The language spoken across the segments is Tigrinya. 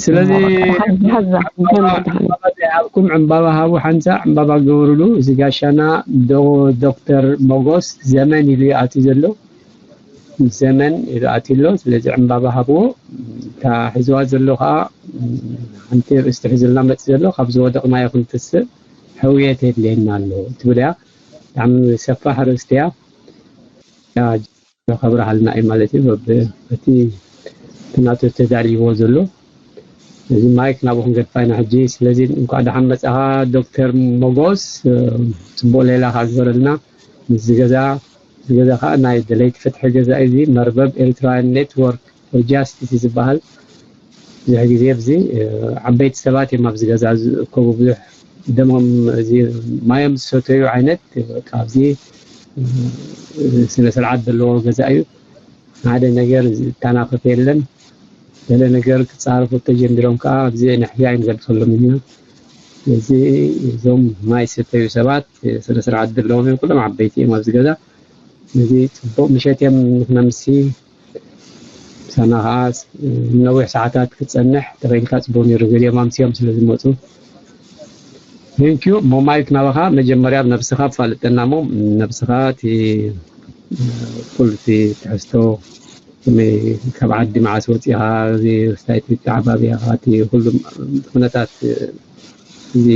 ስለዚ ዕምባባ ዘይሃብኩም ዕምባባ ሃቡ፣ ሓንሳእ ዕምባባ ግበሩሉ። እዚ ጋሻና ዶ-፣ ዶክተር ሞጎስ ዘመን ኢሉ ይኣትዩ ዘሎ፣ ዘመን ኢሉ ኣትዩ ኣሎ። ስለዚ ዕምባባ ሃብዎ። እታ ሒዝዋ ዘሎ ከዓ ሓንቲ ርእስቲ ሒዙልና መፂ ዘሎ፣ ካብ ዝወደቕናዮ ክንትስእ ሕውየት የድልየና ኣሎ ትብል እያ። ብጣዕሚ ሰፋሕ ርእስቲ እያ። ያ ከብርሃልና እዩ ማለት እዩ። በብ-፣ በቲ ናቱ ተዳልይዎ ዘሎ እዚ ማይክ ናብኡ ክንገድፋ ኢና ሕጂ። ስለዚ እንኳዕ ደሓን መጻኻ ዶክተር ሞጎስ፣ እ፣ ጽቡቕ ሌላ ከኣ ግበረልና። ምስዚ ገዛ፣ እዚ ገዛ ከኣ ናይ ደለይቲ ፍትሒ ገዛ እዩ። እዚ መርበብ ኤርትራውያን ኔትወርክ ፎር ጃስቲስ እዩ ዝበሃል። ብዙሕ ግዜ ኣብዚ፣ እ፣ ዓበይቲ ሰባት እዮም ኣብዚ ገዛ ዝእከቡ። ብዙሕ ደሞም፣ እዚ ማዮም ዝሰተዩ ዓይነት፣ በቃ ኣብዚ፣ እ፣ ስነ ስርዓት ዘለዎ ገዛ እዩ። ሓደ ነገር ዝተናኸፍ የለን። ገለ ነገር ክጻረፉ ተጀሚሮም ከኣ ኣብዚ ንሕና ኣይንገድፈሎም ኢና። ስለዚ እዞም ማይ ዝሰተዩ ሰባት ስነ ስርዓት ዘለዎም እዮም። ኩሎም ዓበይቲ እዮም ኣብዚ ገዛ። ስለዚ ጽቡቕ ምሸት እዮም ንኽነምሲ። ምሳና ከኣ ነዊሕ ሰዓታት ክትጸንሕ ተኸኢልካ ጽቡቕ ነይሩ። ገሊኦም ኣምስዮም ስለ ዝመጹ። ቴንኪዩ። እሞ ማይክ ናባኻ። መጀመርያ ኣብ ነብስኻ ኣፋልጠና እሞ፣ ነብስኻ እቲ ኩሉ እቲ ትሕዝቶ፣ ከመይ ካብ ዓዲ መዓስ ወጺኻ፣ እዚ ስታይ ተዓባቢኻ፣ እቲ ኩሉ ኩነታት እዚ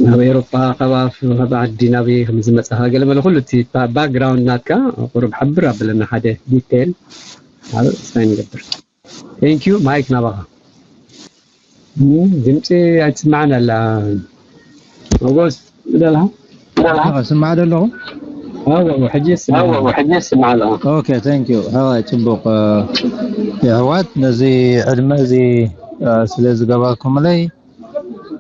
ናብ ኤውሮጳ ካብ ኣፍ-፣ ካብ ዓዲ ናበይ ከም ዝመጻኻ ገለ መለ ኩሉ እቲ ባ-፣ ባክግራውንድ ናትካ ቁሩብ ሓብር ኣብለና ሓደ ዲቴል ኣብ ሳይን ንገብር። ቴንክ ዩ። ማይክ ናባኻ። እም፣ ድምፂ ኣይትስማዕን ኣላ። ሞጎስ፣ ደልሃ? ደልሃ? ስማዕ ደለኹ። ኣዎ፣ ሕጂ ይስማዕ። ኣዎ፣ ሕጂ ይስማዕ ኣሎ። ኦኬ፣ ቴንክ ዩ። ሕራይ፣ ጽቡቕ። እ፣ የሕዋት፣ ነዚ ዕድመ እዚ፣ እ፣ ስለ ዝገበርኩምለይ፣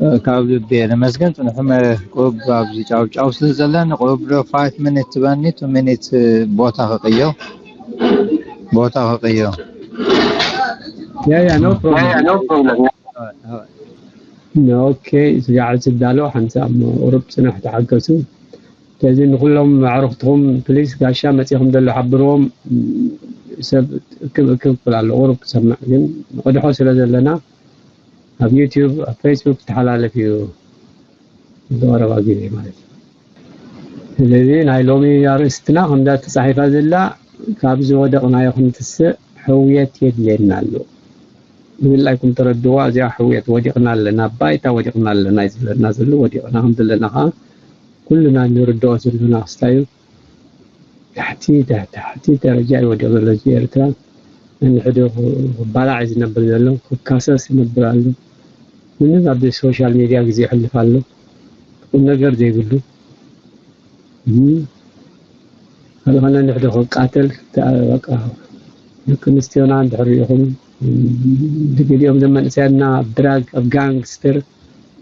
እ፣ ካብ ልቢ እየ ነመስግን። ንሕና ቁሩብ ኣብዚ ጫውጫው ስለ ዘለና፣ ቁሩብ ዶ ፋይቭ ሚኒት ትበኒ፣ ቱ ሚኒት ቦታ ክቕይር፣ ቦታ ክቕይር። ያ፣ ያ፣ ኖ ፕሮብለም። ያ፣ ያ፣ ኖ ፕሮብለም። ኦኬ፣ ስጋዕ ዝዳሎ ሓንሳብ እሞ ቁሩብ ጽንሕ ተሓገሱ። ስለዚ ንኹሎም ኣዕሩኽትኹም ፕሊስ ጋሻ መጺኹም ዘሎ ሓብርዎም። ሰብ እክብ እክብ ክብል ኣሎ፣ ቁሩብ ክሰምዕ ግን ንቕድሖ ስለ ዘለና ኣብ ዩቲዩብ፣ ኣብ ፌስቡክ ክተሓላለፍ እዩ ዝቐረባ ግዜ ማለት እዩ። ስለዚ ናይ ሎሚ ኣርእስትና ከምዛ ተጻሒፋ ዘላ፣ ካብ ዝወደቕናዮ ክንትስእ ሕውየት የድልየና ኣሎ። ብፍላይ ኩም ተረድዋ፣ እዚኣ ሕውየት ወዲቕና ኣለና፣ ኣብ ባይታ ወዲቕና ኣለና እዩ ዝብለና ዘሎ። ወዲቕና ከም ዘለና ከዓ ኩልና ንርድኦ ዘለና ክስታይ እዩ። ታሕቲ፣ ታሕቲ፣ ታሕቲ ደረጃ እዩ ወዲቑ ዘሎ ህዝቢ ኤርትራ። ነንሕድኡ ክባላዕ እዩ ዝነብር ዘሎ፣ ክካሰስ ይነብር ኣሎ። ምንም ኣብ ሶሻል ሚድያ ግዜ ይሕልፍ ኣሎ። ቁም ነገር ዘይብሉ። እም፣ ካልእ ከነ ንሕዶ ክቃተል፣ ተ-፣ በቃ፣ ደቂ ኣንስትዮና እንድሕር ሪኢኹም፣ እም፣ ገሊኦም ዘመንእሰያትና ኣብ ድራግ፣ ኣብ ጋንግስተር፣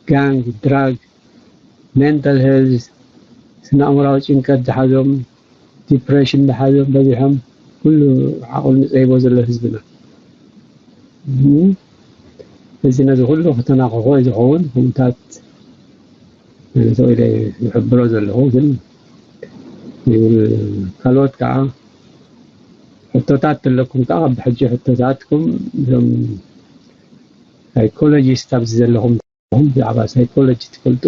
ጋንግ፣ ድራግ፣ ሜንታል ሄልዝ፣ ስነ ኣእምራዊ ጭንቀት ዝሓዞም፣ ዲፕሬሽን ዝሓዞም በዚሖም፣ ኩሉ ዓቕሉ ንጸይቦ ዘሎ ህዝብና። እም፣ እዚ ነዚ ኩሉ ክተናኸፎ እዩ ዝኸውን። ኩነታት ተባሂለ ዝሕብሮ ዘለኹ፣ ግን ይብል። ካልኦት ከዓ ሕቶታት ዘለኩም ከዓ፣ ካብ ሕጂ ሕቶታትኩም እዞም ሳይኮሎጂስት ኣብዚ ዘለኹም፣ ብዛዕባ ሳይኮሎጂ ትፈልጡ፣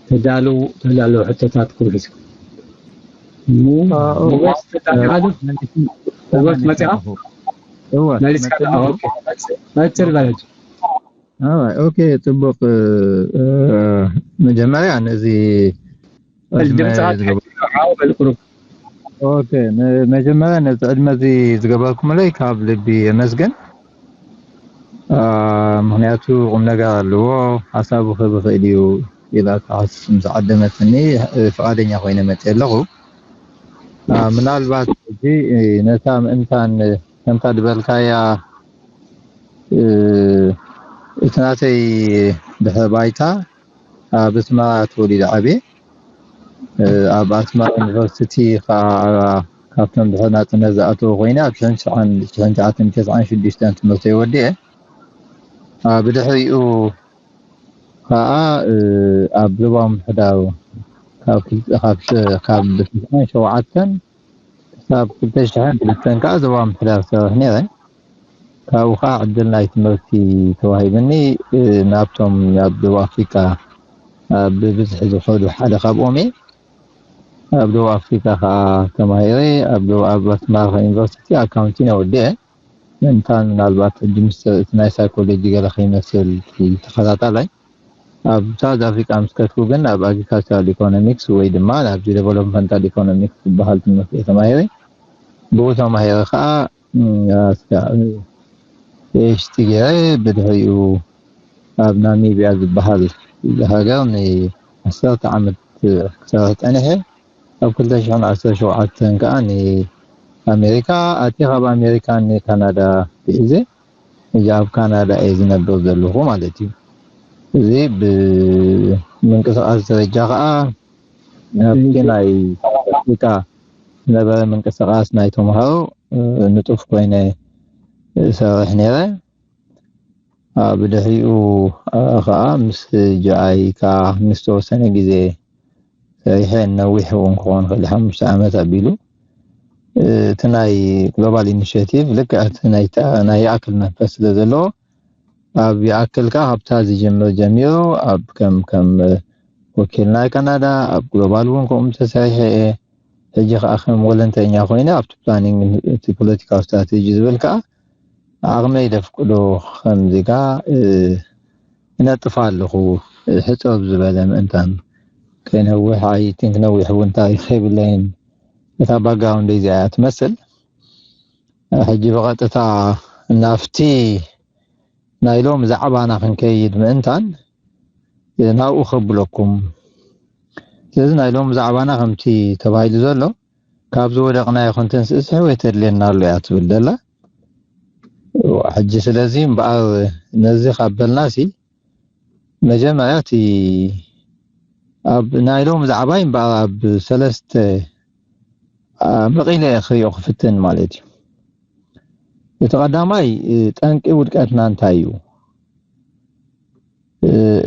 ተዳልው፣ ተዳልው ሕቶታትኩም ሒዝኩም። እሞ፣ አ፣ እወ። ሞገስ፣ ተጣቢኻ ዶ? መሊስ-፣ ሞገስ፣ ተመሊሰ መጺኻ? ኣለኹ። እወ፣ መሊስካ መጺአ ኣለኹ። ኦኬ፣ ቀጽል፣ ቀጽል በል። ኣይ፣ ኦኬ፣ ጽቡቕ። እ፣ መጀመርያ ነዚ በል፣ ዕድመ ድምጽኻ ዝገበ-፣ ትሕት ኢሉ፣ ዓው በል ቁሩብ። ኦኬ፣ ነ-፣ መጀመርያ ነዚ ዕድመ እዚ ዝገበርኩምለይ ካብ ልቢ የመስግን። አ፣ ምኽንያቱ ቁም ነገር ኣለዎ፣ ሓሳቡ ክህብ ይኽእል እዩ ኢላ ትሓስብ ምስ ዓደመትኒ፣ እ፣ ፍቓደኛ ኮይነ መፅየ ኣለኹ። አ፣ ምናልባት ሕጂ፣ እ፣ ነታ ምእንታን፣ እ፣ ከምታ ዝበልካያ፣ እ፣ እቲ ናተይ ድሕረ ባይታ ኣብ ኣስመራ ተወሊደ ዓብየ። እ፣ ኣብ ኣስመራ ዩኒቨርሲቲ ከዓ ካብቶም ድሕሪ ናጽነት ዝኣተዉ ኮይነ ኣብ ሽሕን ትሽዓን፣ ሽሕን ትሽዓን ተስዓን ሽዱሽተን ትምህርተይ ወዲኤ። አ፣ ብድሕሪኡ ከዓ፣ እ፣ ኣብ ዞባ ምምሕዳር ካብ ክልተ፣ ካብ ሸ-፣ ካብ ተስዓን ሸውዓተን ክሳብ ክልተ ሽሕን ክልተን ከዓ ዞባ ምምሕዳር ዝሰርሕ ነይረ። ካብኡ ከዓ ዕድል ናይ ትምህርቲ ተዋሂብኒ። ናብቶም ኣብ ደቡብ ኣፍሪካ ብብዝሒ ዝኸዱ ሓደ ካብኦም እየ። ኣብ ደቡብ ኣፍሪካ ከዓ ተማሂረ። ኣብ ኣስመራ ዩኒቨርሲቲ ኣካውንቲንግ ወዲአ። ምእንታን ምናልባት ሕጂ ምስ እቲ ናይ ሳይኮሎጂ ገለ ከይመስል ተኸታታላይ ኣብ ሳውዝ ኣፍሪካ ምስ ከድኩ ግን ኣብ ኣግሪካልቸራል ኢኮኖሚክስ ወይ ድማ ኣብዚ ዴቨሎፕመንታል ኢኮኖሚክስ ዝበሃል ትምህርቲ ተማሂረ። ብኡ ተማሂረ ከዓ ፒኤችዲ ገይረ። ብድሕሪኡ ኣብ ናሚብያ ዝበሃል ሃገር ንዓሰርተ ዓመት ክሰርሕ ፀኒሐ። ኣብ ክልተ ሽሕን ዓሰርተ ሸውዓተን ከዓ ንኣሜሪካ ኣትየ። ካብ ኣሜሪካ ንካናዳ ሒዘ። እዚ ኣብ ካናዳ እየ ዝነብር ዘለኹ ማለት እዩ። እዚ ብምንቅስቃስ ደረጃ ከዓ ኣብቲ ናይ ኣፍሪካ ዝነበረ ምንቅስቃስ ናይ ተምሃሮ ንጡፍ ኮይነ ሰርሕ ነይረ። ብድሕሪኡ ከዓ ምስ ጂኣይ ከዓ ምስ ተወሰነ ግዜ ሰሪሐ። ነዊሕ እውን ክኾን ክእል ሓሙሽተ ዓመት ኣቢሉ። እቲ ናይ ግሎባል ኢኒሽቲቭ ልክዕ እቲ ናይ ይኣክል መንፈስ ስለ ዘለዎ ኣብ ይኣክል ከዓ ካብታ ዝጅምር ጀሚሩ ኣብ ከም ከም ወኪል ናይ ካናዳ ኣብ ግሎባል እውን ከምኡ ተሰሪሐ እየ። ሕጂ ከዓ ከም ወለንተኛ ኮይነ ኣብቲ ፕላኒንግ እቲ ፖለቲካዊ ስትራቴጂ ዝብል ከዓ ዓቕመይ ደፍቅዶ ከምዚጋ እነጥፍ ኣለኹ። ሕፀብ ዝበለ ምእንታን ከይነውሕ ኣይ ቲንክ ነዊሕ እውን ታሪክ የብለይን። እታ ባክግራውንድ እዚኣ እያ ትመስል። ሕጂ ብቐጥታ ናፍቲ ናይ ሎም ዛዕባና ክንከይድ ምእንታን ናብኡ ከብለኩም። ስለዚ ናይ ሎም ዛዕባና ከምቲ ተባሂሉ ዘሎ ካብ ዝወደቕናዮ ክንትንስእስ ሕወይ ተድልየና ኣሎ እያ ትብል ዘላ። ሕጂ ስለዚ እምበኣር ነዚ ካብ በልናሲ መጀመርያ እቲ ኣብ ናይ ሎም ዛዕባይ እምበኣር ኣብ ሰለስተ መቒለ ክሪኦ ክፍትን ማለት እዩ። እቲ ቀዳማይ ጠንቂ ውድቀትና እንታይ እዩ?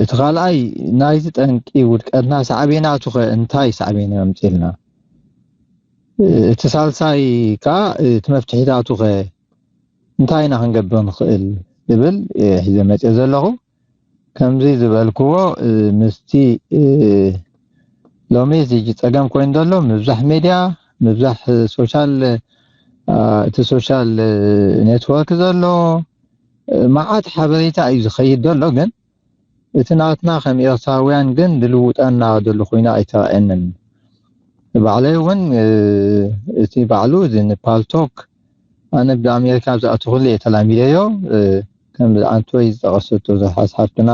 እቲ ካልኣይ ናይቲ ጠንቂ ውድቀትና ሳዕቤናቱ ኸ እንታይ ሳዕቤን የምፅልና? እቲ ሳልሳይ ከዓ እቲ መፍትሒታቱ ኸ እንታይ ኢና ክንገብር ንኽእል ዝብል ሒዘ መፅኦ ዘለኹ። ከምዚ ዝበልክዎ ምስቲ ሎሚ እዚ ጸገም ኮይኑ ዘሎ ምብዛሕ ሜድያ ምብዛሕ ሶሻል እቲ ሶሻል ኔትወርክ ዘሎ መዓት ሓበሬታ እዩ ዝኸይድ ዘሎ። ግን እቲ ናትና ከም ኤርትራውያን ግን ዝልውጠና ዘሎ ኮይኑ ኣይተረኣየንን። ባዕለይ እውን እቲ ባዕሉ እዚ ንፓልቶክ ኣነ ብኣሜሪካ ዝኣተኹሉ እየ ተላሚደዮ። ከም ኣንቶይ ዝጠቐሰቶ ዝሓስሓብትና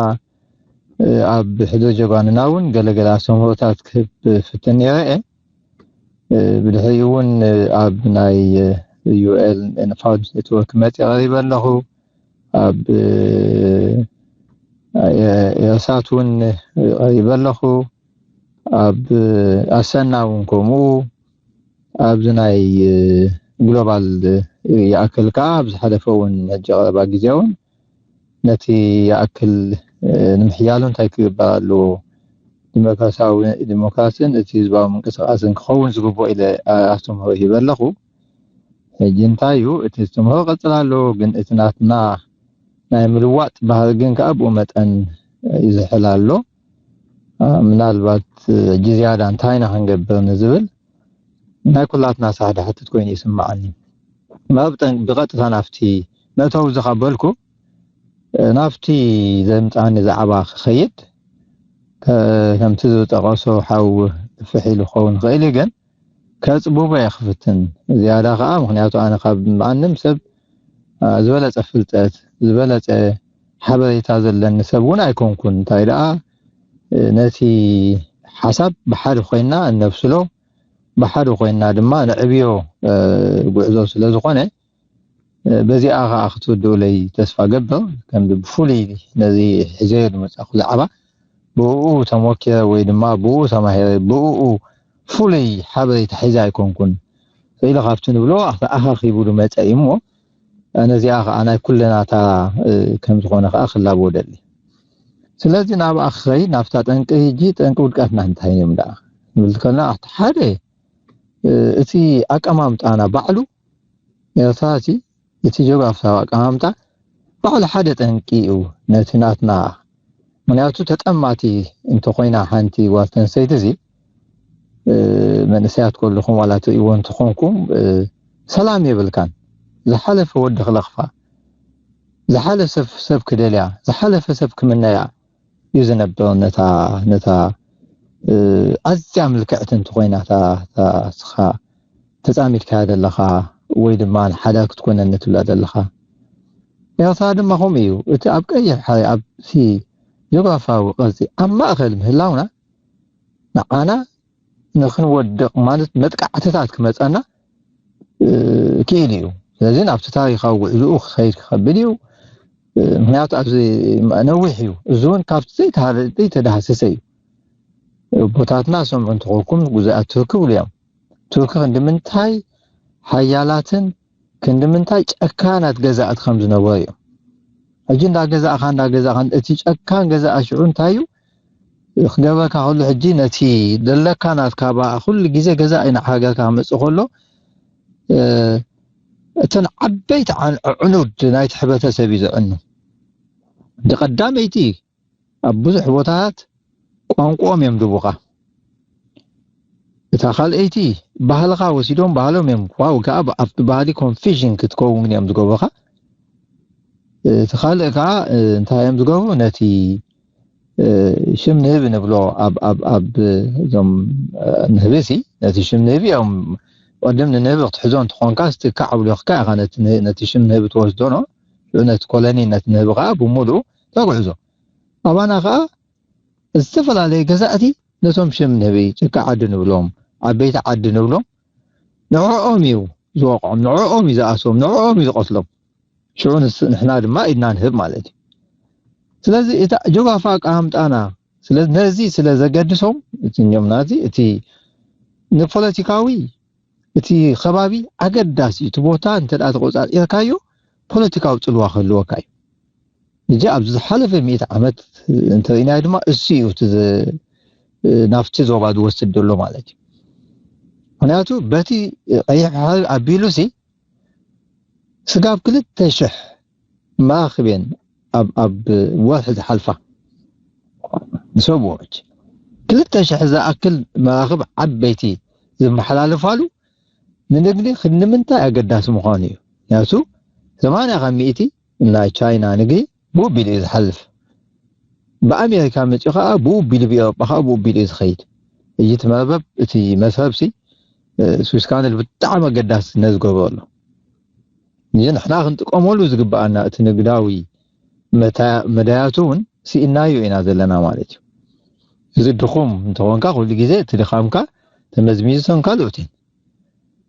ኣብ ሕዶ ጀጋኑና እውን ገለገለ ኣስተምህሮታት ክህብ ፍትን ነይረ እየ። ብድሕሪኡ እውን ኣብ ናይ ዩኤል ፋውንድ ኔትወርክ መፅእ ቀሪበ ኣለኹ። ኣብ ኤርሳት እውን ቀሪበ ኣለኹ። ኣብ ኣሰና እውን ከምኡ ኣብዚ ናይ ግሎባል ይኣክል ከዓ ኣብ ዝሓለፈ እውን ሕጂ ቀረባ ግዜ እውን ነቲ ይኣክል ንምሕያሉ እንታይ ክግበር ኣለዎ? ዲሞክራሲያዊ ዲሞክራሲን እቲ ህዝባዊ ምንቅስቃስን ክኸውን ዝግብኦ ኢለ ኣስተምህሮ ይህበ ኣለኹ። ሕጂ እንታይ እዩ እቲ ኣስተምህሮ ቀፅል ኣለዎ፣ ግን እቲ ናትና ናይ ምልዋጥ ባህሪ ግን ከዓ ብኡ መጠን ይዝሕል ኣሎ። ምናልባት ሕጂ ዝያዳ እንታይ ኢና ክንገብር ንዝብል ናይ ኩላትና ሳሕዳ ሓትት ኮይኑ ይስምዓኒ። መብጠን ብቐጥታ ናብቲ መእተዊ ዝቐበልኩ ናብቲ ዘምፃኒ ዛዕባ ክኸይድ ከምቲ ዝጠቐሶ ሓው ፍሕ ኢሉ ክኸውን ይኽእል እዩ፣ ግን ከፅቡቦ እየ ክፍትን ዝያዳ ከዓ፣ ምክንያቱ ኣነ ካብ ማንም ሰብ ዝበለፀ ፍልጠት ዝበለፀ ሓበሬታ ዘለኒ ሰብ እውን ኣይኮንኩን። እንታይ ደኣ ነቲ ሓሳብ ብሓደ ኮይና እነብስሎ ብሓደ ኮይና ድማ ንዕብዮ ጉዕዞ ስለ ዝኾነ በዚኣ ከዓ ክትውድኡለይ ተስፋ ገብር። ከም ብፍሉይ ነዚ ሒዘዮ ዝመፃኹ ዛዕባ ብኡ ተሞኪረ ወይ ድማ ብኡ ተማሂረ ብኡ ፍሉይ ሓበሬታ ሒዘ ኣይኮንኩን። ኢሉ ካብቲ ንብሎ ኣኸ- ኣኻኺቡ ዝመፀ እዩ እሞ ነዚኣ ከዓ ናይ ኩለናታ ከም ዝኾነ ከዓ ክላቦ ደሊ። ስለዚ ናብኣ ክኸይድ ናብታ ጠንቂ ሕጂ ጠንቂ ውድቀትና እንታይ እዮም ደኣ ንብል ከለና እቲ ሓደ እቲ ኣቀማምጣና ባዕሉ ኤርትራ እቲ እቲ ጀግራፍያዊ ኣቀማምጣ ባዕሉ ሓደ ጠንቂ እዩ ነቲ ናትና። ምክንያቱ ተጠማቲ እንተኾይና ሓንቲ ጓል ተንሰይቲ እዚ መንእሰያት ከለኹም ዋላ ትርእይዎ እንተኾንኩም ሰላም የብልካን። ዝሓለፈ ወዲ ክለኽፋ፣ ዝሓለፈ ሰብ ክደልያ፣ ዝሓለፈ ሰብ ክምነያ እዩ ዝነብር። ነታ ነታ ኣዝያ ምልክዕቲ እንተኾይና እታ ስኻ ተጻሚድካያ ዘለኻ ወይ ድማ ንሓዳ ክትኮነኒ ትብላ ዘለኻ። ኤርትራ ድማ ከምኡ እዩ። እቲ ኣብ ቀይሕ ሓ- ኣብቲ ጂኦግራፍያዊ ቅርጺ ኣብ ማእከል ምህላውና ንዓና ንኽንወድቕ ማለት መጥቃዕትታት ክመጸና ክኢሉ እዩ። ስለዚ ናብቲ ታሪኻዊ ጉዕዝኡ ክኸይድ ክኸብድ እዩ። ምክንያቱ ኣብዚ ነዊሕ እዩ። እዚ እውን ካብቲ ዘይተሃረ- ዘይተዳህሰሰ እዩ። ኣቦታትና ሰምዑ እንተኾንኩም ግዙኣት ቱርኪ ብሉ እዮም። ቱርኪ ክንዲ ምንታይ ሓያላትን ክንዲ ምንታይ ጨካናት ገዛእቲ ከም ዝነበሩ እዮም። ሕጂ እንዳገዛእኻ እንዳገዛእኻ እቲ ጨካን ገዛእ ሽዑ እንታይ እዩ ክገብረካ ከሎ ሕጂ ነቲ ዘለካ ናትካ ኩሉ ግዜ ገዛእ ኢና ሃገርካ ክመፅእ ከሎ እተን ዓበይቲ ዕኑድ ናይቲ ሕብረተሰብ እዩ ዘዕኑ። ቀዳመይቲ ኣብ ብዙሕ ቦታት ቋንቋኦም እዮም ድቡኻ። እታ ካልኣይቲ ባህልኻ ወሲዶም ባህሎም እዮም ዋው ከዓ ኣብቲ ባህሊ ኮንፊዥን ክትከውን እዮም ዝገብሩኻ። እቲ ካልእ ከዓ እንታይ እዮም ዝገብሩ ነቲ ሽም ንህቢ ንብሎ ኣብ እዞም ንህቢ ሲ ነቲ ሽም ንህቢ እዮም ቀድም ንንህቢ ክትሕዞ እንትኾንካ ስትካዕ ብሎኽካ ኢኻ ነቲ ሽም ንህቢ ትወስዶ ኖ ነቲ ኮሎኒ ነቲ ንህቢ ከዓ ብምሉኡ ተጉዕዞ። ኣባና ከዓ ዝተፈላለየ ገዛእቲ ነቶም ሽም ንህቢ ጭቃ ዓዲ ንብሎም ዓበይቲ ዓዲ ንብሎም ንዕኦም እዩ ዝወቕዖም ንዕኦም እዩ ዝኣስሮም ንዕኦም እዩ ዝቐትሎም። ሽዑ ንሕና ድማ ኢድና ንህብ ማለት እዩ። ስለዚ እታ ጆጋፋ ኣቃምጣና ነዚ ስለ ዘገድሶም እኛም ናዚ እቲ ንፖለቲካዊ እቲ ከባቢ ኣገዳሲ እቲ ቦታ እንተ ተቆፃፂርካዮ ፖለቲካዊ ፅልዋ ክህልወካ እዩ። እዚ ኣብዚ ዝሓለፈ ሚእቲ ዓመት እንተርኢናዮ ድማ እሱ እዩ ናብቲ ዞባ ዝወስድ ዘሎ ማለት እዩ። ምክንያቱ በቲ ቀይሕ ባሕሪ ኣቢሉ ሲ ስጋብ ክልተ ሽሕ መራክብ እየን ኣብ ወርሒ ዝሓልፋ ንሰብኡት ክልተ ሽሕ ዝኣክል መራክብ ዓበይቲ ዝመሓላለፋሉ ንንግዲ ክንምንታይ ኣገዳሲ ምዃኑ እዩ። ምክንያቱ ሰማንያ ካብ ሚእቲ ናይ ቻይና ንግዲ ብኡ ቢሉ እዩ ዝሓልፍ። ብኣሜሪካ መፂኡ ከዓ ብኡ ቢሉ ብኤውሮጳ ከዓ ብኡ ቢሉ እዩ ዝኸይድ። እዚ እቲ መርበብ እቲ መስረብ ሲ ስዊስ ካነል ብጣዕሚ ኣገዳሲ ነዝገብሮ ኣሎ። እዚ ንሕና ክንጥቀመሉ ዝግበኣና እቲ ንግዳዊ መዳያቱ እውን ስኢናዮ ኢና ዘለና ማለት እዩ። እዚ ድኹም እንተኾንካ ኩሉ ግዜ እቲ ድኻምካ ተመዝሚዙ ከም ካልኦት እዩ።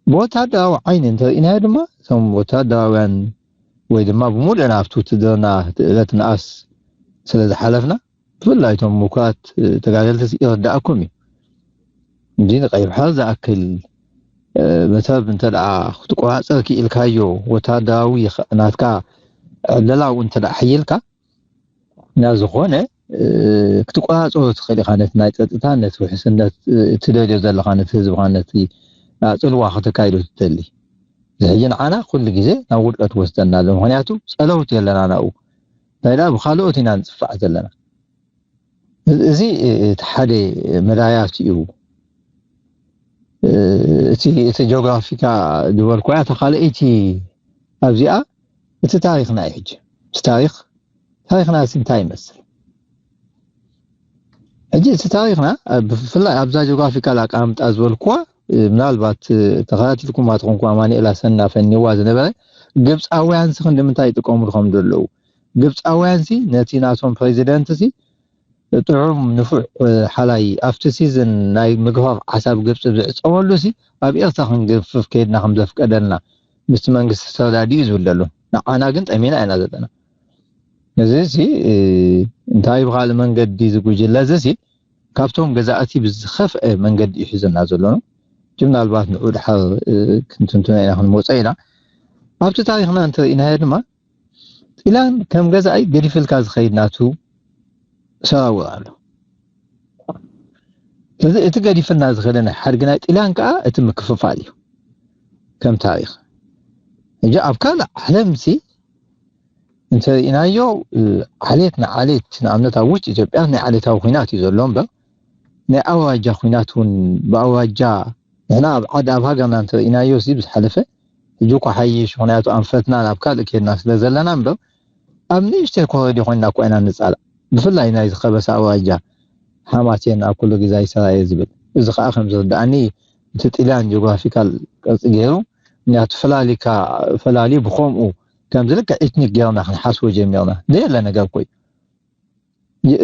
ብወታደራዊ ዓይኒ እንተርኢናዮ ድማ እቶም ወታደራውያን ወይ ድማ ብምሉእ ናብቲ ውትድርና እቲ ዕለት ንኣስ ስለ ዝሓለፍና ብፍላይ እቶም ምኩራት ተጋደልቲ ይርዳእኩም እዩ። እንጂ ንቀይሕ ባሕሪ ዝኣክል መተብ እንተ ክትቆፃፀር ክኢልካዮ ወታደራዊ ናትካ ዕለላ እውን እንተ ሓይልካ ናብ ዝኾነ ክትቆፃፀሮ ትኽእል ኢኻ። ነቲ ናይ ፀጥታ ነቲ ውሕስነት ትደልዮ ዘለኻ ነቲ ህዝብኻ ነቲ ኣፅልዋ ከተካይዶ ትደሊ። እዚ ሕጂ ንዓና ኩሉ ግዜ ናብ ውድቀት ወስደና ኣሎ። ምክንያቱ ፀለውቲ የለና ናብኡ እንታይ ደኣ ብካልኦት ኢና ንፅፋዕ ዘለና። እዚ እቲ ሓደ መዳያት እዩ። እቲ እቲ ጂኦግራፊካ ዝበልኩ እያ ተካልአይቲ ኣብዚኣ እቲ ታሪክና እዩ። ሕጂ እቲ ታሪክ ታሪክና ሲ እንታይ ይመስል? ሕጂ እቲ ታሪክና ብፍላይ ኣብዛ ጂኦግራፊካል ኣቃምጣ ዝበልኩዋ ምናልባት ተኸታቲልኩማ ትኾንኩ ኣማኒኤል ኣሰና ፈኒዋ ዝነበረ ግብፃውያን ሲ ክንዲ ምንታይ ይጥቀምሉ ከም ዘለዉ ግብፃውያን ሲ ነቲ ናቶም ፕሬዚደንት ሲ ጥዑም ንፉዕ ሓላይ ኣብቲ ሲዝን ናይ ምግፋፍ ዓሳብ ግብፂ ዝዕፀወሉ ሲ ኣብ ኤርትራ ክንገፍፍ ከይድና ከም ዘፍቀደልና ምስቲ መንግስቲ ተረዳዲኡ ዝብል ዘሎ ንዓና ግን ጠሚና ኢና ዘለና። እዚ ሲ እንታይ ብካልእ መንገዲ ዝጉጅለ እዚ ሲ ካብቶም ገዛእቲ ብዝኸፍአ መንገዲ እዩ ሒዝና ዘሎ ነው። ምናልባት ንዑ ድሓር ክንትንትኖ ኢና ክንመፀ ኢና። ኣብቲ ታሪክና እንተርኢናዮ ድማ ጢላን ከም ገዛኢ ገዲፍልካ ዝኸይድ ናቱ ሰራውር ኣሎ። ስለዚ እቲ ገዲፍልና ዝኸደ ናይ ሓድጊ ናይ ጢላን ከዓ እቲ ምክፍፋል እዩ ከም ታሪክ። ሕጂ ኣብ ካልእ ዓለምሲ እንተርኢናዮ፣ ዓሌት ንዓሌት፣ ንኣብነት ኣብ ውሽጢ ኢትዮጵያ ናይ ዓሌታዊ ኩናት እዩ ዘሎ እምበር፣ ናይ ኣውራጃ ኩናት እውን ብኣውራጃ፣ ንሕና ኣብ ዓዲ ኣብ ሃገርና እንተርኢናዮ ሲ ብዝሓለፈ፣ ሕጂ እኳ ሓይሽ፣ ምክንያቱ ኣንፈትና ናብ ካልእ ከድና ስለ ዘለና እምበር፣ ኣብ ንእሽተይ ኮረዲ ኮይንና እኳ ኢና ንጻላእ። ብፍላይ ናይ ዝኸበሰ ኣውራጃ ሓማሴን ኣብ ኩሉ ግዜ ኣይሰራየ ዝብል። እዚ ከዓ ከም ዝርድኣኒ እቲ ጥልያን ጂኦግራፊካል ቅርጺ ገይሩ፣ ምክንያቱ ፈላሊካ ፈላሊ ብኸምኡ ከምዚ ልክዕ ኤትኒክ ገይርና ክንሓስቦ ጀሚርና። ዘየለ ነገር እኮ እዩ።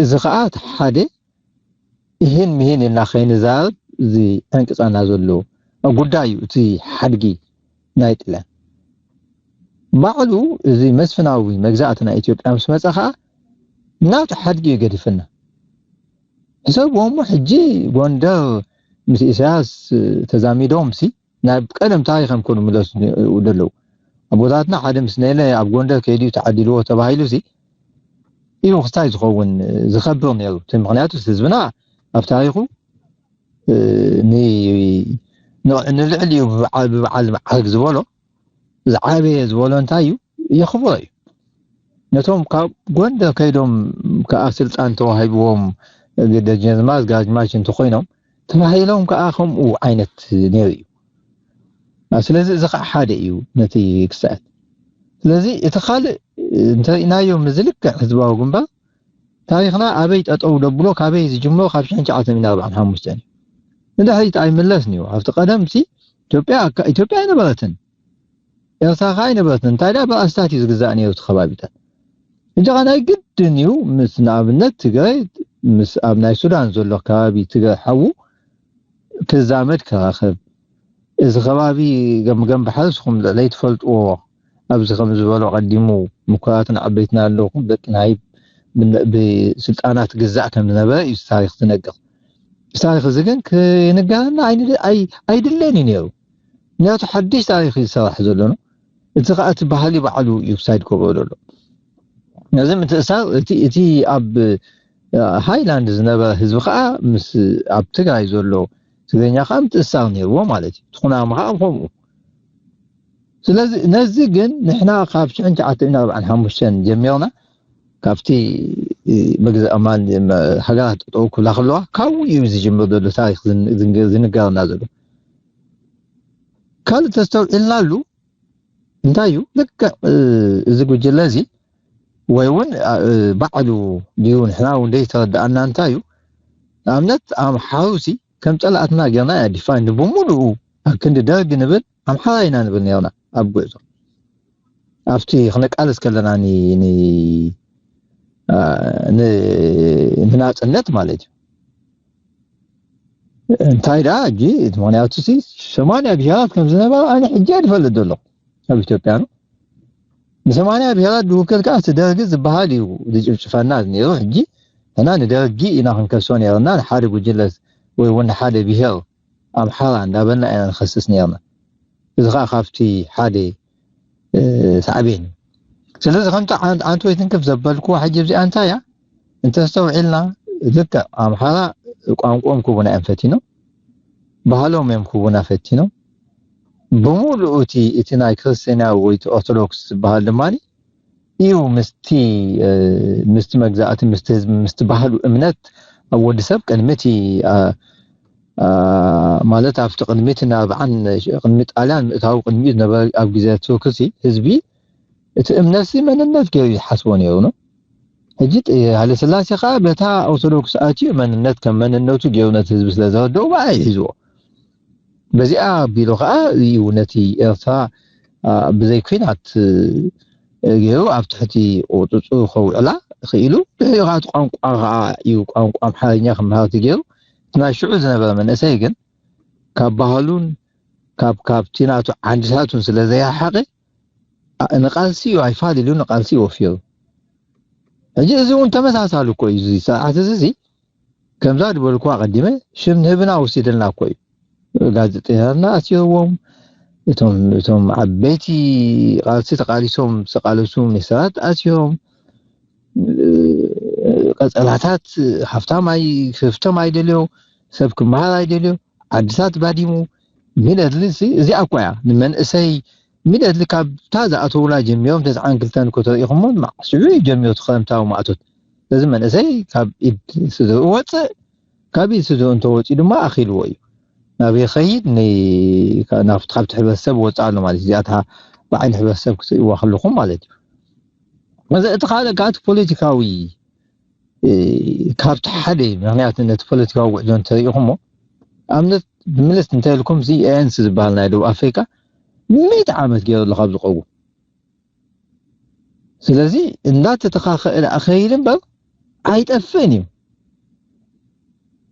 እዚ ከዓ እቲ ሓደ ይህን ምሂን ኢልና ከይንዛረብ እዚ ዕንቅፃና ዘሎ ጉዳይ እዩ። እቲ ሓድጊ ናይ ጥልያን ባዕሉ እዚ መስፍናዊ መግዛእቲ ናይ ኢትዮጵያ ምስ መፀ ከዓ ናቱ ሓድጊ እዩ ገዲፍና። ሕሰብዎ እሞ ሕጂ ጎንደር ምስ ኢሳያስ ተዛሚዶም ሲ ናብ ቀደም ታሪኾም ክምለሱ ዘለዉ። ኣቦታትና ሓደ ምስ ነለ ኣብ ጎንደር ከይዱ ተዓዲልዎ ተባሂሉ ሲ እዩ ክስታይ ዝኸውን ዝኸብር ነይሩ። እቲ ምክንያቱ ህዝብና ኣብ ታሪኹ እ፣ ን-፣ ን-፣ ንልዕሊኡ ብበዓ-፣ ብበዓል መዓርግ ዝበሎ ዝዓበየ ዝበሎ እንታይ እዩ? የኽብሮ እዩ። ነቶም ካብ ጎንደር ከይዶም ከዓ ስልጣን ተዋሂብዎም ደጀዝማች ግራዝማች እንተኾይኖም ተባሂሎም ከዓ ከምኡ ዓይነት ነይሩ እዩ። ስለዚ እዚ ከዓ ሓደ እዩ ነቲ ክስዕት። ስለዚ እቲ ካልእ እንተርኢናዮ፣ እዚ ልክዕ ህዝባዊ ግንባር ታሪኽና ኣበይ ጠጠው ደብሎ፣ ካበይ ዝጅምሮ፣ ካብ ሽሕን ትሽዓተ ሚእትን ኣርባዓን ሓሙሽተን እዩ። ንድሕሪት ኣይምለስን እዩ። ኣብቲ ቀደም ሲ ኢትዮጵያ ኣካ-፣ ኢትዮጵያ ኣይነበረትን። ኤርትራ ኸዓ ኣይነበረትን። እንታይ ደኣ ብኣስታት እዩ ዝግዛእ ነይሩ እቲ ከባቢታት። ሕጂ ኸዓ ናይ ግድን እዩ ምስ ንኣብነት ትግራይ ምስ ኣብ ናይ ሱዳን ዘሎ ከባቢ ትግራይ ሓዉ ክዛመድ ክራኸብ። እዚ ከባቢ ገምገም ባሕሪ ንስኹም ልዕለይ ትፈልጥዎ። ኣብዚ ከም ዝበሎ ቀዲሙ ምኩራትን ዓበይትን ኣለውኹም ደቂ ናይ ብ-፣ ብስልጣናት ግዛእ ከም ዝነበረ እዩ ታሪኽ ዝነግር። እዚ ታሪኽ እዚ ግን ክንገረና ኣይንድ-፣ ኣይ-፣ ኣይድለን እዩ ነይሩ። ምክንያቱ ሓድሽ ታሪኽ እዩ ዝሰራሕ ዘሎ ነው። እቲ ኸዓ እቲ ባህሊ ባዕሉ እዩ ክሳይድ ከብኦ ዘሎ። ነዚ ምትእሳር እቲ፣ እቲ ኣብ ሃይላንድ ዝነበረ ህዝቢ ኸዓ ምስ ኣብ ትግራይ ዘሎ ትግርኛ ኸዓ ምትእሳር ነይርዎ ማለት እዩ። ትኹናም ኸዓ ከምኡ። ስለዚ ነዚ ግን ንሕና ካብ ሽሕን ትሽዓተ ሚእትን ኣርባዓን ሓሙሽተን ጀሚርና ካብቲ መግዛእ ማን ሃገራት ጠጠው ክብላ ከለዋ ካብኡ እዩ ዝጅምር ዘሎ ታሪኽ ዝን-፣ ዝን-፣ ዝንገረና ዘሎ። ካልእ ተስተውዒልናሉ እንታይ እዩ? ልክዕ፣ እ፣ እዚ ጉጅለ እዚ ወይ እውን፣ እ፣ ባዕሉ ድዩ ንሕና እውን ዘይተረድኣና እንታይ እዩ? ንኣብነት ኣምሓሩ ሲ ከም ጸላእትና ጌርና ኢና ዲፋይን ብምሉኡ ኣብ ክንዲ ደርጊ ንብል ኣምሓራ ኢና ንብል ነርና ኣብ ጉዕዞ። ኣብቲ ክንቃለስ ከለና ኒ-፣ ኒ-፣ እ፣ ን-፣ ንናጽነት ማለት እዩ። እንታይ ደኣ ሕጂ እቲ ምኽንያቱ ሲ ሰማንያ ብሄራት ከም ዝነበረ ኣነ ሕጂ እየ ዝፈልጥ ዘለኹ ኣብ ኢትዮጵያ ነው። ንሰማንያ ብሄራት ዝውክል ከኣ እቲ ደርጊ ዝበሃል እዩ ዝጭፍጭፈና ነይሩ። ሕጂ እና ንደርጊ ኢና ክንከሶ ነይርና፣ ንሓደ ጉጅለ ወይ እውን ንሓደ ብሄር ኣምሓራ እንዳበልና ኢና ንኸስስ ነይርና። እዚ ኸኣ ካብቲ ሓደ እ፣ ሳዕቤን እዩ። ስለዚ ከምቲ ዓን-፣ ዓንቶ ይትንክፍ ዘበልክዎ ሕጂ እዚኣ እንታይ እያ? እንተስተውዒልና ልክዕ ኣምሓራ ቋንቋኦም ክቡና እዮም ፈቲኖም፣ ባህሎም እዮም ክቡና ፈቲኖም። ብምሉኡ እቲ፣ እቲ ናይ ክርስትያናዊ ወይ እቲ ኦርቶዶክስ ዝበሃል ድማ እዩ ምስቲ፣ እ፣ ምስቲ መግዛእቲ፣ ምስቲ ህዝቢ፣ ምስቲ ባህሉ እምነት ኣብ ወዲ ሰብ ቅድሚ እቲ፣ እ፣ እ፣ ማለት ኣብቲ ቅድሚ እቲ ናብዓን ቅድሚ ጣልያን ምእታው ቅድሚኡ ዝነበረ ኣብ ግዜ ቱርኪ ሲ ህዝቢ እቲ እምነትሲ መንነት ገይሩ ይሓስቦ ነይሩ ነው። ሕጂ ጥ-፣ ሃይለስላሴ ኸዓ በታ ኦርቶዶክስ ኣትዩ መንነት ከም መንነቱ ገይሩ ነቲ ህዝቢ ስለ ዘረድኦ ብኣ ይሒዝዎ። በዚኣ ኣቢሉ ኸዓ እዩ ነቲ ኤርትራ፣ ኣ፣ ብዘይ ኲናት፣ እ፣ ገይሩ ኣብ ትሕቲ ቁጽጽሩ ከውዕላ ኽኢሉ። ድሕሪኡ ኸዓ እቲ ቋንቋ ኸዓ እዩ ቋንቋ ኣምሓርኛ ክመሃር እቲ ገይሩ። እቲ ናይ ሽዑ ዝነበረ መንእሰይ ግን ካብ ባህሉን ካብ፣ ካብቲ ናቱ ዓንድታቱን ስለ ዘይረሓቐ ኣ-፣ ንቃልሲ እዩ ኣይፋል ኢሉ ንቃልሲ እዩ ወፊሩ። ሕጂ እዚ እውን ተመሳሳሊ እኮ እዩ። እዚ ስርዓት እዚ፣ እዚ ከምዛ ዝበልኩ ኣቐዲመ ሽም ንህብና ወሲድልና እኮ እዩ። ጋዜጠኛና ኣስርዎም፣ እቶም፣ እቶም ዓበይቲ ቃልሲ ተቃሊሶም ዝተቃለሱ ሚኒስተራት ኣስሮም፣ ቀጸላታት ሃፍታም ኣይ-፣ ክህፍቶም ኣይደልዮ፣ ሰብ ክመሃር ኣይደልዮ፣ ዓድታት ባዲሙ፣ ሚን ኣድልሲ እዚኣ እኮ እያ ንመንእሰይ ሚደትሊ ካብታ ዝኣተውላ ጀሚሮም ተስዓን ክልተን እኮ ተሪኢኹሞ፣ ማዕስዑ እዩ ጀሚሩ እቲ ክረምታዊ ማእቶት። እዚ መንእሰይ ካብ ኢድ ስድርኡ ወፅእ፣ ካብ ኢድ ስድርኡ እንተወፂኡ ድማ ኣኺልዎ እዩ። ናብ ይኸይድ ን-፣ ናብቲ፣ ካብቲ ሕብረተሰብ ወፅእ ኣሎ ማለት እዩ። እዚኣታ ብዓይኒ ሕብረተሰብ ክትርእይዋ ከለኹም ማለት እዩ። እዚ እቲ ካልእ ከኣ እቲ ፖለቲካዊ፣ እ፣ ካብቲ ሓደ ምኽንያት ነቲ ፖለቲካዊ ጉዕዞ እንተሪኢኹሞ፣ ኣብነት ምልስ እንተልኩም እዚ ኤ ኤን ሲ ዝበሃል ናይ ደቡብ ኣፍሪካ ሚእቲ ዓመት ገይሩ ኣሎ ካብ ዝቐውም። ስለዚ እንዳተተኻኸለ ኣኸይድ እምበር ኣይጠፍእን እዩ።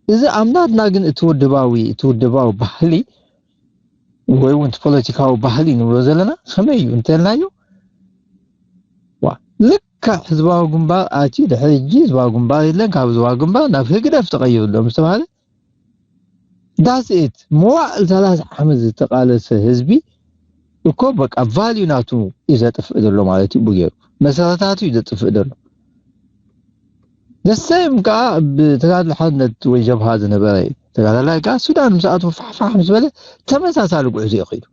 እዚ ኣብ ናትና ግን እቲ ውድባዊ፣ እቲ ውድባዊ ባህሊ ወይ እውን እቲ ፖለቲካዊ ባህሊ ንብሎ ዘለና ከመይ እዩ እንተልናዮ፣ ዋ፣ ልክዕ ህዝባዊ ግንባር ኣትዩ፣ ድሕሪ ሕጂ ህዝባዊ ግንባር የለን፣ ካብ ህዝባዊ ግንባር ናብ ህግደፍ ተቐይሩ ኣሎ ምስ ተባሃለ፣ that's it። መዋዕል ሰላሳ ዓመት ዝተቓለሰ ህዝቢ እኮ በቃ ቫልዩ ናቱ እዩ ዘጥፍእ ዘሎ ማለት እዩ። ብገይሩ መሰረታቱ እዩ ዘጥፍእ ዘሎ። The same ከዓ ብተጋድሎ ሓርነት ወይ ጀብሃ ዝነበረ ተጋዳላይ ከዓ ሱዳን ምስ ኣተወ ፋሕፋሕ ምስ በለ ተመሳሳሊ ጉዕዞ እዩ ከይዱ።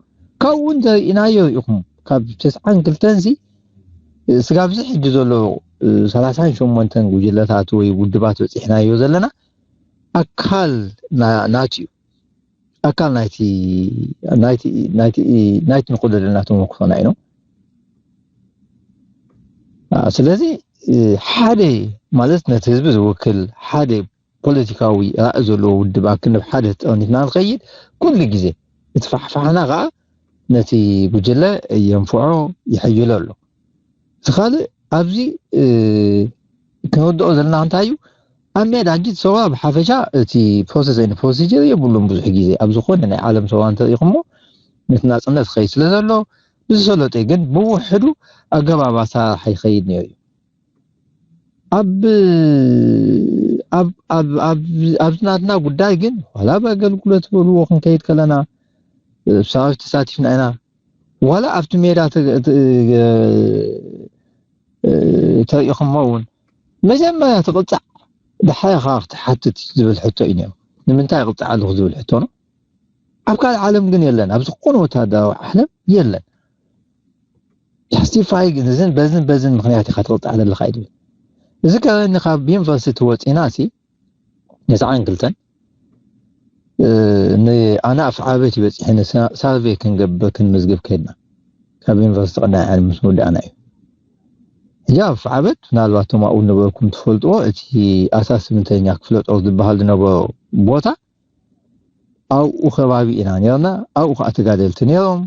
ካብኡ እንተርኢናዮ ኢኹም፣ ካብ ተስዓን ክልተን ሲ ስጋብ እዚ ሕጂ ዘሎ፣ እ፣ ሰላሳን ሸሞንተን ጉጅለታት ወይ ውድባት በፂሕናዮ ዘለና ኣካል ና-፣ ናቱ እዩ። ኣካል ናይቲ፣ ናይቲ፣ ናይቲ፣ ናይቲ ንኹሉ ዘለና ተመክሮና እዩ። አ፣ ስለዚ፣ እ፣ ሓደ ማለት ነቲ ህዝቢ ዝውክል ሓደ ፖለቲካዊ ራእይ ዘለዎ ውድብ ኣክንብ ሓደ ተጠርኒፍና ንኸይድ፣ ኩሉ ግዜ እቲ ፋሕፋሕና ኸዓ ነቲ ጉጅለ የንፍዖ፣ ይሕይሎ ኣሎ። እቲ ካልእ ኣብዚ፣ እ፣ ክንርድኦ ዘለና እንታይ እዩ? ኣብ ሜዳ ሕጂ እቲ ሰውራ ብሓፈሻ እቲ ፕሮሰስ ኤንድ ፕሮሲጀር የብሉን። ብዙሕ ግዜ ኣብ ዝኾነ ናይ ዓለም ሰውራ እንተሪኢኹሞ ነቲ ናጽነት ክኸይድ ስለ ዘሎ ብዝሰለጠ ግን ብውሕዱ ኣገባብ ኣሰራርሓ ይኸይድ ነይሩ እዩ። ኣብ፣ ኣብ፣ ኣብ፣ ኣብ፣ ኣብዚ ናትና ጉዳይ ግን ዋላ ብኣገልግሎት በልዎ ክንከይድ ከለና፣ እ፣ ሰራዊት ተሳቲፍና ኢና። ዋላ ኣብቲ ሜዳ ተ-፣ ተ-፣ እ፣ ተሪኢኹሞ እውን መጀመርያ ትቕጻዕ፣ ድሓር ኢኻ ክትሓትት ዝብል ሕቶ እዩ ነይሩ። ንምንታይ ይቕጻዕ ኣለኹ ዝብል ሕቶ ነው። ኣብ ካልእ ዓለም ግን የለን። ኣብ ዝኾነ ወታደራዊ ዓለም የለን። ጃስቲፋይ ግን እዝን በዝን በዝን ምኽንያት ኢኻ ትቕጻዕ ዘለኻ እዩ ዝብል። እዚ ከረኒ ካብ ዩኒቨርሲቲ ወጺና ሲ፣ ተስዓን ክልተን፣ እ፣ ንኣና ኣፍዓበት ይበጺሐኒ ሳ-፣ ሳርቬይ ክንገብር ክንምዝግብ ከድና። ካብ ዩኒቨርሲቲ ቀዳማይ ዓለም ምስ መወዳእና እዩ። ሕጂ ኣብ ኣፍዓበት ምናልባት እቶም ኣብኡ ነበርኩም ትፈልጥዎ፣ እቲ ኣስራ ስምንተኛ ክፍለ ጦር ዝበሃል ዝነበሮ ቦታ ኣብኡ ከባቢ ኢና ነርና። ኣብኡ ከዓ ተጋደልቲ ነይሮም።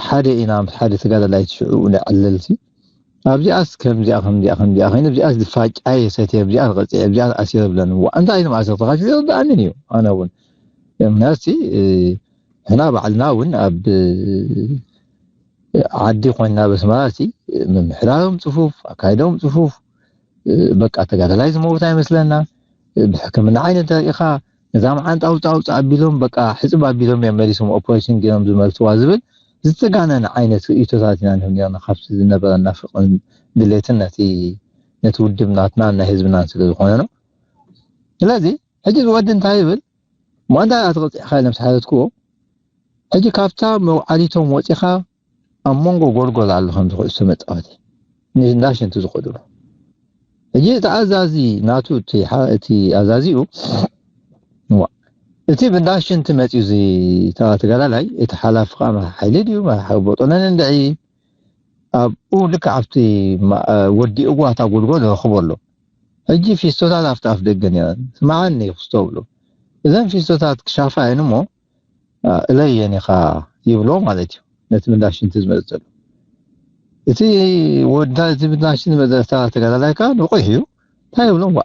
ሓደ ኢና ምስ ሓደ ተጋዳላይ ሽዑ ነዕልልሲ። ኣብዚኣስ ከምዚኣ፣ ከምዚኣ፣ ከምዚኣ ኸይኑ፣ ኣብዚኣስ ድፋጫ የሰትየ፣ ኣብዚኣ ቐፂዐ፣ ኣብዚኣ ኣሲረ ብለኒ። ዋ፣ እንታይ ኢሎም ኣሰርተኻ ሽዑ ይርድኣንን እዩ። ኣነ እውን እምነትሲ፣ እ፣ ንሕና ባዕልና እውን ኣብ፣ እ፣ ዓዲ ኮይንና በስመራ ሲ፣ ምምሕዳሮም ፅፉፍ፣ ኣካይዶም ፅፉፍ፣ እ፣ በቃ ተጋዳላይ ዝመውት ኣይመስለና። እ፣ ብሕክምና ዓይነት ተሪኢኻ ነዛ መዓንጣ ኣውፃ ኣውፃ ኣቢሎም በቃ ሕፅብ ኣቢሎም እዮም መሊሶም ኦፕሬሽን ገይሮም ዝመልስዋ ዝብል ዝተጋነነ ዓይነት ርእይቶታት ኢና ንህብ ነርና ካብቲ ዝነበረና ፍቕርን ድሌትን ነቲ፣ ነቲ ውድብ ናትናን ናይ ህዝብናን ስለ ዝኾነ ነው። ስለዚ ሕጂ እዚ ወዲ እንታይ ይብል? እሞ እንታይ ኢኻ ተቐፂዕካ ኢለ ምስ ሓተትክዎ፣ ሕጂ ካብታ መውዓሊቶም ወፂኻ ኣብ መንጎ ጎልጎል ኣሎ ከምዚ ኩዕሶ መፃወቲ ን-፣ እንዳ ሽንቲ ዝኸድሉ። ሕጂ እቲ ኣዛዚ ናቱ፣ እቲ ሓ-፣ እቲ ኣዛዚኡ፣ ዋ፣ እቲ ብእንዳ ሽንቲ መፂኡ እዚ ተባ-፣ ተጋዳላይ፣ እቲ ሓላፊ ከዓ መራሒ ሓይሊ ድዩ፣ መራሒ ቦጦነን እንድዒ፣ ኣብኡ ልክዕ ኣብቲ ማ-፣ ወዲእዋ እታ ጎልጎል ረኽቦ ኣሎ። ሕጂ ፊስቶታት ኣብቲ ኣፍ ደገ ነይረን። ስምዓኒ ክስቶ ብሎ። እዘን ፊስቶታት ክሻፋ እየን እሞ፣ አ፣ እለየን ኢኻ ይብሎ ማለት እዩ። ነቲ ብእንዳ ሽንቲ ዝመጽእ ዘሎ። እቲ ወዳ፣ እቲ ብእንዳ ሽንቲ ዝመጽእ ተጋዳላይ ከኣ ንቑሕ እዩ። እንታይ ይብሎ? ዋ፣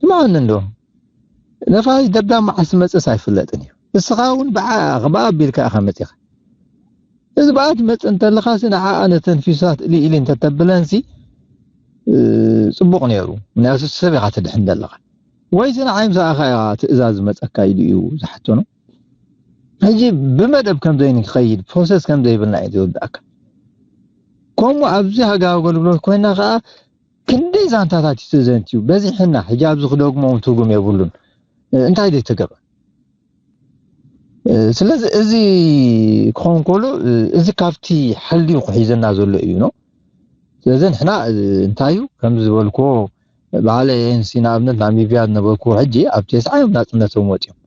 ስምዓኒ እንዶ። ነፋሪት ደብዳብ መዓስ ዝመጽእስ ኣይፍለጥን እዩ። ንስኻ እውን ብዓ-፣ ብኣ ኣቢልካ ኢኻ መጺኻ። እዚ ብኣ ትመጽእ እንተለኻሲ ንዓኣ ነተን ፊስቶታት እሊ ኢሊ እንተተብለንሲ፣ እ፣ ጽቡቕ ነይሩ። ምክንያቱ ሰብ ኢኻ ተድሕን ዘለኻ። ወይሲ ንዓይ ምስ ረኣኻ ኢኻ ትእዛዝ ዝመጸካ ኢሉ እዩ ዝሓቶ ነው። ሕጂ ብመደብ ከም ዘይንከይድ፣ ፕሮሰስ ከም ዘይብልና እዩ ዝርድኣካ። ከምኡ ኣብዚ ሃገራዊ ኣገልግሎት ኮይና ከኣ ክንደይ ዛንታታት እዩ ተዘንትዩ፣ በዚሕና። ሕጂ ኣብዚ ክደግሞ እውን ትርጉም የብሉን። እ፣ እንታይ ደይ ተገብረ? ስለዚ እዚ ክኸውን ከሎ እዚ ካብቲ ሓልዩ ክሒዘና ዘሎ እዩ ነው። ስለዚ ንሕና እንታይ እዩ ከም ዝበልኮ ባለ ኤንሲ ንኣብነት ናሚቢያ ዝነበርኩ ሕጂ ኣብ ቴስዓ እዮም ናፅነቶም ወፂኦም።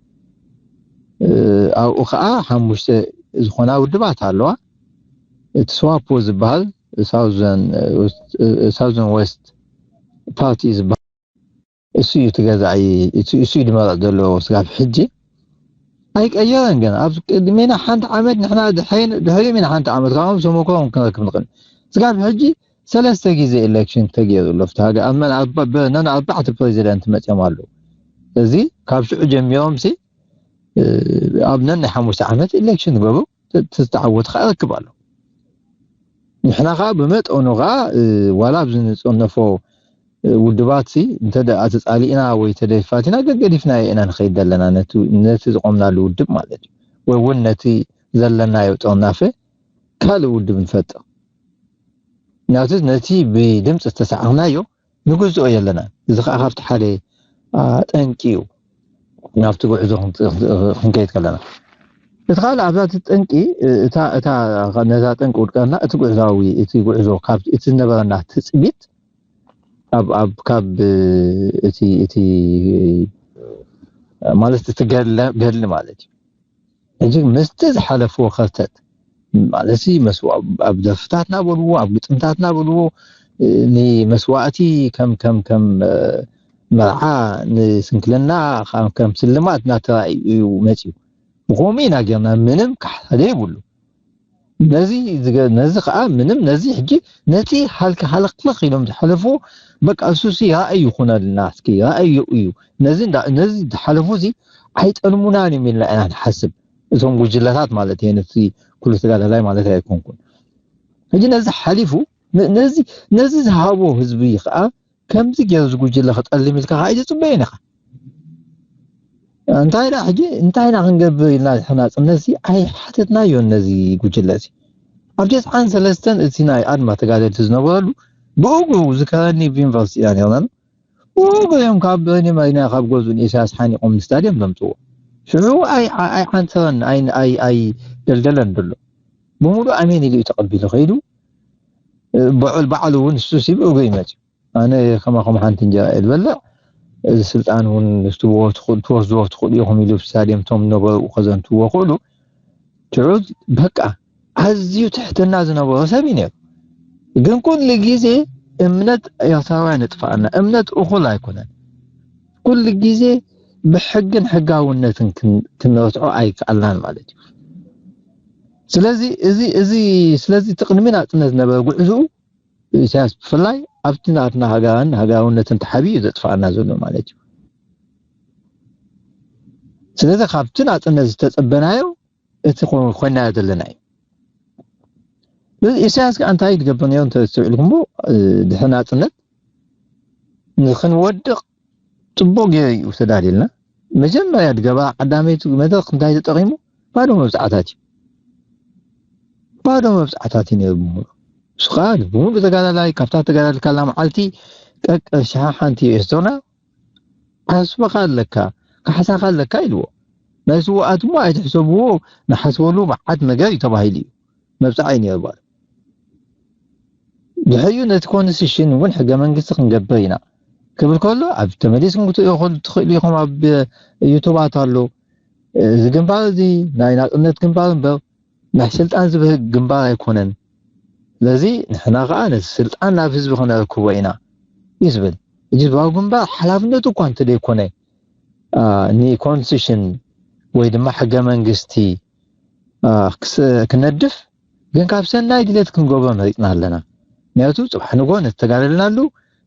ኣብኡ ከዓ ሓሙሽተ ዝኾና ውድባት ኣለዋ። እቲ ስዋፖ ዝበሃል ሳውዘን ወስት ፓርቲ ዝበሃል እሱ እዩ እቲ ገዛኢ እሱ እዩ ድመረፅ ዘሎ ስጋብ ሕጂ ኣይቀየረን። ገና ኣብ ቅድሜና ሓንቲ ዓመት ንሕና ድሕሪሜና ሓንቲ ዓመት ካብኦም ሰመኮ ክንረክብ ንኽእል። ስጋብ ሕጂ ሰለስተ ግዜ ኤሌክሽን ተገይሩ ኣሎ ፍቲ ሃገር ኣብ መን ነን ኣርባዕተ ፕሬዚደንት መፅኦም ኣለዉ። እዚ ካብ ሽዑ ጀሚሮም ሲ ኣብ ነን ናይ ሓሙሽተ ዓመት ኤሌክሽን ትገብሩ ዝተዓወት ከዓ ይረክብ ኣሎ። ንሕና ከዓ ብመጠኑ ከዓ ዋላ ኣብዚ ንፀነፎ ውድባት ሲ እንተ ተፃሊእና ወይ ተደፋቲና ገገዲፍና ኢና ንኸይድ ዘለና ነቲ ዝቆምናሉ ውድብ ማለት እዩ። ወይ እውን ነቲ ዘለናዮ ጠርናፈ ካልእ ውድብ ንፈጥር። ምክንያቱ ነቲ ብድምፂ ዝተሰዓርናዮ ንግዝኦ የለና። እዚ ከዓ ካብቲ ሓደ ጠንቂ እዩ። ናብቲ ጉዕዞ ክንከይድ ከለና እቲ ካልእ ኣብዛ እቲ ጠንቂ እታ ነዛ ጠንቂ ውድቀና እቲ ጉዕዛዊ እቲ ጉዕዞ ካብ እቲ ዝነበረና ትፅቢት ኣብ ኣብ ካብ እቲ እቲ ማለት እቲ ገድሊ ማለት እዩ። ሕጂ ምስቲ ዝሓለፍዎ ከርተት ማለት መስዋ ኣብ ደርፍታትና በልዎ ኣብ ግጥምታትና በልዎ ንመስዋእቲ ከም ከም ከም መርዓ ንስንክልና ከም ስልማት እናተራእዩ እዩ መፅዩ። ብኸምኡ ኢና ጌርና ምንም ካሕሳ ዘይብሉ ነዚ ነዚ ከዓ ምንም ነዚ ሕጂ ነቲ ሃልክ ሃለክለክ ኢሎም ዝሓለፍዎ በቃ እሱሲ ራእይ ይኹነልና እስኪ ራእይ እዩ ነዚ ነዚ ዝሓለፉ እዚ ኣይጠልሙናን እዮም ኢልና ኢና ንሓስብ። እቶም ጉጅለታት ማለት እየ ነቲ ኩሉ ተጋዳላይ ማለት ኣይኮንኩን። ሕጂ ነዚ ሓሊፉ ነዚ ነዚ ዝሃቦ ህዝቢ ከዓ ከምዚ ገይሩ ዝጉጅለ ክጠልም ኢልካ ከዓ ኣይትፅበዮን ኢኻ። እንታይ ዳ ሕጂ እንታይ ኢና ክንገብር ኢልና ሕናፅነት ሲ ኣይሓተትናዮን ነዚ ጉጅለ ሲ ኣብ ቴስዓን ሰለስተን እቲ ናይ ኣድማ ተጋደልቲ ዝነበረሉ ብእግሩ ዝከረኒ ብዩኒቨርሲቲ ኢና ነርና ብእግሩ እዮም ካብ በኒ መዲና ካብ ገዝኡ ንኢሳያስ ሓኒቆም ንስታድየም ዘምፅዎ ሽዑ ኣይዓንተረን ኣይደልደለን ድሎ ብምሉእ ኣሜን ኢሉ እዩ ተቐቢሉ ከይዱ በዑል ባዕሉ እውን ንሱ ሲ ብእግሩ ይመፅዩ ኣነ ከማኹም ሓንቲ እንጀራ እየ ዝበልዕ እዚ ስልጣን እውን ትወስድዎ ትኽእሉ ኢኹም ኢሉ ስታድየም እቶም ነበሩ ከዘንትዎ ክእሉ ሽዑ በቃ ኣዝዩ ትሕትና ዝነበሮ ሰብ እዩ ነይሩ። ግን ኩሉ ግዜ እምነት ኤርትራውያን የጥፍኣና። እምነት እኹል ኣይኮነን። ኩሉ ግዜ ብሕግን ሕጋውነትን ክንረትዖ ኣይከኣልናን ማለት እዩ። ስለዚ እዚ እዚ ስለዚ እቲ ቅድሚ ናጽነት ዝነበረ ጉዕዝኡ ኢሳያስ ብፍላይ ኣብቲ ናትና ሃገራን ሃገራውነትን ተሓቢኡ ዘጥፍኣና ዘሎ ማለት እዩ። ስለዚ ካብቲ ናጽነት ዝተጸበናዮ እቲ ኮይናዮ ዘለና እዩ። ኢሳያስ ከዓ እንታይ ትገብር ነይሩ እንተስተውዒልኩምዎ ድሕሪ ናጽነት ንክንወድቕ ጽቡቕ ገይሩ እዩ ተዳልዩልና። መጀመርያ ድገባ ቀዳመይቲ መድረኽ እንታይ ተጠቒሙ ባዶ መብፅዓታት እዩ። ባዶ መብፅዓታት እዩ ነይሩ ብምሉ እሱ ከዓ ብሙሉ ተጋዳላይ ካብታ ተጋዳልካላ መዓልቲ ቀቀ ሸሓ ሓንቲ ዩኤስ ዶላር ዓስብኻ ኣለካ ካሕሳኻ ኣለካ ኢልዎ ናይ ስዋኣት እሞ ኣይትሕሰብዎ ንሓስበሉ መዓት ነገር እዩ ተባሂሉ እዩ መብፅዓ እዩ ነይሩ በሉ ድሕሪኡ ነቲ ኮንስቲቱሽን እውን ሕገ መንግስቲ ክንገብር ኢና ክብል ከሎ ኣብ ተመሊስኩም ክትሪኦ ትኽእሉ ኢኹም ኣብ ዩቱባት ኣሎ እዚ ግንባር እዚ ናይ ናፅነት ግንባር እምበር ናይ ስልጣን ዝብህግ ግንባር ኣይኮነን ስለዚ ንሕና ከዓ ነቲ ስልጣን ናብ ህዝቢ ክነረክቦ ኢና እዩ ዝብል ህዝባዊ ግንባር ሓላፍነቱ እኳ እንተደይኮነ ንኮንስቲቱሽን ወይ ድማ ሕገ መንግስቲ ክነድፍ ግን ካብ ሰናይ ድሌት ክንገብሮ መሪፅና ኣለና ምክንያቱ ፅባሕ ንጎ ነተጋደልናሉ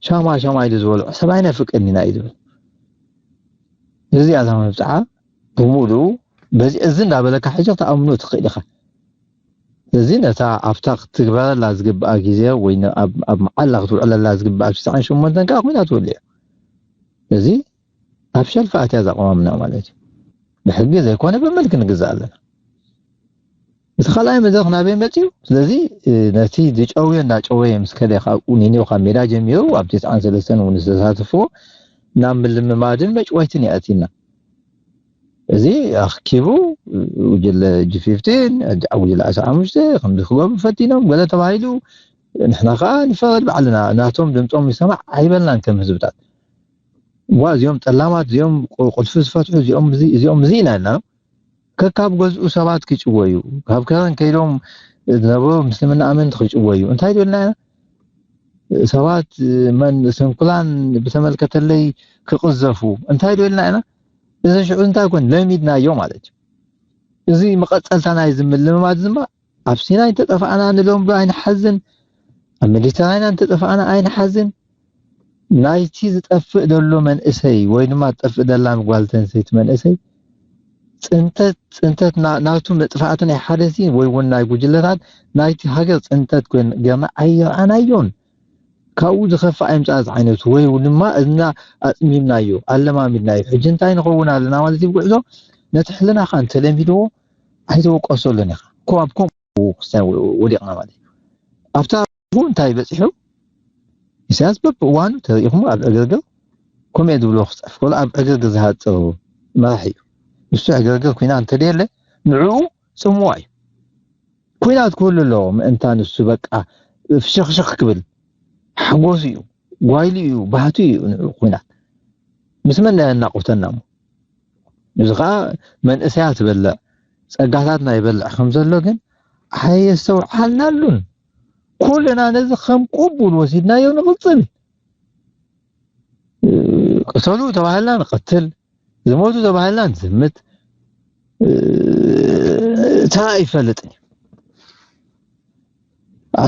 ሻማ ሻማ ኢሉ ዝበልዖ ሰብ ኣይነፍቅን ኢና እዩ ዝብል እዚኣ እዛ መብፅዓ ብምሉኡ በዚ እዚ እንዳበለካ ሕጂ ክትኣምኖ ትኽእል ኢኻ እዚ ነታ ኣብታ ክትግበረላ ዝግብኣ ግዜ ወይ ኣብ መዓላ ክትውዕለላ ዝግብኣ ኣብ ትስዓን ሸሞንተን ከዓ ኮይና ትውልዕ እዚ ኣብ ሸልፊ ኣትያ ዘቕዋምና ማለት እዩ ብሕጊ ዘይኮነ ብምልክ ንግዛእ ኣለና እቲ ካልኣይ መድረክ ናበይ መፅዩ ስለዚ ነቲ ዝጨውዮ እንዳጨወየ ምስ ከደ ካብኡ ኒኒው ካብ ሜዳ ጀሚሩ ኣብ ትስዓን ሰለስተን እውን ዝተሳተፍዎ ናብ ምልምማድን መጭወይትን የእቲና እዚ ኣኽኪቡ ጉጅለ ጂ ፊፍቲን፣ ጉጅለ ዓሰርተ ሓሙሽተ ከምዚ ክገብሩ ፈቲኖም ገለ ተባሂሉ፣ ንሕና ከዓ ንፈረድ ባዕልና፣ ናቶም ድምፆም ይሰማዕ ኣይበልናን ከም ህዝብታት። ዋ እዚኦም ጠላማት፣ እዚኦም ቁ- ቁልፊ ዝፈትሑ፣ እዚኦም እዚ፣ እዚኦም እዚ ኢና ኢልና። ከካብ ገዝኡ ሰባት ክጭወዩ፣ ካብ ከረን ከይዶም ዝነበሩ ምስልምና ኣመንቲ ክጭወዩ እንታይ ደልና ኢና? ሰባት መን ስንኩላን ብተመልከተለይ ክቕዘፉ እንታይ ደልና ኢና? እዚ ሽዑ እንታይ ኮን ለሚድናዮ ማለት እዩ። እዚ መቐጸልታ ናይ ዝምልምማድ ድማ ኣብ ሲናይ እንተጠፋእና ንሎም ዶ ኣይንሓዝን? ኣብ ሜዲተራንያን እንተጠፋእና ኣይንሓዝን? ናይቲ ዝጠፍእ ዘሎ መንእሰይ ወይ ድማ ትጠፍእ ደላ ጓል ተንሰይቲ መንእሰይ ጽንተት ጽንተት ና- ናቱ መጥፋእቲ ናይ ሓደ ሲ ወይ እውን ናይ ጉጅለታት ናይቲ ሃገር ጽንተት ኮይን ገና ኣይረኣናዮን። ካብኡ ዝኸፍእ ኣይምጻእ ዝዓይነቱ ወይ ድማ እና ኣጽሚምናዮ ኣለማሚድናዮ ሕጂ እንታይ ንኸውን ኣለና ማለት እዩ። ጉዕዞ ነቲ ሕልናኻ እንተለሚድዎ ኣይተወቀሰሉን ኢኻ። ኮ ኣብ ኮም ክርስቲያን ወ- ወዲቕና ማለት እዩ። ኣብታ እንታይ በፂሑ? ኢሳያስ በብእዋኑ ተሪኢኹም ኣብ ዕግርግር ከምኡ ዝብሎ ክፅሕፍ ከሎ ኣብ ዕግርግር ዝሃፅር መራሒ እዩ። ንሱ ዕግርግር ኩናት እንተደየለ ንዕኡ ፅምዋ እዩ። ኩናት ክህሉ ኣለዎ ምእንታ ንሱ በቃ ፍሽኽሽኽ ክብል ሓጎሱ እዩ፣ ጓይሉ እዩ፣ ባህቱ እዩ ንዕኡ ኩናት። ምስ መን ናይ ኣናቆተና እሞ? እዚ ከዓ መንእሰያት ይበልዕ፣ ጸጋታትና ይበልዕ ከም ዘሎ ግን ኣየስተውዓልናሉን። ኩልና ነዚ ከም ቅቡል ወሲድናዮ ንቕጽል። ቅተሉ ተባሂልና ንቐትል፣ ዝሞቱ ተባሂልና ንዝምት፣ ተራ ኣይፈልጥን እዩ።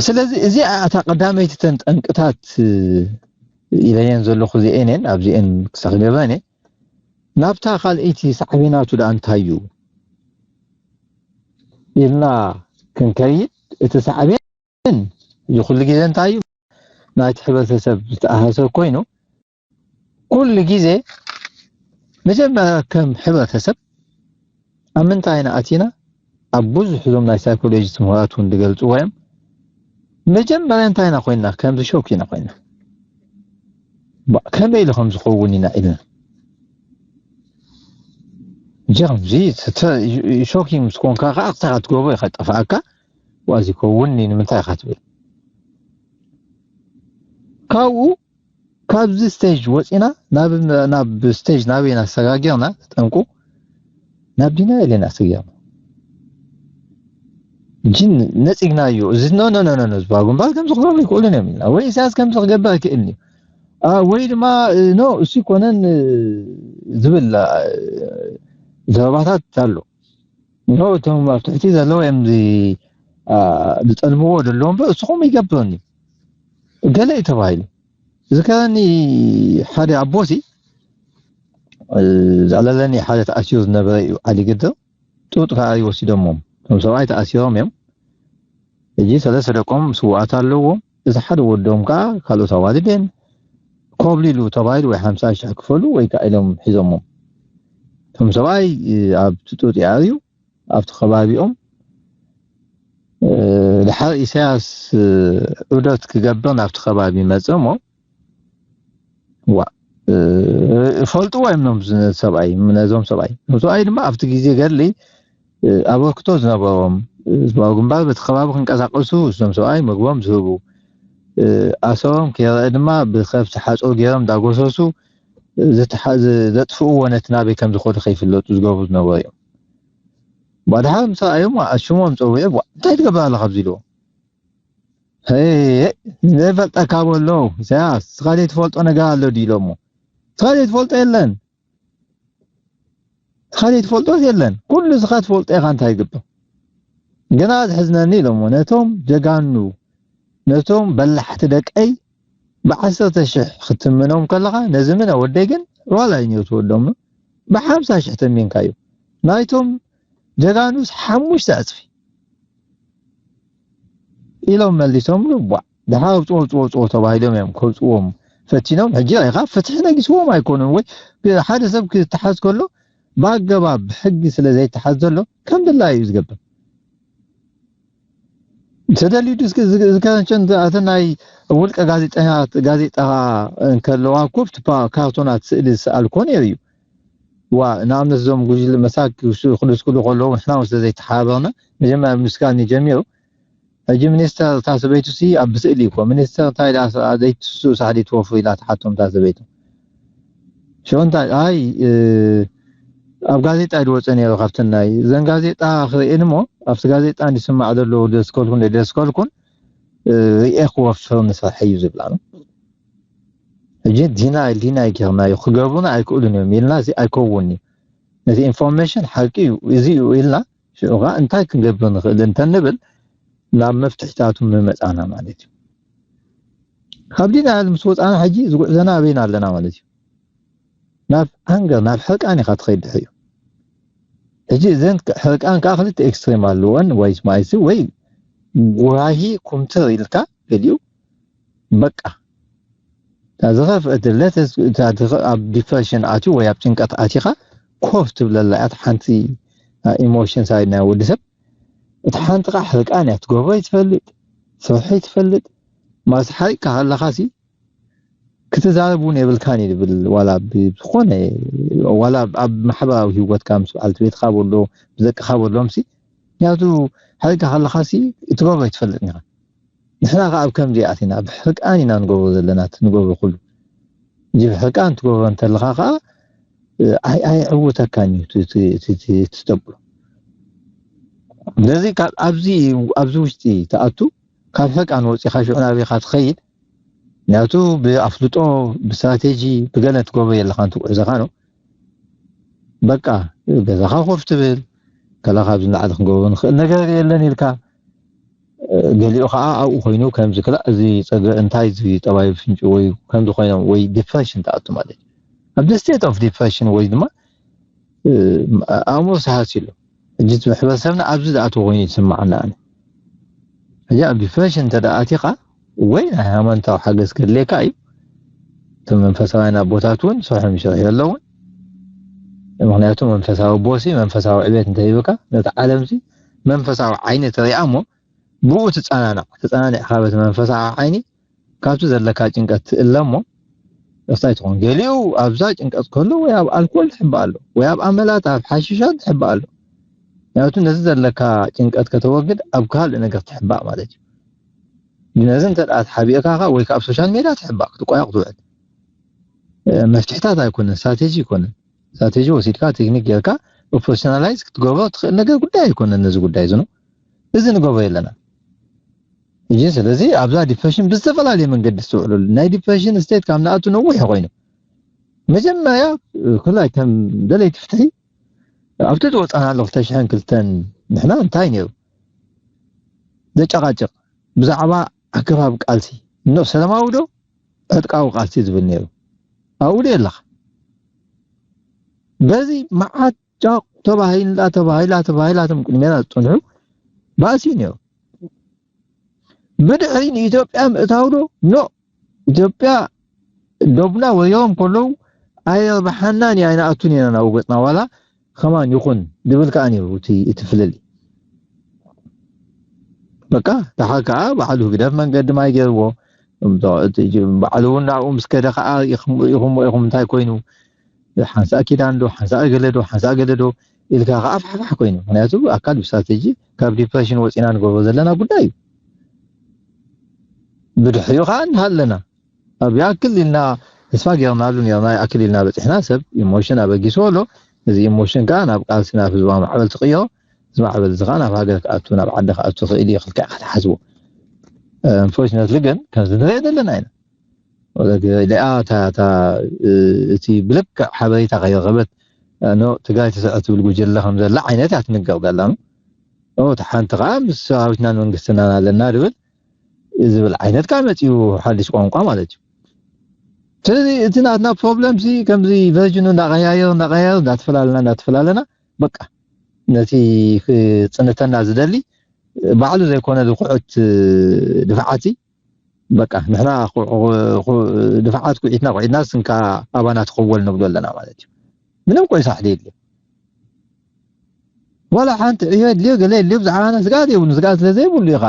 ስለዚ እዚኣ እታ ቀዳመይቲ ተን ጠንቅታት ኢለየን ዘለኹ እዚኤን እየን ኣብዚኤን ክሳኽደበን እየ ናብታ ካልኣይቲ ሳዕቤናቱ ደኣ እንታይ እዩ ኢልና ክንከይድ እቲ ሳዕቤን እዚ ኩሉ ግዜ እንታይ እዩ ናይቲ ሕብረተሰብ ዝተኣሳሰር ኮይኑ ኩሉ ግዜ መጀመርያ ከም ሕብረተሰብ ኣብ ምንታይ ኢና ኣቲና ኣብ ብዙሕ እዞም ናይ ሳይኮሎጂ ትምህራት እውን ዝገልፅዎ እዮም መጀመርያ እንታይ ኢና ኮይንና ከምዚ ሾክ ኢና ኮይንና ከመይ ኢሉ ከም ዝኸውን ኢና ኢልና ጀምዚ ሾኪንግ ምስ ኮንካ ከዓ ክሳኻ ትገብሮ ኢኻ ጠፋኣካ ዋዚ ከውን ንምንታይ ኢኻ ትብል ካብኡ ካብዚ ስቴጅ ወፂና ናብ ናብ ስቴጅ ናበይ ኢና ሰጋጊርና ጠንቁ ናብ ዲና ኢለና ሰጊርና ጅን ነፂግናዮ እዚ ኖ ኖ ኖ ኖ ዝበሃሉ እምበኣር ከምዚ ክገብሩ ይክእሉን እዮም ኢልና ወይ ኢሳያስ ከምዚ ክገብር ኣይክእልን እዩ ወይ ድማ ኖ እሱ ይኮነን ዝብል ዘረባታት ኣሎ ኖ እቶም ኣብ ትሕቲ ዘለዉ እዮም ዝጠልምዎ ዘለዉ እምበር እሱ ከምኡ ይገብርን እዩ ገለ እዩ ተባሂሉ ዝከረኒ ሓደ ኣቦሲ ዘዕለለኒ ሓደ ተኣሲሩ ዝነበረ እዩ ዓሊ ግድር ጡጥ ከዓ ይወሲዶሞም እቶም ሰብኣይ ተኣሲሮም እዮም ሕጂ ሰለስተ ደቆም ስውኣት ኣለዎም እዚ ሓደ ወዶም ከዓ ካልኦት ኣዋልድ እየን ኮብሊሉ ተባሂሉ ወይ ሓምሳ ሽሕ ክፈሉ ወይ ከዓ ኢሎም ሒዞሞም እቶም ሰብኣይ ኣብ ጡጥ ይኣርዩ ኣብቲ ከባቢኦም ድሓር ኢሳያስ ዑደት ክገብር ናብቲ ከባቢ መፀ እሞ ዋ ፈልጥዎ እዮም ኖም ሰብኣይ ነዞም ሰብኣይ ነዞም ሰብኣይ ድማ ኣብቲ ግዜ ገድሊ ኣበርክቶ ዝነበሮም ህዝባዊ ግንባር በቲ ከባቢ ክንቀሳቀሱ እዞም ሰብኣይ ምግቦም ዝህቡ ኣሰሮም ከይረአ ድማ ብከብቲ ሓፀው ገይሮም እንዳጎሰሱ ዘጥፍእዎ ነቲ ናበይ ከም ዝኸዱ ከይፍለጡ ዝገብሩ ዝነበሩ እዮም ባድሓ ምስ ረኣዮም ሽሞም ፀዊዑ እንታይ ትገብር ኣለካ ኣብዚ ኢልዎ ዘይፈልጠካ በሎ ኢሳያስ ስኻ ዘይትፈልጦ ነገር ኣሎ ድዩ ኢሎሞ ስኻ ዘይትፈልጦ የለን ስኻ ዘይትፈልጦ የለን ኩሉ ስኻ ትፈልጦ ኢኻ እንታይ ይግበር ግና ዝሕዝነኒ ኢሎሞ ነቶም ጀጋኑ ነቶም በላሕቲ ደቀይ ብዓሰርተ ሽሕ ክትምኖም ከለኻ ነዚ ምነ ወደይ ግን ዋላ እዩ ነይሩ ትወዶም ብሓምሳ ሽሕ ተሚንካዮ ናይቶም ጀጋኑስ ሓሙሽተ ዕፅፊ ኢሎም መሊሶምሉ ቧዕ ድሓር ውፅዎ ውፅዎ ውፅዎ ተባሂሎም እዮም ከውፅዎም ፈቲኖም ሕጂ ኢኻ ፍትሒ ነጊስዎም ኣይኮኑን ወይ ሓደ ሰብ ክተሓዝ ከሎ ብኣገባብ ብሕጊ ስለ ዘይተሓዝ ዘሎ ከም ድላ እዩ ዝገብር ተደልዩ ዝከረንቸን ኣተ ናይ ውልቀ ጋዜጠኛት ጋዜጣ እንከለዋ ኩብ ካርቶናት ስእሊ ዝሰኣልኮ ነይሩ እዩ ዋ ንኣብነት እዞም ጉጅለ መሳኪ ክድስክሉ ከለዉ ንሕና እውን ስለ ዘይተሓባበርና መጀመርያ ምስጋን እዩ ጀሚሩ። ሕጂ ሚኒስተር እታ ሰበይቱ ሲ ኣብ ብስእሊ እኮ ሚኒስተር እንታይ ደኣ ዘይትስኡ ሳሕዲ ትወፍሩ ኢላ ትሓቶም እታ ሰበይቱ። ሽዑ እንታይ ኣይ ኣብ ጋዜጣ ድወፀ ነይሩ ካብተን ናይ እዘን ጋዜጣ ክርእየን እሞ ኣብቲ ጋዜጣ እንዲስማዕ ዘሎ ደስከልኩን ደስከልኩን ርእየ ክወፍር ንሰርሐ እዩ ዝብላ ነው። ሕጂ ዲናይ ዲናይ ጌርናዮ ክገብሩና ኣይክእሉን እዮም ኢልና እዚ ኣይከውን እዩ። ነቲ ኢንፎርሜሽን ሓቂ እዩ እዚ እዩ ኢልና ሽዑ ከዓ እንታይ ክንገብር ንኽእል እንተንብል ናብ መፍትሕታቱ ምመፃና ማለት እዩ። ካብ ዲናይል ምስ ወፃና ሕጂ ዝጉዕዘና ኣበይና ኣለና ማለት እዩ። ናብ ሃንገር ናብ ሕርቃን ኢኻ ትኸይድ ድሕሪኡ። ሕጂ እዘን ሕርቃን ከዓ ክልተ ኤክስትሪም ኣለወን ወይ ስማይሲ ወይ ጉራሂ ኩምትር ኢልካ ገሊኡ በቃ እታ ዝኸፍአት ድለት ኣብ ዲፕሬሽን ኣትዩ ወይ ኣብ ጭንቀት ኣቲኻ ኮፍ ትብለላ እያ። ሓንቲ ኢሞሽን ሳይድ ናይ ወዲ ሰብ እቲ ሓንቲ ከዓ ሕርቃን እያ። ትገብሮ ይትፈልጥ ስርሑ ይትፈልጥ ማስ ሓሪቅካ ከለኻ ሲ ክትዛረብ እውን የብልካን እዩ ዝብል ዋላ ዝኾነ ዋላ ኣብ ማሕበራዊ ህይወትካ ምስ በዓልቲ ቤትካ በሎ ብደቅኻ በሎም ሲ ምክንያቱ ሓሪቅካ ከለኻ ሲ ትገብሮ ይትፈልጥ ኢኻ። ንሕና ከዓ ኣብ ከምዚ ኣቲና ብሕርቃን ኢና ንገብሮ ዘለና ንገብሮ ኩሉ እዚ ብሕርቃን ትገብሮ እንተለካ ከዓ ኣይዕውተካን እዩ ትተብሎ ስለዚ ኣብዚ ውሽጢ ትኣቱ ካብ ሕርቃን ወፂኻ ሽዑ ናበይካ ትኸይድ ምክንያቱ ብኣፍልጦ ብስትራቴጂ ብገለ ትገብሮ የለካ እንትጉዕዘካ ነው በቃ ገዛኻ ኮፍ ትብል ከላ ካብዚ ንላዕሊ ክንገብሮ ንኽእል ነገር የለን ኢልካ ገሊኡ ከዓ ኣብኡ ኮይኑ ከምዚ ክላ እዚ ፀገ እንታይ እዚ ጠባይ ፍንጭ ወይ ከምዚ ኮይኖም ወይ ዲፕሬሽን ትኣቱ ማለት እዩ ኣብ the state of depression ወይ ድማ ኣእምሮ ሰሃስ ኢሉ ሕጂ እቲ ሕብረተሰብና ኣብዚ ዝኣተወ ኮይኑ ይስማዓና ኣነ ሕጂ ኣብ ዲፕሬሽን እንተ ኣቲኻ ወይ ናይ ሃይማኖታዊ ሓገዝ ከድልየካ እዩ እቶም መንፈሳውያን ኣቦታት እውን ስርሖም ይሰርሑ ኣለውን ምክንያቱ መንፈሳዊ ቦሲ መንፈሳዊ ዕቤት እንተሂብካ ነቲ ዓለምዚ መንፈሳዊ ዓይኒ ተሪኣ እሞ ብኡ ትፀናናዕ ተፀናኒዕካ በቲ መንፈሳዊ ዓይኒ ካብቲ ዘለካ ጭንቀት ትእለ እሞ እንታይ ትኾን ገሊኡ ኣብዛ ጭንቀት ከሎ ወይ ኣብ ኣልኮል ትሕባእ ኣሎ ወይ ኣብ ኣመላት ኣብ ሓሽሻት ትሕባእ ኣሎ ምክንያቱ ነዚ ዘለካ ጭንቀት ከተወግድ ኣብ ካልእ ነገር ትሕባእ ማለት እዩ ነዚ እንተ ተሓቢእካ ወይ ካብ ሶሻል ሜድያ ትሕባእ ክትቆያ ክትውዕል መፍትሕታት ኣይኮነን ስትራቴጂ ይኮነን ስትራቴጂ ወሲድካ ቴክኒክ ጌርካ ኦፕሬሽናላይዝ ክትገብሮ ትኽእል ነገር ጉዳይ ኣይኮነን ነዚ ጉዳይ ዝኖ እዚ ንገብሮ የለና እጂ ስለዚ ኣብዛ ዲፕሬሽን ብዝተፈላለየ መንገዲ ዝስውዕለሉ ናይ ዲፕሬሽን ስቴት ካብ ንኣቱ ነዊሕ ኮይኑ መጀመርያ ክላይ ከም ደለይቲ ፍትሒ ኣብቲ ዝወፃና ኣሎ ክልተ ሽሕን ክልተን ንሕና እንታይ ነይሩ ዘጨቃጭቅ ብዛዕባ ኣገባብ ቃልሲ ኖ ሰላማዊ ዶ ዕጥቃዊ ቃልሲ ዝብል ነይሩ ኣብኡ ዶ የለካ በዚ መዓት ጫቕ ተባሂላ ተባሂላ ተባሂላ እቶም ቅድሜና ዝፀንሑ ባእሲ ነይሩ ብድሕሪ ንኢትዮጵያ ምእታው ዶ ኖ ኢትዮጵያ ዶብና ወሪሮም ከለዉ ኣየርብሓናን ኢና ኣይንኣቱን ኢና ናብኡ ገፅና ዋላ ከማን ይኹን ዝብል ከዓ ነይሩ እቲ እቲ ፍልልይ በቃ ደሓር ከዓ ባዕሉ ህግደፍ መንገዲ ማይ ገይርዎ ባዕሉ እውን ናብኡ ምስ ከደ ከዓ ኢኹም ኢኹም እንታይ ኮይኑ ሓንሳእ ኪዳን ዶ ሓንሳእ ገለ ዶ ሓንሳእ ገለ ዶ ኢልካ ከዓ ፋሕፋሕ ኮይኑ ምክንያቱ ኣካል ብስትራቴጂ ካብ ዲፕሬሽን ወፂና ንገብሮ ዘለና ጉዳይ እዩ ብድሕሪኡ ከዓ እንሃለና ኣብ ይኣክል ኢልና ተስፋ ገይርናሉ ነርና ይኣክል ኢልና በፂሕና ሰብ ኢሞሽን ኣበጊስዎ ኣሎ እዚ ኢሞሽን ከዓ ናብ ቃልሲ ናብ ህዝባዊ ማዕበል ትቅይሮ እዚ ማዕበል እዚ ከዓ ናብ ሃገር ክኣቱ ናብ ዓዲ ክኣቱ ክእል እዩ ክልክዕ ክትሓስቦ unfortunately ግን ከምዚ ንሪኦ ዘለና ኢና ወለግ ሊኣ እታ እታ እቲ ብልክዕ ሓበሬታ ከይረኸበት ኖ ትግራይ ትስዕር ትብል ጉጅለ ከም ዘላ ዓይነት እያ ትንገር ዘላ ኖ እታ ሓንቲ ከዓ ምስ ሰራዊትናን መንግስትናን ኣለና ድብል ዝብል ዓይነት ከዓ መፅኡ ሓድሽ ቋንቋ ማለት እዩ ስለዚ እቲ ናትና ፕሮብለም ሲ ከምዚ ቨርጅኑ እንዳቀያየር እንዳቀያየር እንዳተፈላለና እንዳተፈላለና በቃ ነቲ ክፅንተና ዝደሊ ባዕሉ ዘይኮነ ዝኩዕት ድፍዓት በቃ ንሕና ድፍዓት ኩዒትና ኩዒትና ስንካ ኣባና ትኸወል ንብሎ ኣለና ማለት እዩ ምንም ቆይሳ ሕደ የድልዮ ዋላ ሓንቲ ዕዮ የድልዮ ገለ የድልዮ ብዛዕባና ስጋት የብሉ ስጋት ስለ ዘይብሉ ኢኻ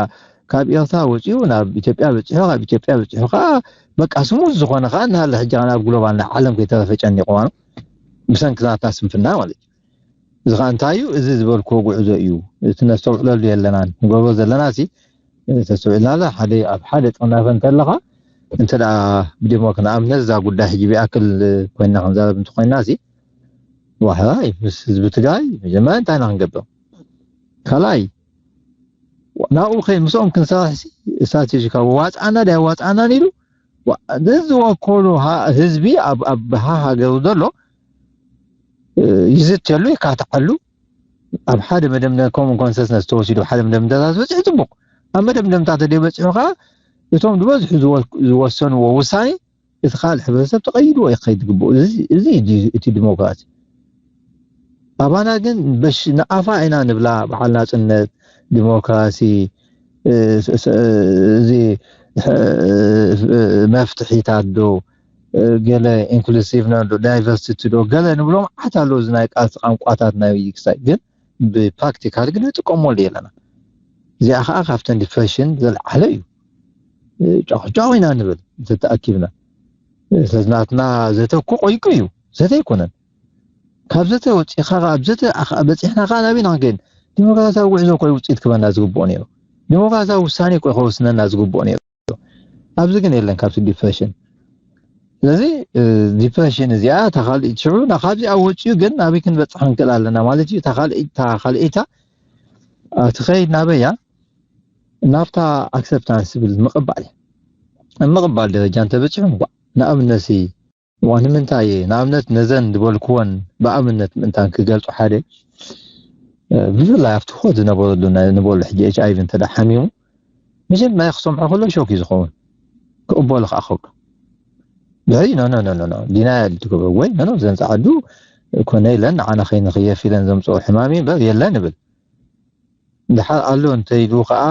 ካብ ኤርትራ ወፂኡ ናብ ኢትዮጵያ በፂሑ ካብ ኢትዮጵያ በፂሑ ከዓ በቃ ስሙዝ ዝኾነ ከዓ እናሃለ ሕጂ ናብ ግሎባል ናይ ዓለም ከይተረፈ ጨኒቕዋ ነው ብሰንኪ ናታ ስንፍና ማለት እዩ። እዚ ከዓ እንታይ እዩ? እዚ ዝበልክዎ ጉዕዞ እዩ። እቲ ነስተውዕለሉ የለናን። ንገብሮ ዘለና ሲ ተስተውዕልና፣ ሓደ ኣብ ሓደ ጥርናፈ እንተለኻ፣ እንተ ደኣ ብዲሞክ ንኣብነት እዛ ጉዳይ ሕጂ ብኣክል ኮይና ክንዛረብ እንተኮይና ሲ ዋሕራይ ምስ ህዝቢ ትግራይ መጀመርያ እንታይ ኢና ክንገብር? ካልኣይ ናብኡ ከይ ምስኦም ክንሰርሕ ሲ ስትራቴጂካዊ ዋፅኣና ዳይ ዋፅኣናን ኢሉ ዋ- ነዚ ዝወከሉ ሃ- ህዝቢ ኣብ ኣብ ሃ ሃገሩ ዘሎ እ፣ ይዝተሉ፣ ይካትዓሉ። ኣብ ሓደ መደምደ ኮመን ኮንሰንሰስ ተወሲዱ ሓደ መደምደምታ ዝበፅሑ ፅቡቅ። ኣብ መደምደምታ ተደይበፅሑ ከዓ እቶም ዝበዝሑ ዝወ- ዝወሰንዎ ውሳኔ እቲ ካልእ ሕብረተሰብ ተቐይድዎ ይኸይድ ዝግብኡ። እዚ እዚ እዩ እቲ ዲሞክራሲ። ኣባና ግን በሽ ንኣፋ ኢና ንብላ፣ በዓል ናጽነት፣ ዲሞክራሲ፣ እ፣ ስ- ስ- እዚ እ፣ መፍትሒታት ዶ፣ እ፣ ገለ ኢንክሉሲቭ ዶ፣ ዳይቨርሲቲ ዶ፣ ገለ ንብሎም ዓት ኣለዉ። እዚ ናይ ቃልሲ ቋንቋታት ናይ ክሳይ ግን ብፕራክቲካል ግን ንጥቀመሉ የለና። እዚኣ ከዓ ካብተን ዲፕሬሽን ዘልዓለ እዩ። እ፣ ጫቕጫቕ ኢና ንብል እንተተኣኪብና። ስለዚ ናትና ዘተ እኮ ቆይቁ እዩ። ዘተ ኣይኮነን። ካብ ዘተ ወፂኻ ኣብ ዘተ ኣኻ- በፂሕና ከዓ ናበይ ኢና ክንከይድ? ዲሞክራሲያዊ ጉዕዞ እኮ ውፅኢት ክበና ዝግብኦ ነይሩ። ዲሞክራሲያዊ ውሳኔ እኮ ከወስነና ዝግብኦ ነይሩ። ኣብዚ ግን የለን ካብቲ ዲፕሬሽን። ስለዚ እ፣ ዲፕሬሽን እዚኣ እታ ካልእ ሽዑ ና- ካብዚኣ ወፂኡ ግን ናበይ ክንበፅሕ ክንክእል ኣለና ማለት እዩ። እታ ካልእ- እታ ካልኣይታ እቲ ከይድ ናበያ ናብታ ኣክሰፕታንስ ዝብል ምቕባል። ኣብ ምቕባል ደረጃ እንተበፂሑ እንኳ ንኣብነት ሲ እዋ ንምንታይ ንኣብነት ነዘን ዝበልክወን ብኣብነት ምእንታን ክገልፁ ሓደ እ፣ ብፍላይ ኣብቲ ሆድ ዝነበረሉ ናይ- ንበሉ ሕጂ ኤች ኣይቪ እንተ ሓሚሙ መጀመርያ ክሰምዖ ከሎ ሾክ እዩ ዝኸውን። ክቕበሉ ከዓ ከብዶ ድሕሪ ኖ ኖ ኖ ኖ ኖ ዲናያል ትገብሮ ወይ ኖ ኖ ዘን ፃዓዱ ኮነ ኢለን ንዓና ከይንኽየፍ ኢለን ዘምፅኦ ሕማም እዩ እምበር የለን ይብል። ድሓር ኣሎ እንተይሉ ከዓ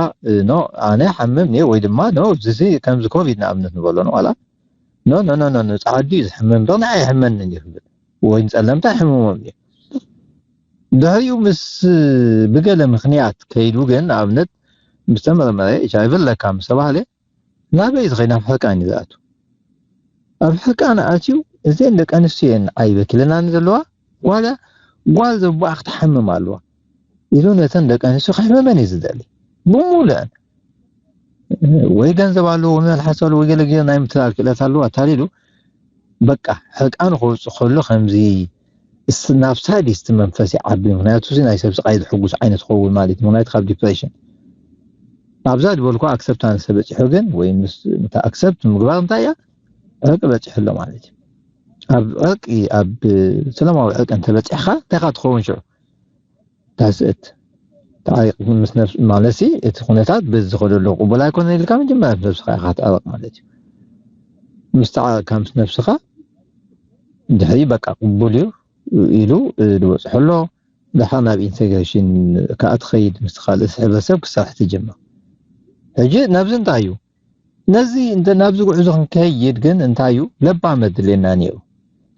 ኖ ኣነ ሓምም እየ ወይ ድማ ኖ እዚ ከምዚ ኮቪድ ንኣብነት ንበሎ ነው ዋላ ኖ ኖ ኖ ኖ ኖ ፃዓዱ እዩ ዝሕምም እምበር ንዓይ ኣይሕመንን እዩ ክብል ወይ ንፀለምታ ይሕምሞም እዩ። ድሕሪኡ ምስ ብገለ ምክንያት ከይዱ ግን ንኣብነት ምስ ተመርመረ ኤች ኣይቪ ኣለካ ምስ ተባህለ ናበይ ዝኸይድ ናብ ሕርቃን እዩ ዝኣቱ። ኣብ ሕርቃን ኣትዩ እዘን ደቂ ኣንስትዮ እየን ኣይበኪለናን ዘለዋ ዋላ ጓል ዘቦኣ ክትሓምም ኣለዋ ኢሉ ነተን ደቂ ኣንስትዮ ከሕምመን እዩ ዝደሊ ብሙሉአን ወይ ገንዘብ ኣለዎ ወይ መልሓስ ኣለዎ ወይ ገለ ገለ ናይ ምትላል ክእለት ኣለዎ ኣታሊሉ በቃ ሕርቃኑ ከውፅእ ከሎ ከምዚ እስ- ናብ ሳይድ እቲ መንፈስ ይዓቢ ምክንያቱ እዚ ናይ ሰብ ስቃይ ዝሕጉስ ዓይነት ክኸውን ማለት እዩ ምክንያቱ ካብ ዲፕሬሽን ኣብዛ ዝበልኩ ኣክሰፕታንስ ተበፂሑ ግን ወይ ምስ ኣክሰፕት ምግባር እንታይ እያ ዕርቂ በፂሑ ኣሎ ማለት እዩ ኣብ ዕርቂ ኣብ ሰላማዊ ዕርቂ እንተበፂሕካ እንታይ ካ ትኸውን ሽዑ ታስእት ተዓሪቕ ምስ ነብስ ማለት ሲ እቲ ኩነታት በዚ ዝኸደሎ ቅቡል ኣይኮነን ኢልካ መጀመርያ ምስ ነብስኻ ኢኻ ትዕረቕ ማለት እዩ ምስ ተዓረቕካ ምስ ነብስኻ ድሕሪ በቃ ቅቡል እዩ ኢሉ ዝበፅሖ ኣሎ ደሓር ናብ ኢንቴግሬሽን ከዓ ትኸይድ ምስ ካልእ ሕብረተሰብ ክሰርሕ ትጅምር ሕጂ ነብዚ እንታይ እዩ ነዚ እንተ ናብዚ ጉዕዞ ክንከይድ ግን እንታይ እዩ ለባም ኣድልየና ነይሩ።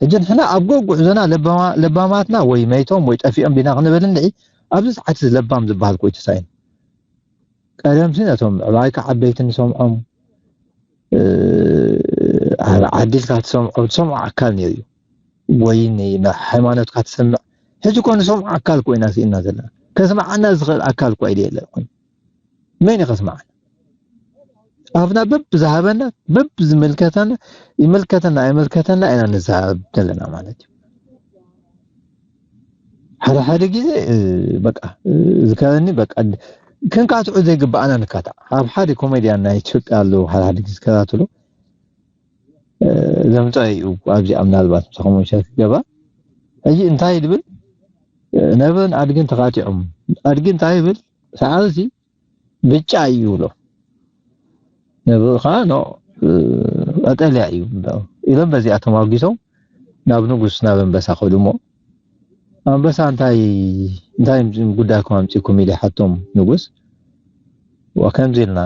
ሕጂ ንሕና ኣብ ጎ ጉዕዞና ለባማ- ለባማትና ወይ መይቶም ወይ ጠፊኦም ዲና ክንብል እንድዒ ኣብዚ ሰዓት እዚ ለባም ዝበሃል ኮይቱ ሳይን ቀደምሲ ነቶም ዕባይካ ዓበይቲ ንሰምዖም እ፣ ዓዲልካ ትሰምዖ ትሰምዖ ኣካል ነይሩ እዩ ወይ ን- ሃይማኖትካ ትሰምዕ ሕጂ ኮ ንሰምዖ ኣካል ኮይና ስኢና ዘለና ከስማዓና ዝኽእል ኣካል እኳ ኢደ የለን ኮይኑ መን እዩ ከስማዓና ኣፍና በብ ዝሃበና በብ ዝምልከተና ይምልከተና ኣይምልከተና ኢና ንዛረብ ዘለና ማለት እዩ ሓደ ሓደ ግዜ እ፣ በቃ እ፣ ዝከረኒ በቃ ድ- ክንካትዑ ዘይግባኣና ንካታዕ ኣብ ሓደ ኮሜድያን ናይ ኢትዮጵያ ኣለዉ ሓደ ሓደ ግዜ ዝከታተሉ እ፣ ዘምፀ እዩ ኣብዚኣ ምናልባት ምሳኹም ሸር ክገባ ሕጂ እንታይ ድብል እ፣ ነብርን ኣድግን ተኻቲዖም ኣድጊ እንታይ ይብል ሰዓርሲ ብጫ እዩ ይብሎ ነብሪ ከዓ ኖ ቀጠልያ እዩ ኢሎም በዚኣ ተማጒሶም ናብ ንጉስ ናብ ኣንበሳ ከዱ እሞ ኣንበሳ እንታይ እንታይ ጉዳይኩም ኣምፂኩም ኢለ ሓቶም ንጉስ ከምዚ ኢልና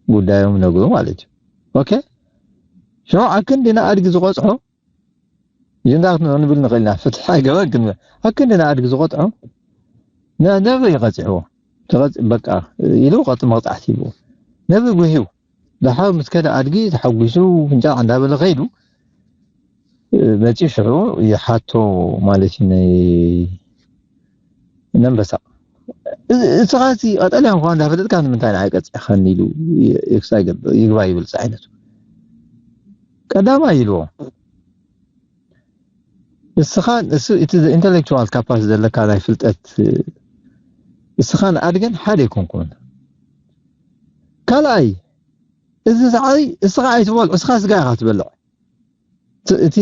ጉዳዮም ነግሩ ማለት እዩ ኦኬ ሽዑ ኣክንዲ ንኣድጊ ዝቆፅሖ ይንዳክ ንብል ንኽእል ኢና ፍትሒ ኣይገበን ግን ኣክንዲ ንኣድጊ ዝቆፅዖ ነብሪ ይቐፅዕዎ በቃ ኢሉ ቀጥ መቕፃዕቲ ይብዎ ነብሪ ጉሂው ደሓር ምስ ከደ ኣድጊ ተሓጒሱ ፍንጫዕ እንዳበለ ከይዱ መፂኡ ሽዑ ይሓቶ ማለት እዩ። ነንበሳ፣ እስኻ እቲ ቀጠልያ ምኳን እንዳፈለጥካ ንምንታይ ንዓይ ቀፂዕኻኒ ኢሉ ይግባ ይብል ዓይነት ቀዳማ ኢልዎ። እስኻ እቲ ኢንተሌክቹዋል ካፓሲቲ ዘለካ ናይ ፍልጠት፣ እስኻን ኣድገን ሓደ ኣይኮንኩን። ካልኣይ፣ እዚ ሳዕሪ እስኻ ኣይትበልዑ፣ እስኻ ስጋ ኢኻ ትበልዕ። እቲ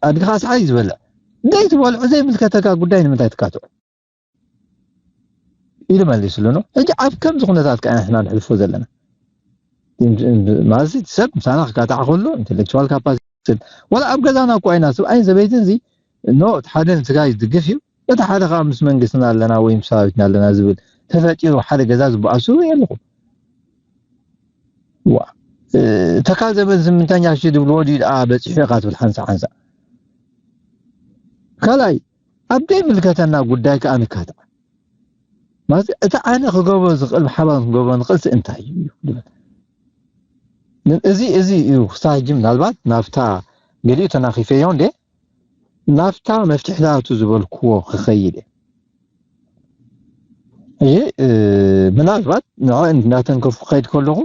ኣድግኻ ሳዕሪ ዝበልዕ ዘይትበልዑ ዘይምልከተካ ጉዳይ ንምንታይ ትካትዑ? ኢሉ መሊስሉ ነው። ሕጂ ኣብ ከምዚ ኩነታት ከኣ ንሕና ንሕልፎ ዘለና ማለት ሰብ ምሳና ክካታዕ ከሎ ኢንተሌክቹዋል ካፓሲቲ፣ ወላ ኣብ ገዛና እኮ ኣይና፣ ሰብኣይን ሰበይትን እዚ ኖ፣ እቲ ሓደ ንስጋ ዝድግፍ እዩ፣ እቲ ሓደ ከዓ ምስ መንግስትና ኣለና ወይ ምስ ሰራዊትና ኣለና ዝብል ተፈጢሩ ሓደ ገዛ ዝበኣሱ ኣለኹ። ዋ፣ ተካል ዘበን ስምንተኛ ሺ ዝብልዎ ድዩ ደኣ በፂሑ ኢኻ ትብል ሓንሳ ሓንሳ። ካልኣይ፣ ኣብ ዘይምልከተና ጉዳይ ከዓ ንካታዕ ማለት እቲ ኣነ ክገብሮ ዝኽእል ብሓባር ክንገብሮ ንኽእል እንታይ እዩ? እዚ እዚ እዩ ክሳብ ሕጂ ምናልባት ናብታ ገሊኡ ተናኺፈዮ እንዴ ናብታ መፍትሕታቱ ዝበልክዎ ክኸይድ እየ። እይ ምናልባት ንዕኡ እንዳተንከፉ ክኸይድ ከለኹ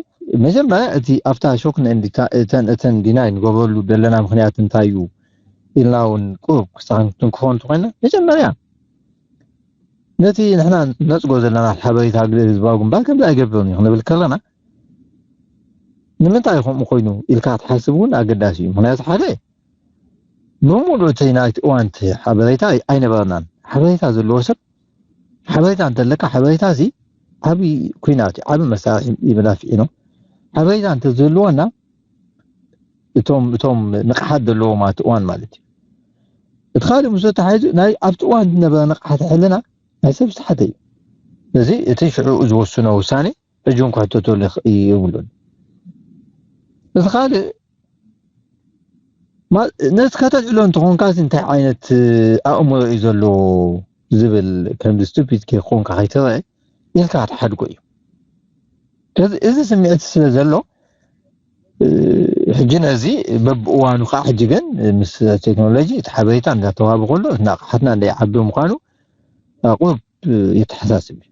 መጀመርያ እቲ ኣብታ ሾክ እተን እተን ዲናይ ንገብረሉ ዘለና ምክንያት እንታይ እዩ ኢልና እውን ቁሩብ ክሳንትንክፎ እንተኮይና መጀመርያ ነቲ ንሕና ነፅጎ ዘለና ሓበሬታ ህዝባዊ ግንባር ከምዚ ኣይገብርን እዩ ክንብል ከለና ንምንታይ ከምኡ ኮይኑ ኢልካ ትሓስብ እውን ኣገዳሲ እዩ። ምክንያቱ ሓደ ብሙሉእ እቲ ናይቲ እዋን እቲ ሓበሬታ ኣይነበረናን። ሓበሬታ ዘለዎ ሰብ ሓበሬታ እንተለካ ሓበሬታ እዚ ዓብዪ ኩናት እዩ፣ ዓብዪ መሳርሒ መዳፍዒ ነው። ሓበሬታ እንተዝህልወና እቶም እቶም ንቕሓት ዘለዎም ኣብቲ እዋን ማለት እዩ። እቲ ካልእ ምስ ተታሒዙ ናይ ኣብቲ እዋን ዝነበረ ንቕሓት ሕልና ናይ ሰብ ዝተሓተ እዩ። እዚ እቲ ሽዑ ዝወስኖ ውሳኔ ሕጂ እውን ክሕተተሉ ይኽ- የብሉን። እቲ ካልእ ማ- ነቲ ከተልዕሎ እንተኾንካ እንታይ ዓይነት ኣእምሮ እዩ ዘለዎ ዝብል ከምዚ ስቱፒድ ከይኮንካ ከይትረአ ኢልካ ክትሓድጎ እዩ። ከዚ- እዚ ስምዒት ስለ ዘሎ ሕጂ ነዚ በብእዋኑ ከዓ ሕጂ ግን ምስ ቴክኖሎጂ እቲ ሓበሬታ እንዳተዋሃበ ከሎ እቲ ንቕሓትና እንዳይዓቢ ምዃኑ ኣቑብ የተሓሳስብ እዩ።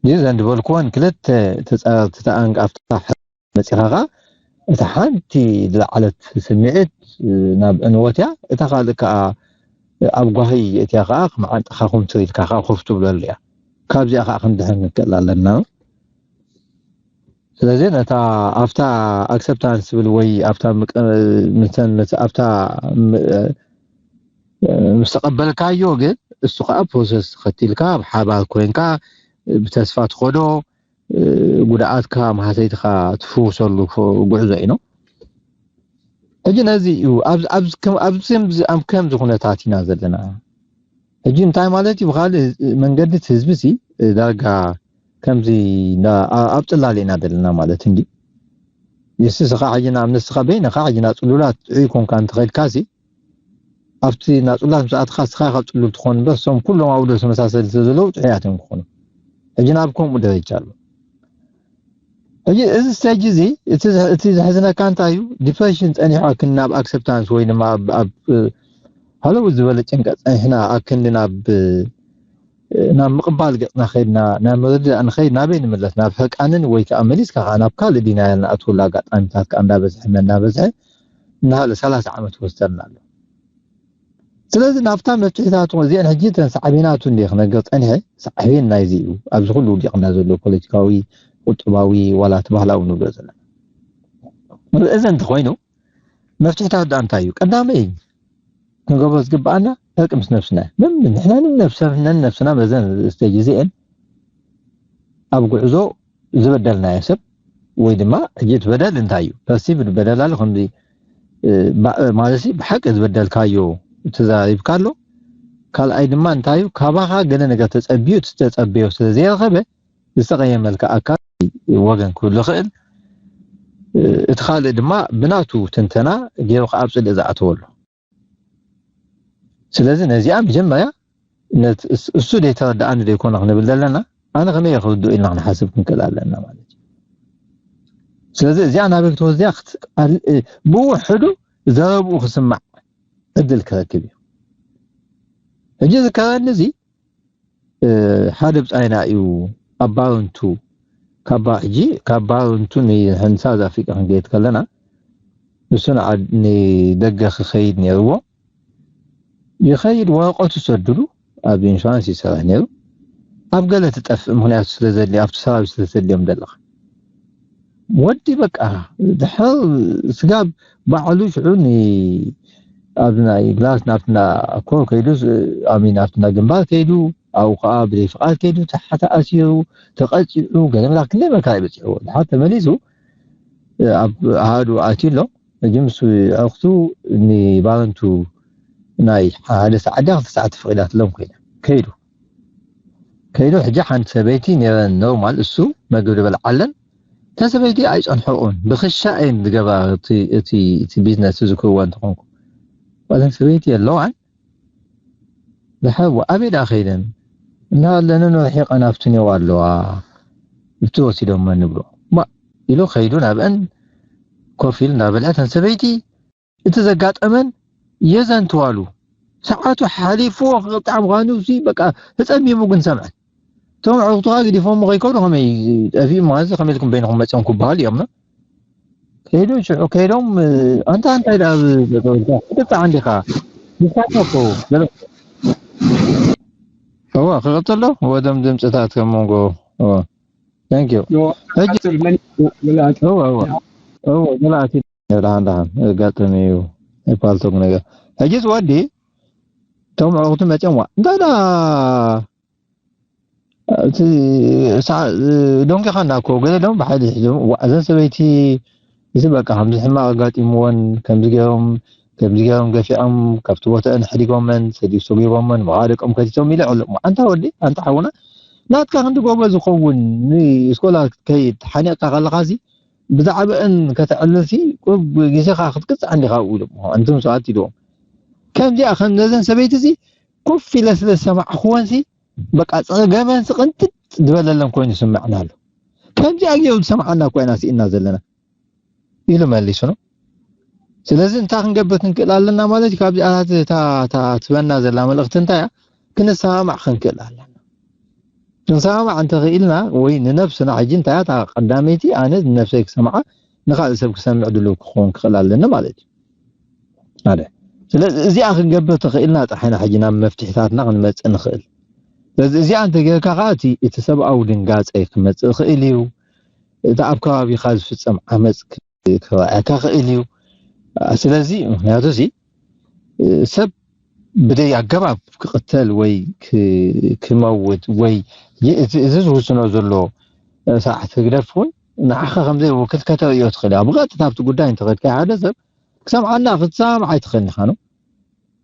እዚ ዘን ዝበልክወን ክልተ ተፃረርቲ ተኣንቃፍታ መፂኻ ከዓ እታ ሓንቲ ዝለዓለት ስምዒት ናብ ዕንወት እያ፣ እታ ካልእ ከዓ ኣብ ጓሂ እቲያ ከዓ መዓንጣኻ ኩምትር ኢልካ ከዓ ኮፍ ትብለሉ እያ። ካብዚኣ ከዓ ክንድሕን ንክእል ኣለና። ስለዚ ነታ ኣብታ ኣክሰፕታንስ ትብል ወይ ኣብታ ምቀ- ምተን መት- ኣብታ ም- ምስ ተቐበልካዮ ግን እሱ ከዓ ፕሮሰስ ተኸቲልካ ብሓባር ኮይንካ ብተስፋ ትኸዶ ጉድኣትካ ማህሰይትካ ትፍውሰሉ ጉዕዞ እዩ ነው። ሕጂ ነዚ እዩ ኣብዚ ከምዚ ኩነታት ኢና ዘለና። ሕጂ እንታይ ማለት እዩ? ብካልእ መንገዲ እቲ ህዝቢ ሲ ዳርጋ ከምዚ ኣብ ፅላል ኢና ዘለና ማለት እንዲ የስስኻ ሕጂ ናብ ንስኻ በይንኻ ሕጂ ናብ ፅሉላት ጥዑይ ኮንካ እንተኸድካ ሲ ኣብቲ ናብ ፅሉላት ምስ ኣትኻ ንስኻ ኢኻ ፅሉል ትኾን እምበር እሶም ኩሎም ኣብኡ ተመሳሰልቲ ስለ ዘለዉ ጥዑያት እዮም ክኾኑ። ሕጂ ናብ ከምኡ ደረጃ ኣሎ። ሕጂ እዚ ስቴጅ እዚ እቲ ዘሕዝነካ እንታይ እዩ? ዲፕሬሽን ፀኒሑ ኣክን ናብ ኣክሰፕታንስ ወይ ድማ ኣብ ሃለው ዝበለ ጭንቀት ፀኒሕና ኣክንዲ ናብ ናብ ምቕባል ገፅና ከይድና ናብ ምርድዳእ ንኸይድ ናበይ ንምለስ ናብ ሕቃንን ወይ ከዓ መሊስካ ከዓ ናብ ካልእ ዲናያል ንኣትወሉ ኣጋጣሚታት ከዓ እንዳበዝሐ እንዳበዝሐ እናሃለ ሰላሳ ዓመት ወሰድና ኣሎ። ስለዚ ናብታ መፍትሒታቱ እዚአን ሕጂ ተን ሳዕቤናቱ እንደ ክነገር ፀኒሐ ሳዕቤን ናይዚ እዩ ኣብዚ ኩሉ ውዲቕና ዘሎ ፖለቲካዊ ቁጥባዊ ዋላ እቲ ባህላዊ ንብሎ ዘለና እዚ እንተኮይኑ መፍትሒታት ዳ እንታይ እዩ ቀዳመይ ክንገብሮ ዝግብኣና ዕርቂ ምስ ነብስና እዩ። ንሕና ንነብሰና ነብስና በዘን ስቴጅ እዚአን ኣብ ጉዕዞ ዝበደልናዮ ሰብ ወይ ድማ ሕጂ እቲ በደል እንታይ እዩ ፐርሲቭድ በደል ኣሎ ከምዚ ማለት ብሓቂ ዝበደልካዮ ተዛሪብካ ኣሎ። ካልኣይ ድማ እንታይ እዩ ካባኻ ገለ ነገር ተፀቢዩ እቲ ዝተፀበዮ ስለ ዘይረኸበ ዝተቐየመልካ ኣካል ወገን ክህሉ ይኽእል። እቲ ካልእ ድማ ብናቱ ትንተና ገይሩ ከዓ ኣብ ፅልኢ ዝኣተወሉ ስለዚ ነዚኣ መጀመርያ እሱ ደይተረድኣኒ ደይኮነ ክንብል ዘለና ኣነ ከመይ ክርድኡ ኢልና ክንሓስብ ክንክእል ኣለና ማለት እዩ። ስለዚ እዚኣ ናበይ ክትወስድያ ብውሕዱ ዘረብኡ ክስማዕ ዕድል ክረክብ እዩ። ሕጂ ዝከረኒ እዚ ሓደ ብጻይና እዩ። ኣባርንቱ ካብ ሕጂ ካብ ባርንቱ ንሳውዝ ኣፍሪቃ ክንከይድ ከለና ንሱ ንደገ ክኸይድ ነይርዎ። ይኸይድ፣ ወረቀቱ ሰዱሉ ኣብ ኢንሹራንስ ይሰርሕ ነይሩ። ኣብ ገለ ትጠፍእ ምክንያቱ ስለዘድልዮ ኣብቲ ሰራዊት ስለዘድልዮም ዘለካ ወዲ በቃ ድሕር ስጋብ ባዕሉ ሽዑ ን ኣብዚ ናይ ግላስ ናብትና ኮር ከይዱ ኣሚን ናብትና ግንባር ከይዱ ኣብኡ ከዓ ብዘይ ፍቃድ ከይዱ ተሓተ ኣሲሩ ተቀፂዑ ገለ መላ ክንደይ መከራ ይበፅሕዎ ድሓር ተመሊሱ ኣብ ኣሃዱ ኣትዩ ኣሎ። ሕጂ ምስ ኣኽቱ ንባረንቱ ናይ ሓደ ሰዓት ድያ ክልተ ሰዓት ተፈቒዳትሎም ኮይና ከይዱ ከይዱ ሕጂ ሓንቲ ሰበይቲ ነይረን ኖርማል እሱ መግቢ ዝበልዓለን እተን ሰበይቲ ኣይፀንሐኡን ብክሻ እየን ዝገብራ እቲ ቢዝነስ ዝዝክርዎ እንተኾንኩ እተን ሰበይቲ የለዋን ዝሓቡ ኣበይ ደኣ ከይደን እናሃለንን ርሒቐን ኣብቲ ኔው ኣለዋ እቲ ወሲዶመን ንብሎ ማ ኢሉ ከይዱ ናብአን ኮፍ ኢሉ እንዳበልዐ እተን ሰበይቲ እቲ ዘጋጠመን የዘንትዋሉ ሰዓቱ ሓሊፍዎ ክቕጣዕ ምዃኑ እዚ በቃ ተጸሚሙ ግን ሰምዐ እቶም ኣዕሩኽቱ ከዓ ገዲፎም ከይከዱ ከመይ ጠፊኡ ማለት ከመይ ኢልኩም በይንኹም መፂኦም ክበሃሉ እዮም ከይዱ ሽዑ ከይዶም ኣንታ እንታይ ዳ ክትጣዕ እንዲኻ ንስካ እኮ እዋ ክቐፅል ዶ ወደም ድምፅታት ከም መንጎ thank you ሕጂ እዋ እዋ እዋ ገላእቲ ደሓን ደሓን ኣጋጠሚ እዩ ፓልቶክ ነገር ሕጂስ ወዲ እቶም ኣዕሩኽቱ መፂኦም ዋ እንታይ ዳ እቲ ዶንኪኻና እኮ ገለ ሎም ብሓይሊ ሒዞም እዋ እዘን ሰበይቲ እዚ በቃ ከምዚ ሕማቕ ኣጋጢምወን ከምዚ ገይሮም ከምዚ ገይሮም ገፊዖም ካብቲ ቦታአን ኣሕዲጎመን ሰጊሶጊቦመን መቓ ደቆም ከቲቶም ኢለ ዕሎም ኣንታ ወዲ ኣንታ ሓውና ናትካ ክንዲ ጎበዝ ዝኸውን ንስኮላ ክትከይድ ሓኒቕካ ከለኻሲ ብዛዕባአን ከተዕልልሲ ቁብ ግዜኻ ክትቅፅዕ እንዲኻ ኣብኡ ኢሎም እንቶም ሰባት ኢልዎም ከምዚኣ ከም ነዘን ሰበይቲ እዚ ኮፍ ኢለ ስለ ዝሰማዕክወንሲ በቃ ጸገመን ስቕንጥጥ ዝበለለን ኮይኑ ይስምዐና ኣሎ። ከምዚኣ ገይሩ ዝሰምዓና እኮ ኢና ስኢና ዘለና ኢሉ መሊሱ ነው። ስለዚ እንታይ ክንገብር ክንክእል ኣለና ማለት እዩ። ካብዚኣ እታ እታ ትበና ዘላ መልእኽቲ እንታይ እያ? ክንሰማማዕ ክንክእል ኣለና። ክንሰማማዕ እንተኽኢልና ወይ ንነብስና ሕጂ እንታይ እያ እታ ቀዳመይቲ ኣነ ንነብሰይ ክሰምዓ ንኻልእ ሰብ ክሰምዕ ድሉው ክኸውን ክኽእል ኣለኒ ማለት እዩ። ሓደ ስለዚ እዚኣ ክንገብር ተኽኢልና ጥራሕ ኢና ሕጂ ናብ መፍትሒታትና ክንመፅእ ንኽእል። ስለዚ እዚኣ እንተጌርካ ከዓ እቲ እቲ ሰብኣዊ ድንጋፀ ክመፅእ ይኽእል እዩ። እቲ ኣብ ከባቢኻ ዝፍፀም ዓመፅ ክረኣየካ ይኽእል እዩ። ስለዚ ምክንያቱ እዚ ሰብ ብደይ ኣገባብ ክቕተል ወይ ክመውት ወይ እዚ ዝውስኖ ዘሎ ሰዓት ህግደፍ እውን ንዓኻ ከምዘይ ውክል ከተርእዮ ትኽእል እያ ብቐጥታ ኣብቲ ጉዳይ እንተኸድካ ሓደ ሰብ ክሰምዓና ክትሰማምዓ ኣይትኽእልን ኢኻ ነው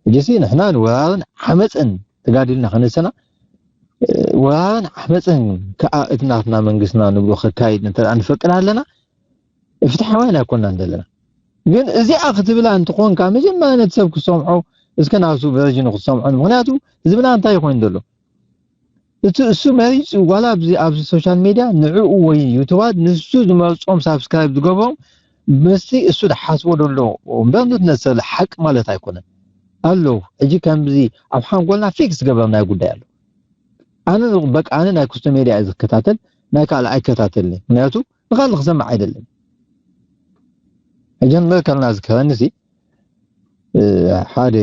ሕጂሲ ንሕና ንወራርን ዓመፅን ተጋዲልና ክንስና ወራርን ዓመፅን ከዓ እቲ ናትና መንግስትና ንብሎ ከካይድ እንተ ንፈቅድ ኣለና ፍትሓውያን ኣይኮናን ዘለና ግን እዚኣ ክትብላ እንትኾንካ መጀመርያ ነቲ ሰብ ክሰምዖ እስከ ናብሱ ቨርዥኑ ክትሰምዖ ምክንያቱ ህዝብና እንታይ ይኮይን ዘሎ እቲ እሱ መሪፁ ዋላ ኣብዚ ኣብዚ ሶሻል ሜድያ ንዕኡ ወይ ዩቱባት ንሱ ዝመርፆም ሳብስክራይብ ዝገብሮም ምስቲ እሱ ዝሓስቦ ዘሎ እምበር ነት ነሰለ ሓቂ ማለት ኣይኮነን ኣሎ ሕጂ ከምዚ ኣብ ሓንጎልና ፊክስ ዝገበርናዮ ጉዳይ ኣሎ ኣነ በቃ ኣነ ናይ ክስቶ ሜድያ እየ ዝከታተል ናይ ካልእ ኣይከታተልን ምክንያቱ ንኻልእ ክሰምዕ ኣይደልን ሕጂ ንበር ከለና ዝከረኒ ሲ ሓደ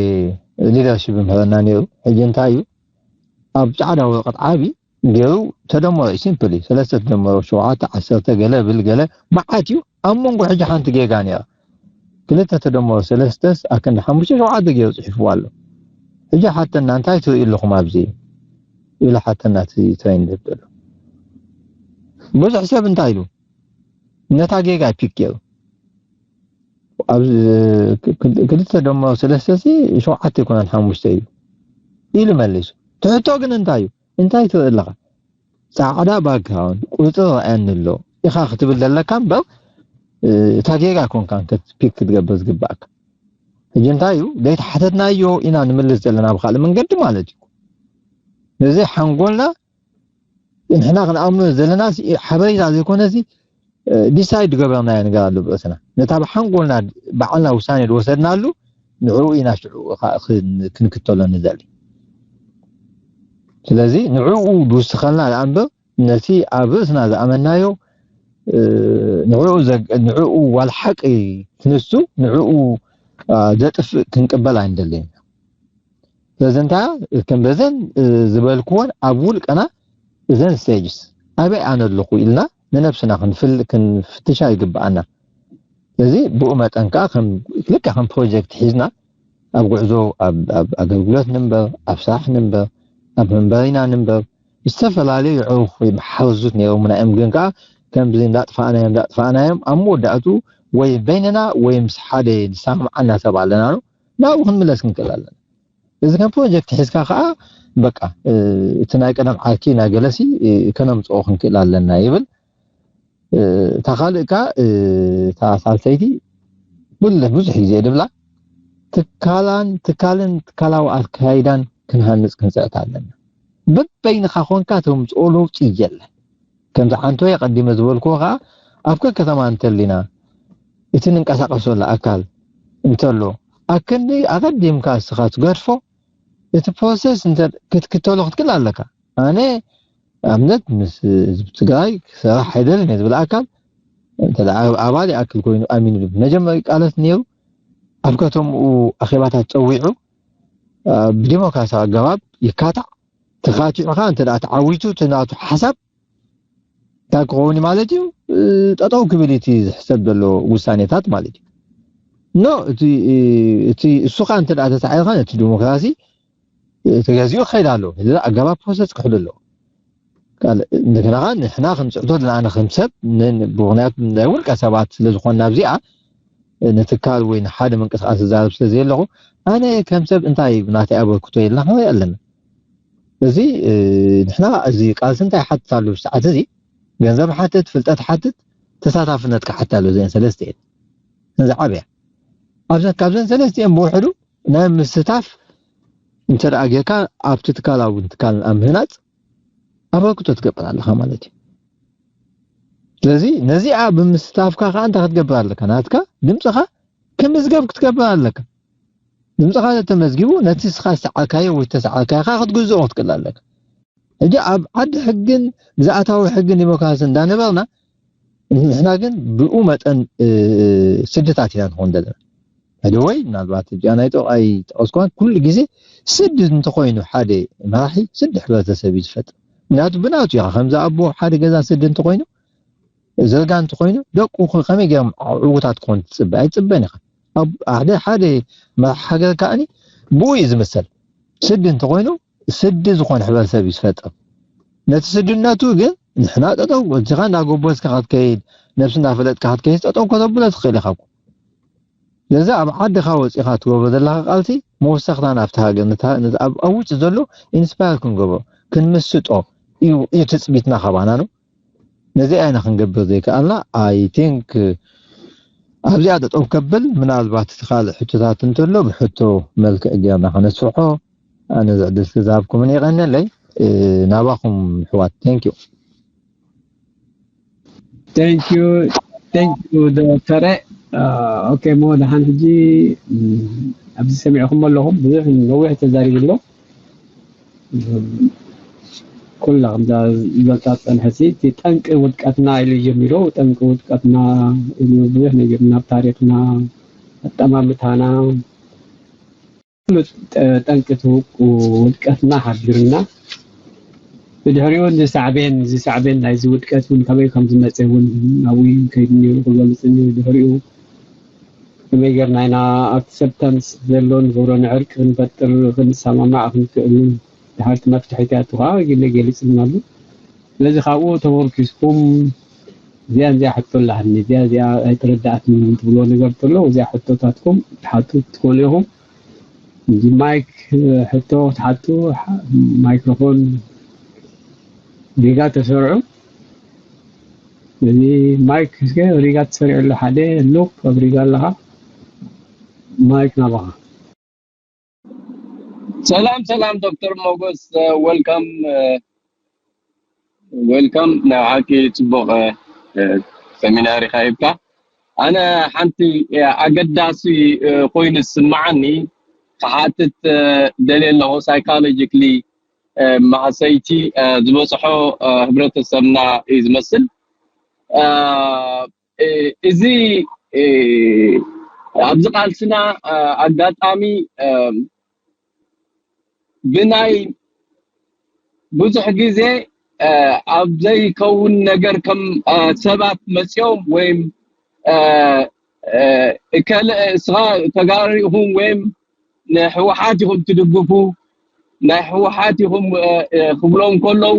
ሊደርሽፕ ምህረና ነይሩ ሕጂ እንታይ እዩ ኣብ ፃዕዳ ወረቀት ዓቢ ገይሩ ተደመሮ እዩ ሲምፕል እዩ ሰለስተ ተደመሮ ሸውዓተ ዓሰርተ ገለ ብል ገለ መዓት እዩ ኣብ መንጎ ሕጂ ሓንቲ ጌጋ ነይራ ክልተ ተደመሮ ሰለስተስ ኣክንዲ ሓሙሽተ ሸውዓተ ገይሩ ፅሒፍዎ ኣሎ ሕጂ ሓተና እንታይ ትርእዩ ኣለኹም ኣብዚ ኢሉ ሓተና እቲ ትሬንድ ዘሎ ብዙሕ ሰብ እንታይ ኢሉ ነታ ጌጋ ፒክ ገይሩ ኣብ ክልተ ደሞ ሰለስተ ሲ ሸውዓተ ይኮነን ሓሙሽተ እዩ ኢሉ መሊሱ ትሕቶ ግን እንታይ እዩ እንታይ ትርኢ ኣለኻ ፃዕዳ ባክግራውንድ ቁፅሪ ረኣየኒ ኣሎ ኢኻ ክትብል ዘለካ እምበር እታ ጌጋ ኮንካ ፒክ ክትገብር ዝግባእካ ሕጂ እንታይ እዩ ዘይተሓተትናዮ ኢና ንምልስ ዘለና ብካልእ መንገዲ ማለት እዩ ነዚ ሓንጎልና ንሕና ክንኣምኖ ዘለና ሓበሬታ ዘይኮነ ዲሳይድ ዝገበርናዮ ነገር ኣሎ ብርእስና። ነታ ብሓንጎልና ባዕልና ውሳኔ ዝወሰድናሉ ንዕኡ ኢና ሽዑ ክንክተሎ ንደሊ። ስለዚ ንዕኡ ዝውስኸልና ደኣ እምበር ነቲ ኣብ ርእስና ዝኣመናዮ ንዕኡ ዋላ ሓቂ ክንሱ ንዕኡ ዘጥፍእ ክንቅበል ኣይንደልን ኢና። ስለዚ እንታይ ከም በዘን ዝበልክወን ኣብ ውልቀና እዘን ስቴጅስ ኣበይ ኣነ ኣለኹ ኢልና ንነብስና ክንፍትሻ ይግብኣና። ስለዚ ብኡ መጠን ከዓ ልክዕ ከም ፕሮጀክት ሒዝና ኣብ ጉዕዞ ኣብ ኣገልግሎት ንንበር፣ ኣብ ስራሕ ንንበር፣ ኣብ መንበሪና ንንበር ዝተፈላለዩ ዕሩኽ ወይ መሓዙት ነይሮምና እዮም። ግን ከዓ ከምዚ እንዳጥፋእናዮም እንዳጥፋእናዮም ኣብ መወዳእቱ ወይ በይንና ወይ ምስ ሓደ ዝሰማምዓና ሰብ ኣለና ነው ናብኡ ክንምለስ ክንክእል ኣለና። እዚ ከም ፕሮጀክት ሒዝካ ከዓ በቃ እቲ ናይ ቀደም ዓርኪ ናይ ገለሲ ከነምፅኦ ክንክእል ኣለና ይብል። እታ ካልእ ከዓ እታ ሳልሰይቲ ብለ ብዙሕ ግዜ ድብላ ትካላን ትካልን ትካላዊ ኣካይዳን ክንሃንፅ ክንፅዕት ኣለና። በበይንካ ኮንካ ተምፅኦ ለውጢ የለን። ከምዚ ዓንቶ የቀዲመ ዝበልክዎ ከዓ ኣብ ከከተማ እንተሊና እቲ ንንቀሳቀሰሉ ኣካል እንተሎ ኣክንዲ ኣቀዲምካ እስኻ ትገድፎ እቲ ፕሮሰስ ክትክተሎ ክትክእል ኣለካ። ኣነ ኣብነት ምስ ህዝቢ ትግራይ ክሰራሕ ኣይደልን እየ ዝብል ኣካል እንተ ኣባል ይኣክል ኮይኑ ኣሚኑ መጀመሪ ቃለት ነይሩ ኣብ ከተምኡ ኣኼባታት ፀዊዑ ብዲሞክራሲያዊ ኣገባብ ይካታዕ ተኻቲዑ ከዓ እንተ ተዓዊቱ እቲ ናቱ ሓሳብ እንታይ ክኸውን ማለት እዩ ጠጠው ክብል እቲ ዝሕሰብ ዘሎ ውሳኔታት ማለት እዩ ኖ እቲ እሱ ከዓ እንተ ተሳዒርካ ነቲ ዲሞክራሲ ተገዚኡ ክኸይድ ኣለዎ እዚ ኣገባብ ፕሮሰስ ክሕሉ ኣለዎ እንደገና ከዓ ንሕና ክንፅዕቶ ዝለኣነ ከም ሰብ ምክንያቱ ናይ ውልቀ ሰባት ስለዝኾንና ኣብዚኣ ንትካል ወይ ንሓደ ምንቅስቃስ ዝዛረብ ስለ ዘየለኹ ኣነ ከም ሰብ እንታይ ናተይ ኣበርክቶ የልና ከ ኣለና እዚ ንሕና እዚ ቃልሲ እንታይ ሓትት ኣሎ ሰዓት እዚ ገንዘብ ሓትት ፍልጠት ሓትት ተሳታፍነት ክሓት ኣሎ ዘን ሰለስተ እየን ዝዓበያ ኣብዘን ካብዘን ሰለስተ እየን ብውሕዱ ናይ ምስታፍ እንተ ደኣ ጌርካ ኣብቲ ትካላዊ ትካል ኣብ ምህናፅ ኣበርክቶ ትገብር ኣለኻ ማለት እዩ ስለዚ ነዚኣ ብምስታፍካ ከዓ እንታይ ክትገብር ኣለካ ናትካ ድምፅኻ ክምዝገብ ክትገብር ኣለካ ድምፅኻ ተተመዝጊቡ ነቲ ስኻ ዝተዓርካዮ ወይ ተሰዓርካዮ ከዓ ክትግዝኦ ክትክእል ኣለካ ሕጂ ኣብ ዓዲ ሕግን ግዝኣታዊ ሕግን ዲሞክራሲ እንዳነበርና ንሕና ግን ብኡ መጠን ስድታት ኢና ንኾን ዘለና ሕጂ ወይ ምናልባት እዚኣ ናይ ጠቕኣይ ጠቐስኳን ኩሉ ግዜ ስድ እንተኮይኑ ሓደ መራሒ ስድ ሕብረተሰብ እዩ ዝፈጥር ምክንያቱ ብናቱ ኢኻ ከምዚ ኣቦ ሓደ ገዛ ስድ እንተኮይኑ ዘርጋ እንተኮይኑ ደቁ ከመይ ገይሮም ዕውታት ክኾኑ ትፅበ ኣይትፅበን ኢኻ ሓደ ሓደ መራሒ ሃገር ከዓኒ ብኡ እዩ ዝምሰል ስድ እንተኮይኑ ስዲ ዝኾነ ሕብረተሰብ እዩ ዝፈጥር ነቲ ስድነቱ ግን ንሕና ጠጠው እዚኻ እንዳጎበዝካ ክትከይድ ነብሲ እንዳፈለጥካ ክትከይድ ጠጠው ከተብሎ ትኽእል ኢኻ ስለዚ ኣብ ዓድኻ ወፂኻ ትገብሮ ዘለካ ቃልሲ መወሰኽታ ናብቲ ሃገር ኣብ ውጭ ዘሎ ኢንስፓየር ክንገብሮ ክንምስጦ እዩ ትፅቢትና ካባና ነው ነዚኣ ኢና ክንገብር ዘይከኣልና I think ኣብዚኣ ጠጠው ከብል ምናልባት እቲ ካልእ ሕቶታት እንተሎ ብሕቶ መልክዕ ጌርና ከነስፍሖ ኣነ ዝዕድል ክዛብኩምን የቐነለይ ናባኹም ሕዋት thank you thank you thank you ዶክተረ okay ሞ ደሓን ሕጂ ኣብዚ ሰሚዕኹም ኣለኹም ብዙሕ ነዊሕ ተዛሪቡ ኣሎ ኩላ ከምዛ ዝበልካ ዝፀንሐ እቲ ጠንቂ ውድቀትና ኢሉ ጀሚሩ ጠንቂ ውድቀትና ኢሉ ብዙሕ ነገር ናብ ታሪክና ኣጠማምታና ኩሉ ጠንቂ ውድቀትና ሓቢርና ብድሕሪኡ እዚ ሳዕቤን እዚ ሳዕቤን ናይዚ ውድቀት እውን ከመይ ከም ዝመፀ እውን ኣብኡ ከይዱ ነይሩ ክገልፅ ድሕሪኡ ከመይ ጌርና ኢና ኣክሰፕታንስ ዘሎ ንገብሮ ንዕርቂ ክንፈጥር ክንሰማማዕ ክንክእልን ድሓርቲ መፍትሒታቱ ከዓ ግለ ገሊፅልና ኣሎ ስለዚ ካብኡ ተመርኪስኩም እዚኣ እዚኣ ሕቶ ኣላሃኒ እዚኣ እዚኣ ኣይተረዳኣትኒ ትብልዎ ነገር ተሎ እዚኣ ሕቶታትኩም ትሓቱ ትኽእሉ ኢኹም እዚ ማይክ ሕቶ ክትሓቱ ማይክሮፎን ሪጋ ተሰርዑ እዚ ማይክ እስከ ሪጋ ተሰሪዑ ኣሎ ሓደ ሉክ ኣብ ሪጋ ኣለኻ ማይክ ናባኻ ሰላም ሰላም ዶክተር ሞጎስ ወልካም ወልካም ናይ ሓቂ ጽቡቕ ሰሚናር ኢኻ ሂብካ። ኣነ ሓንቲ ኣገዳሲ ኮይኑ ዝስምዓኒ ክሓትት ደልየ ኣለኹ። ሳይኮሎጂካሊ ማህሰይቲ ዝበፅሖ ህብረተሰብና እዩ ዝመስል። እዚ ኣብዚ ቃልስና ኣጋጣሚ ብናይ ብዙሕ ግዜ ኣብ ዘይከውን ነገር ከም ሰባት መፅኦም ወይም እከለ እስኻ ተጋሩ ኢኹም ወይም ንህወሓት ኢኹም ትድግፉ፣ ናይ ህወሓት ኢኹም ክብሎም ከለዉ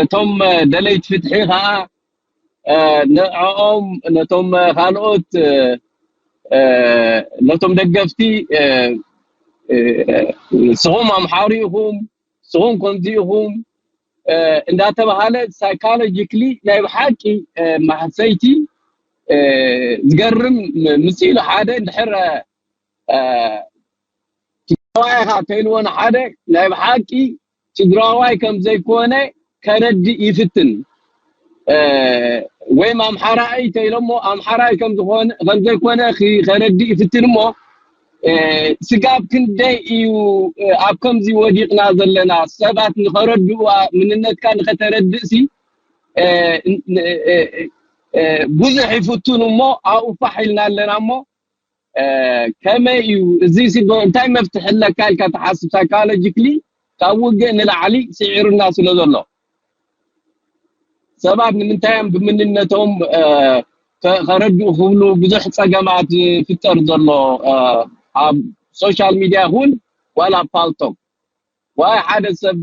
እቶም ደለይቲ ፍትሒ ከዓ ንዕኦም ነቶም ካልኦት ነቶም ደገፍቲ ንስኹም ኣምሓሩ ኢኹም፣ ንስኹም ከምዚ ኢኹም እንዳተባሃለ ሳይኮሎጂካሊ ናይ ብሓቂ ማህሰይቲ ዝገርም ምስ ኢሉ ሓደ እንድሕር ትግራዋይ ኢኻ ተይልዎ ንሓደ ናይ ብሓቂ ትግራዋይ ከም ዘይኮነ ከረድእ ይፍትን ወይም ኣምሓራይ ተይሎሞ ኣምሓራይ ከም ዝኾነ ከም ዘይኮነ ከረድእ ይፍትን እሞ ስጋብ ክንደይ እዩ ኣብ ከምዚ ወዲቕና ዘለና ሰባት ንኸረድኡ ምንነትካ ንኸተረድእሲ ብዙሕ ይፍቱን እሞ ኣብኡ ፋሕ ኢልና ኣለና እሞ ከመይ እዩ እዚ እንታይ መፍትሒ ኣለካ ኢልካ ትሓስብ ሳይኮሎጂካሊ ካብ ውግእ ንላዕሊ ስዒሩና ስለ ዘሎ ሰባት ንምንታይ እዮም ብምንነቶም ከረድኡ ክብሉ ብዙሕ ፀገማት ዝፍጠር ዘሎ ኣብ ሶሻል ሚድያ ይኹን ዋላ ፓልቶክ ዋይ ሓደ ሰብ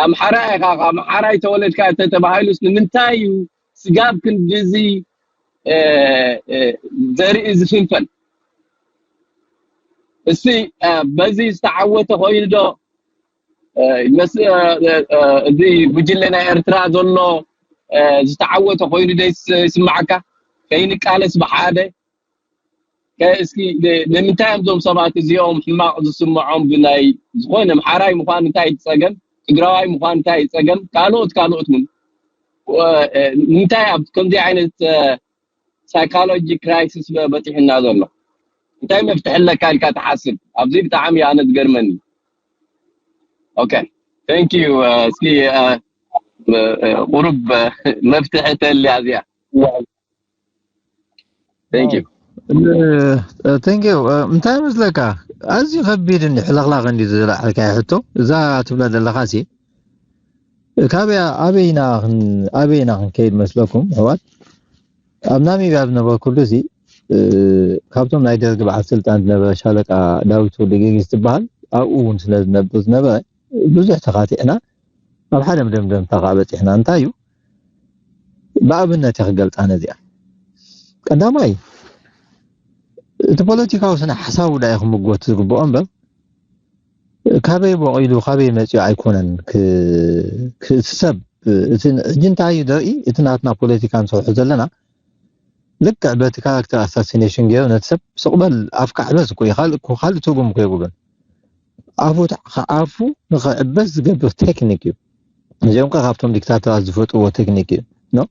ኣምሓራ ኢኻ ኣምሓራይ ተወለድካ ተተባሂሉስ ንምንታይ እዩ ስጋብ ክንድዚ ዘርኢ ዝፍንፈን እስቲ በዚ ዝተዓወተ ኮይኑ ዶ እዚ ጉጅለ ናይ ኤርትራ ዘሎ ዝተዓወተ ኮይኑ ዶ ይስምዓካ ከይንቃለስ ብሓደ እስኪ ንምንታይ እዮም እዞም ሰባት እዚኦም ሕማቕ ዝስምዖም ብናይ ዝኾነ ኣምሓራይ ምዃን እንታይ ጸገም ትግራዋይ ምዃን እንታይ ጸገም ካልኦት ካልኦት እውን ንምንታይ ኣብ ከምዚ ዓይነት ሳይኮሎጂ ክራይሲስ በፂሕና ዘሎ እንታይ መፍትሒ ኣለካ ኢልካ ትሓስብ ኣብዚ ብጣዕሚ ኣነ ዝገርመኒ okay thank you እስኪ ቁሩብ መፍትሒ ተልያ እዚኣ thank you thank you እንታይ መስለካ ኣዝዩ ከቢድ እንዲ ሕለኽላኽ እንዲ ዝለዓልካ ሕቶ እዛ ትብላ ዘለኻ ሲ ካበይ ኣበይና ኣበይና ክንከይድ መስለኩም ኣሕዋት ኣብ ናሚብያ ዝነበርኩሉ ሲ ካብቶም ናይ ደርጊ በዓል ስልጣን ዝነበረ ሻለቃ ዳዊት ወልደጊዮርጊስ ዝበሃል ኣብኡ እውን ስለ ዝነብር ዝነበረ ብዙሕ ተኻቲዕና ኣብ ሓደ መደምደምታ ከዓ በፂሕና እንታይ እዩ ብኣብነት እየ ክገልፃ ነዚኣ ቀዳማይ እቲ ፖለቲካዊ ስነ ሓሳቡ ዳኢ ክምጎት ዝግብኦ እምበር ካበይ ቦቂሉ ካበይ መፅኡ ኣይኮነን እቲ ሰብ ሕጂ እንታይ እዩ ዘርኢ እቲ ናትና ፖለቲካ ንሰርሑ ዘለና ልክዕ በቲ ካራክተር ኣሳሲኔሽን ገይሩ ነቲ ሰብ ስቕበል ኣፍካ ዕበስ እኮ እዩ ካልእ ትርጉም እኮ የብሉን ኣፉ ኣፉ ንኽዕበስ ዝገብር ቴክኒክ እዩ እዚኦም ከ ካብቶም ዲክታተራት ዝፈጥዎ ቴክኒክ እዩ ኖ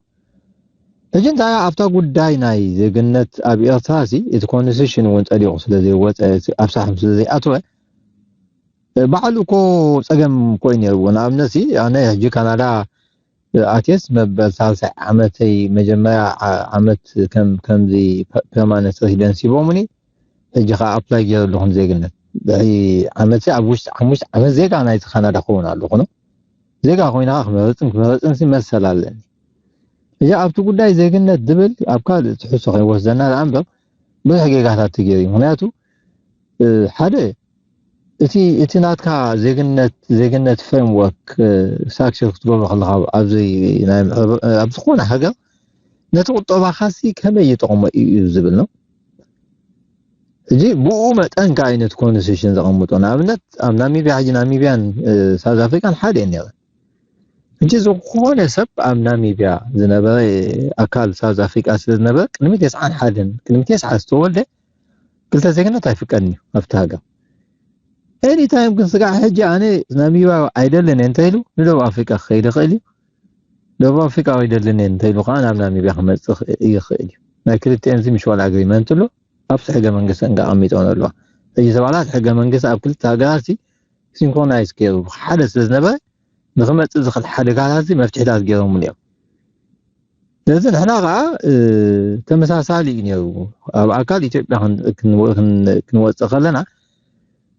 ሕጂ እንታይ ኣብታ ጉዳይ ናይ ዜግነት ኣብ ኤርትራ ሲ እቲ ኮንስቲቱሽን እውን ጸዲቑ ስለ ዘይወፀ ኣብ ሳሕም ስለ ዘይኣተወ ባዕሉ እኮ ፀገም እኮ እዩ ነይርዎ ንኣብነት ሲ ኣነ ሕጂ ካናዳ ኣትየስ መበል ሳልሳይ ዓመተይ መጀመርያ ዓመት ከም ከምዚ ፐርማነንት ሬሲደንስ ሂቦምኒ ሕጂ ከዓ ኣፕላይ ገይሩ ኣለኹ ንዜግነት ድሕሪ ዓመት ኣብ ውሽጢ ሓሙሽተ ዓመት ዜጋ ናይቲ ካናዳ ክኸውን ኣለኹ ዜጋ ኮይና ክመረፅን ክመረፅን መሰል ኣለኒ እዚ ኣብቲ ጉዳይ ዜግነት ዝብል ኣብ ካልእ ትሕሶ ከይወስደና ደኣ እምበር ብዙሕ ጌጋታት ተገይሩ እዩ ምክንያቱ ሓደ እቲ እቲ ናትካ ዜግነት ዜግነት ፍሬምወርክ ሳክሽር ክትገብሮ ከለካ ኣብዚ ናይ ኣብ ዝኾነ ሃገር ነቲ ቁጠባኻሲ ከመይ ይጠቕሞ እዩ ዝብል ነው ሕጂ ብኡ መጠን ከዓ እዩ ነቲ ኮንስቲቱሽን ዘቐምጦ ንኣብነት ኣብ ናሚብያ ሕጂ ናሚብያን ሳውዝ ኣፍሪካን ሓደ እየን ነይረን ሕጂ ዝኾነ ሰብ ኣብ ናሚብያ ዝነበረ ኣካል ሳውዝ ኣፍሪካ ስለ ዝነበረ ቅድሚ ተስዓን ሓደን ቅድሚ ተስዓ ዝተወልደ ክልተ ዜግነት ኣይፍቀድን እዩ ኣብቲ ሃገር ኤኒታይም ግን ስጋዕ ሕጂ ኣነ ናሚብያ ኣይደልን እየ እንተኢሉ ንደቡብ ኣፍሪካ ክኸይድ ይኽእል እዩ ደቡብ ኣፍሪቃ ወይ ደልኔ እንተኢሉ ከዓ ናብ ናሚብያ ክመፅእ ይኽእል እዩ። ናይ ክልቲኤን እዚ ሚሽዋል ኣግሪመንት ኣሎ። ኣብቲ ሕገ መንግስቲ እንዳ ኣቐሚጦን ኣለዋ። ሕጂ ተባላት ሕገ መንግስቲ ኣብ ክልተ ሃገራት ሲንክሮናይዝ ገይሩ ሓደ ስለ ዝነበረ ንክመፅእ ዝኽእል ሓደጋታት መፍትሒታት ገይሮምሉ እዮም። ስለዚ ንሕና ከዓ ተመሳሳሊ እዩ ነይሩ። ኣብ ኣካል ኢትዮጵያ ክንወፅእ ከለና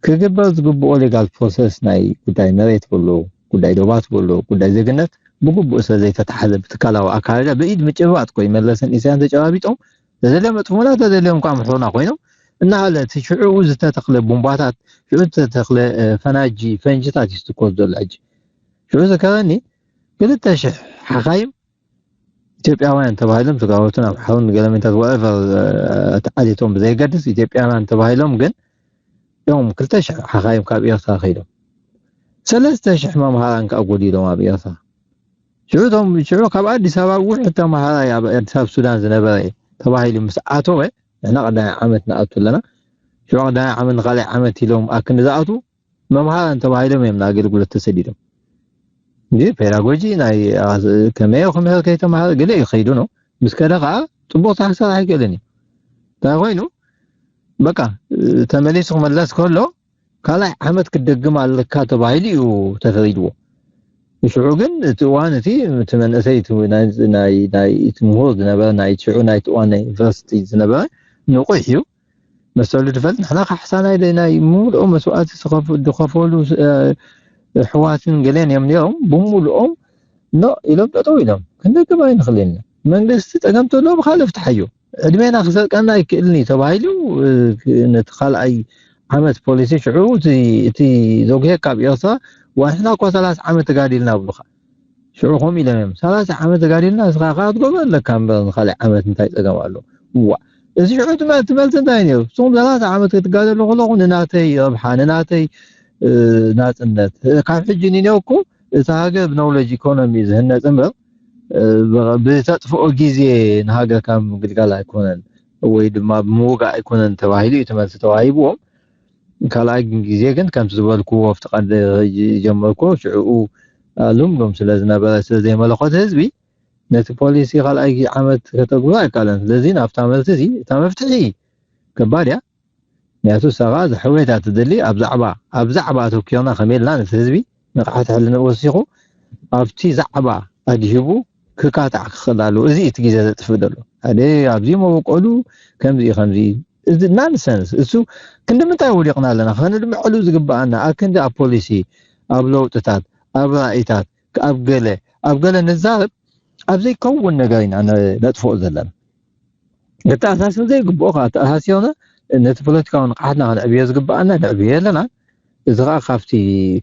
ክግበር ዝግብኦ ሌጋል ፕሮሰስ ናይ ጉዳይ መሬት በሎ፣ ጉዳይ ዶባት በሎ፣ ጉዳይ ዜግነት ብግቡእ ስለ ዘይተታሓዘ ብትካላዊ ኣካል ብኢድ ምጭባጥ ኮይ መለስን ኢሳያን ተጨባቢጦም ተዘለዮም ኣጥፍኡና ተዘለዮም እኳ ምሕሩና ኮይኖም እናሃለ እቲ ሽዑ ዝተተኽለ ቡምባታት ሽዑ ዝተተኽለ ፈናጂ ፈንጅታት እዩ ዝትኮስ ዘሎ። ሕጂ ሽዑ ዝከረኒ ክልተ ሽሕ ሓኻይም ኢትዮጵያውያን ተባሂሎም ስጋቦትን ኣምሓሩን ገለሜንታት whatever ተዓሊቶም ብዘይገድስ ኢትዮጵያውያን ተባሂሎም ግን እዮም ክልተ ሽሕ ሓኻይም ካብ ኤርትራ ከይዶም ሰለስተ ሽሕ መምሃራን ከዓ ጎዲሎም ኣብ ኤርትራ። ሽዑ እቶም ሽዑ ካብ ኣዲስ ኣበባ ውሕድ ተምሃራይ ኣብ ኣዲስ ኣበባ ሱዳን ዝነበረ ተባሂሉ ምስ ኣተወ ንሕና ቀዳማይ ዓመት ንኣቱ ኣለና። ሽዑ ቀዳማይ ዓመት ንካልኣይ ዓመት ኢሎም ኣክንዲ ዝኣትዉ መምሃራን ተባሂሎም እዮም ንኣገልግሎት ተሰዲዶም። እዚ ፔዳጎጂ ናይ ከመዮ ክምህር ከይተምሃረ ገለ እዩ ከይዱ ነው። ምስ ከደ ከዓ ፅቡቅ ስራሕ ክሰርሕ ኣይክእልን እዩ። እንታይ ኮይኑ በቃ ተመሊሱ ክመለስ ከሎ ካልኣይ ዓመት ክትደግም ኣለካ ተባሂሉ እዩ ተፈሪድዎ። ሽዑ ግን እቲ እዋን እቲ እቲ መንእሰይ እቲ ናይ ናይ ናይ እቲ ምሁር ዝነበረ ናይ ሽዑ ናይ እቲ እዋን ናይ ዩኒቨርሲቲ ዝነበረ ንቑሕ እዩ። መሰሉ ድፈል ንሕና ካሕሳ ናይ ናይ ሙሉኦም መስዋእቲ ዝኸፍ- ዝኸፈሉ እ፣ ኣሕዋትን ገለን እዮም ነይሮም ብሙሉኦም ኖ ኢሎም ጠጠው ኢሎም ክንደግም ኣይንኽእልን ኢና። መንግስቲ ፀገም ተሎ ብካልእ ፍትሓዮ ዕድሜና ክሰርቀና ኣይክእልን እዩ ተባሂሉ እ፣ ነቲ ካልኣይ ዓመት ፖሊሲ ሽዑ እቲ እቲ ዘጉሄካ ኣብ ኤርትራ ዋንሕና እኳ ሰላሳ ዓመት ተጋዲልና ብሉካ ሽዑ ከምኡ ኢሎም እዮም ሰላሳ ዓመት ተጋዲልና እስኻ ከዓ ትገብሮ ኣለካ እምበር ንካልእ ዓመት እንታይ ፀገም ኣሎ ዋ እዚ ሽዑ እቲ መ- እቲ መልሲ እንታይ ነይሩ እሱም ሰላሳ ዓመት ክትጋደሉ ከለኹ ንናተይ ረብሓ ንናተይ እ፣ ናፅነት እ፣ ካብ ሕጂ ንኔውኩ እቲ ሃገር ብኖውለጅ ኢኮኖሚ ዝህነፅ እምበር እ፣ ብ- ብተጥፍኦ ግዜ ንሃገር ካብ ምግልጋል ኣይኮነን ወይ ድማ ብምውጋእ ኣይኮነን ተባሂሉ እዩ እቲ መልሲ ተዋሂብዎም ካልኣይ ግዜ ግን ከምቲ ዝበልክዎ ኣብቲ ቀንዲ ጀመርክዎ ሽዕኡ ሉምሉም ስለ ዝነበረ ስለ ዘይመለኸቶ ህዝቢ ነቲ ፖሊሲ ካልኣይ ዓመት ከተግብሮ ኣይከኣለን ስለዚ ናብታ መልሲ እዚ እታ መፍትሒ ከባድ እያ ምክንያቱ ሰባ ዝሕወይታ ትደሊ ኣብ ዛዕባ ኣብ ዛዕባ ኣተኪርና ከመልና ነቲ ህዝቢ ንቕሓት ሕልና ወሲኹ ኣብቲ ዛዕባ ኣድሂቡ ክካታዕ ክኽእል ኣለዎ እዚ እቲ ግዜ ዘጥፍእ ዘሎ ሓደ ኣብዚ መበቆሉ ከምዚ ከምዚ እዚ ናንሰንስ እሱ ክንዲ ምንታይ ወዲቕና ኣለና ከነድምዐሉ ዝግበኣና ኣብ ክንዲ ኣብ ፖሊሲ ኣብ ለውጥታት ኣብ ራእይታት ኣብ ገለ ኣብ ገለ ንዛረብ ኣብ ዘይከውን ነገር ኢና ነጥፍኦ ዘለና ክተኣሳስር ዘይግብኦ ከዓ ተኣሳሲርና ነቲ ፖለቲካዊ ንቕሓትና ክንዕብዮ ዝግበኣና ንዕብዮ ኣለና እዚ ከዓ ካብቲ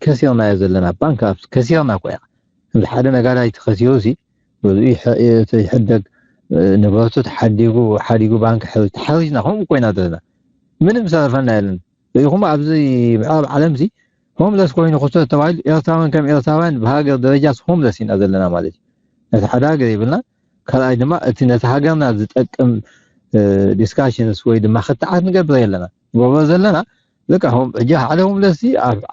ከሲርናዮ ዘለና ባንክ ከሲርና ኮያ ከምዚ ሓደ ነጋዳይ ተኸሲሩ ሲ ይሕደግ ንብረቱ ተሓዲጉ ሓዲጉ ባንክ ተሓሪጅና ከምኡ ኮይና ዘለና ምንም ዝተረፈና የለን ርኢኹም ኣብዚ ምዕራብ ዓለም ሲ ሆምለስ ኮይኑ ክቶ ተባሂሉ ኤርትራውያን ከም ኤርትራውያን ብሃገር ደረጃ ሆምለስ ኢና ዘለና ማለት እዩ ነቲ ሓደ ሃገር የብልና ካልኣይ ድማ እቲ ነቲ ሃገርና ዝጠቅም ዲስካሽንስ ወይ ድማ ክትዓት ንገብር ኣለና ንገብሮ ዘለና በቃ ሆም ሕጂ ሓደ ሆምለስ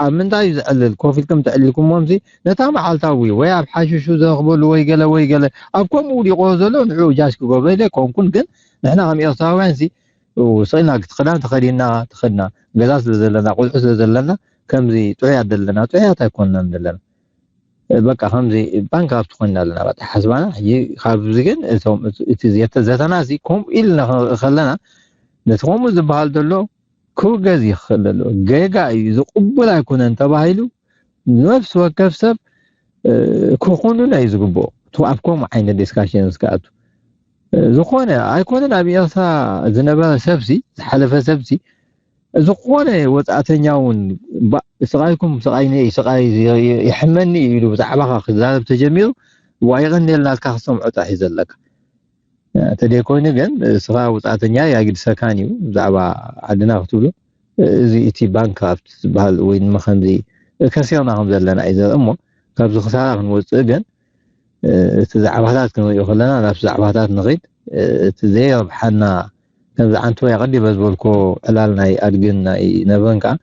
ኣብ ምንታይ እዩ ዝዕልል ኮፍ ኢልኩም ተዕሊልኩሞም ነታ መዓልታዊ ወይ ኣብ ሓሽሹ ዝረኽበሉ ወይ ገለ ወይ ገለ ኣብ ከምኡ ውዲቆ ዘሎ ንዑ ጃጅ ክገብሮ ኢለ ኮንኩን ግን ንሕና ከም ኤርትራውያን ሲ ስኢና ክዳን ተኸዲና ተኸድና ገዛ ስለ ዘለና ቆልዑ ስለ ዘለና ከምዚ ጥዑያት ዘለና ጥዑያት ኣይኮንናን ዘለና በቃ ከምዚ ባንክራፕት ኮይና ኣለና በቃ ሓስባና ሕጂ ካብዚ ግን እቶም እቲ ዘተና እዚ ከምኡ ኢልና ክንርኢ ከለና ነቲ ከምኡ ዝበሃል ዘሎ ክውገዝ ይኽእል ኣሎ ጌጋ እዩ ዝቕቡል ኣይኮነን ተባሂሉ ነፍሲ ወከፍ ሰብ ክኹንኖ እዩ ዝግብኦ ኣብ ከምኡ ዓይነት ዲስካሽን ዝከኣቱ ዝኾነ ኣይኮነን ኣብ ኤርትራ ዝነበረ ሰብሲ ዝሓለፈ ሰብሲ ዝኾነ ወፃእተኛ እውን ስቃይኩም ስቃይ ስቃይ ይሕመኒ ኢሉ ብዛዕባኻ ክዛረብ ተጀሚሩ ዋይቀን ናትካ ክሰምዖ ጥራሕ እዩ ዘለካ ተደይኮይኑ ግን ስኻ ውፃእተኛ ያግድሰካን እዩ ብዛዕባ ዓድና ክትብሉ እዚ እቲ ባንክራፕት ዝበሃል ወይ ድማ ከምዚ ከሲርና ከም ዘለና እዩ ዘርኢ እሞ ካብዚ ክሳራ ክንወፅእ ግን እቲ ዛዕባታት ክንሪኦ ከለና ናብቲ ዛዕባታት ንኽድ እቲ ዘይረብሓና ከምዚ ዓንቶ ኣቐዲመ ዝበልኮ ዕላል ናይ ኣድግን ናይ ነብርን ከዓ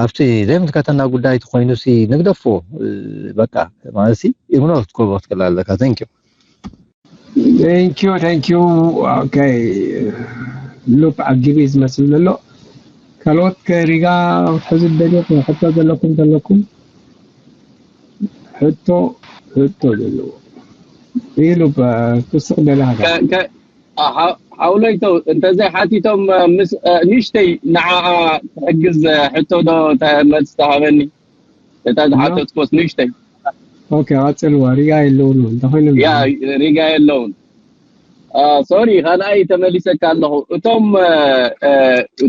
ኣብቲ ዘይምልከተና ጉዳይ ተኮይኑ ሲ ንግደፎ። በቃ ማለት ሲ ኢግኖር ክትገብሮ ትክእል ኣለካ። Thank you። Thank you, thank you. Okay. ሉፕ ዓጊቢ ዝመስል ዘሎ። ካልኦት ከሪጋ ክትሕዙ ደሊ ሕቶ ዘለኩም ዘለኩም ሕቶ ሕቶ ዘለዎ ኢሉ ክስቕ ደላ ሓውለይቶ እንተዘይ ሓቲቶም ምስ ንሽተይ ንዓኣ ትሕግዝ ሕቶ ዶ መልስ ተሃበኒ? እታ ዝሓተትኮስ ንሽተይ ኦኬ፣ ቀጽልዋ። ሪጋ የለውን እንተኮይኑ ያ ሪጋ የለውን። ሶሪ፣ ካልኣይ ተመሊሰካ ኣለኹ። እቶም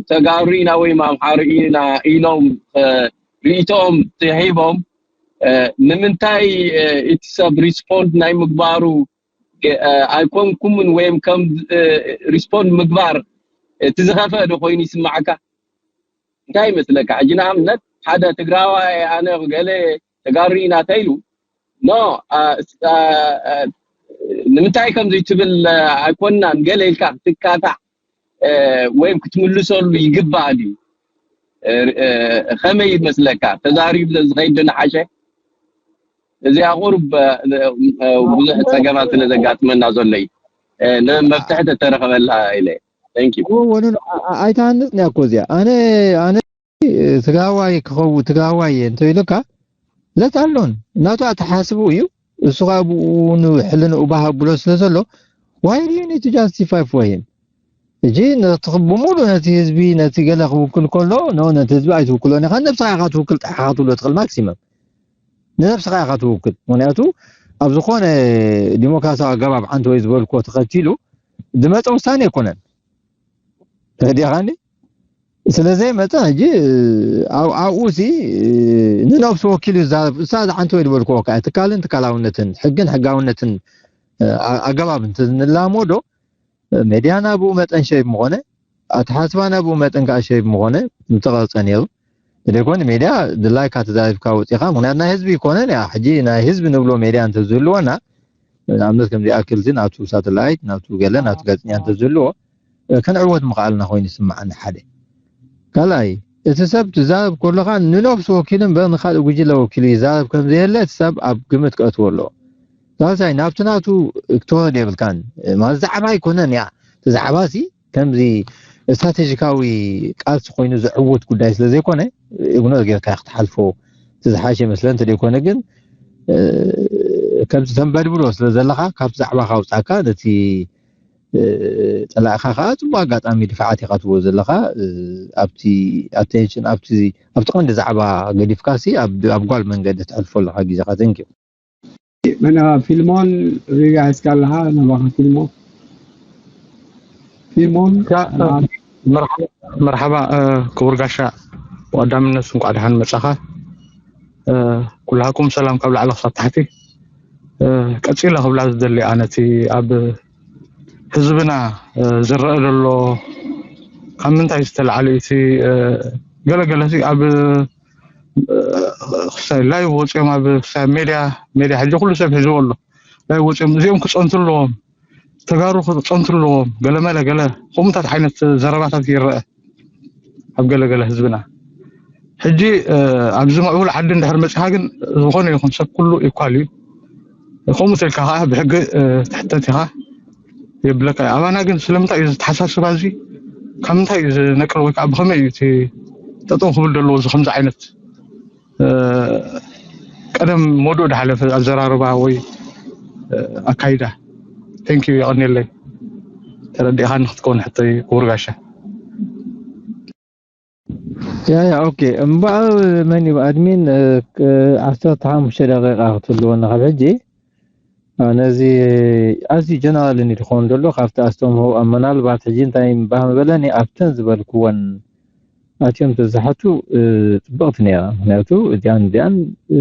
ተጋሩ ኢና ወይ ኣምሓሩ ኢና ኢሎም ርእይቶኦም ተሂቦም ንምንታይ እቲ ሰብ ሪስፖንድ ናይ ምግባሩ ኣይኮንኩምን ወይም ከም ሪስፖንድ ምግባር እቲ ዝኸፈ ዶ ኮይኑ ይስማዓካ? እንታይ ይመስለካ? ሕጂ ንኣብነት ሓደ ትግራዋይ ኣነ ገለ ተጋሩ ኢና ተይሉ ኖ ንምንታይ ከምዚ ትብል ኣይኮንናን ገለ ኢልካ ክትካታዕ ወይም ክትምልሰሉ ይግባእ ድዩ? ከመይ ይመስለካ? ተዛሪቡ ዝኸይድ ዶ ንሓሸ? እዚኣ ቁሩብ ብዙሕ ፀገማት ስለ ዘጋጥመና ዘሎ እዩ። መፍትሒ ተተረኸበላ ኢለ። Thank you። ወኑ ኣይትሃንፅን እያ እኮ እዚኣ። ኣነ ኣነ ትግራዋይ ክኸው ትግራዋይ እየ እንተኢሉካ ለታሎን ናቱ ኣተሓስቡ እዩ። እሱ ከዓ ብኡ ንሕልንኡ ባህ ኣብሎ ስለ ዘሎ why do you need to justify for him? እጂ ነቲ ብሙሉ ነቲ ህዝቢ ነቲ ገለ ክውክል ከሎ ኖ ነቲ ህዝቢ ኣይትውክሎን ኢኻ። ነብስኻ ኢኻ ትውክል ጥሓኻ ትብሎ ትኽእል ማክሲመም ንነብስኻ ኢኻ ትውክል። ምክንያቱ ኣብ ዝኾነ ዲሞክራሲያዊ ኣገባብ ሓንቲ ወይ ዝበልክዎ ተኸቲሉ ዝመፀ ውሳኔ ኣይኮነን። ተረዲእኻኒ? ስለዘይ መፀ ሕጂ ኣብኡ ሲ ንነብሱ ወኪሉ ይዛረብ። እሳ ሓንቲ ወይ ዝበልክዎ ከዓ ትካልን ትካላውነትን ሕግን ሕጋውነትን ኣገባብ እንተንላመዶ ሜድያ ናብኡ መጠን ሸይብ ምኾነ ኣተሓስባ ናብኡ መጠን ከዓ ሸይብ ምኾነ ምተቐርፀ ነይሩ። ዘይኮነ ሜድያ ድላይካ ተዛሪብካ ወፂኻ ምክንያቱ ናይ ህዝቢ ይኮነን እያ። ሕጂ ናይ ህዝቢ ንብሎ ሜድያ እንተዝህልወና ንኣብነት ከምዚ ኣክል ዚ ናብቱ ሳተላይት ናብቱ ገለ ናብቱ ጋዜጠኛ እንተዝህልዎ ከነዕወት ምኽኣልና ኮይኑ ይስምዓኒ ሓደ። ካልኣይ እቲ ሰብ ትዛረብ ከለኻ ንነብሱ ወኪሉ እምበር ንካልእ ጉጅለ ወኪሉ ይዛረብ ከም ዘየለ እቲ ሰብ ኣብ ግምት ከእትዎ ኣለዎ። ሳልሳይ ናብቲ ናቱ ክትወርድ የብልካን ማለት ዛዕባ ኣይኮነን እያ። እቲ ዛዕባ ሲ ከምዚ ስትራቴጂካዊ ቃልሲ ኮይኑ ዝዕውት ጉዳይ ስለ ዘይኮነ ኢግኖር ጌርካ ክትሓልፎ እቲ ዝሓሸ ይመስለ እንተ ዘይኮነ ግን ከምዚ ተንበድብዶ ስለ ዘለኻ ካብቲ ዛዕባ ካውፃካ ነቲ ፀላእኻ ከዓ ፅቡቅ ኣጋጣሚ ድፍዓት ኢኻ ትብሎ ዘለኻ ኣብቲ ኣቴንሽን ኣብቲ ኣብቲ ቀንዲ ዛዕባ ገዲፍካ ሲ ኣብ ጓል መንገዲ ተሕልፎ ኣለኻ ግዜኻ። Thank you። መና ፊልሞን ሪጋ እስካ ኣለኻ ናባኻ ፊልሞን ፊልሞን መርሓባ ክቡር ጋሻ ብቀዳምነት እንኳዕ ደሓን መጻኻ። ኩላኩም ሰላም ካብ ላዕሊ ክሳብ ታሕቲ። ቀጺለ ክብላ ዝደሊ ኣነ እቲ ኣብ ህዝብና ዝረአ ዘሎ ካብ ምንታይ ዝተላዓለ እቲ ገለገለ ኣብ ክሳይ ላይቭ ወፂኦም ኣብ ክሳይ ሜድያ ሜድያ ሕጂ ኩሉ ሰብ ሒዝዎ ኣሎ። ላይቭ ወፂኦም እዚኦም ክፀንቱ ኣለዎም፣ ተጋሩ ክፀንቱ ኣለዎም፣ ገለመለ ገለ ከምኡታት ዓይነት ዘረባታት ይረአ ኣብ ገለገለ ህዝብና። ሕጂ ኣብዚ ምዕቡል ዓዲ እንድሕር መፂኻ ግን ዝኾነ ይኹን ሰብ ኩሉ ኢኳል እዩ። ከምኡ ተልካ ከዓ ብሕጊ ትሕተት ኢኻ የብለካ። ኣባና ግን ስለምንታይ እዩ ዝተሓሳስባ እዚ ካብ ምንታይ እዩ ዝነቅል ወይ ከዓ ብኸመይ እዩ እቲ ጠጠው ክብል ዘለዎ እዚ ከምዚ ዓይነት ቀደም መዱእ ድሓለፈ ኣዘራርባ ወይ ኣካይዳ። Thank you፣ የቐንየለይ። ተረዲእኻኒ ክትከውን ሕቶይ ክቡር ጋሻ። ያ ያ ኦኬ እምበኣር መን እዩ ኣድሚን ዓሰርተ ሓሙሽተ ደቂቃ ክትህልወና ካብ ሕጂ ነዚ ኣዝዩ ጀነራል ኒ ዝኸውን ዘሎ ካብቲ ኣስተምህሮ ምናልባት ሕጂ እንታይ ባህ ምበለኒ ኣብተን ዝበልክወን ኣትዮም ተዝሓቱ ፅብቕቲ ነይራ። ምክንያቱ እዚኣን እዚኣን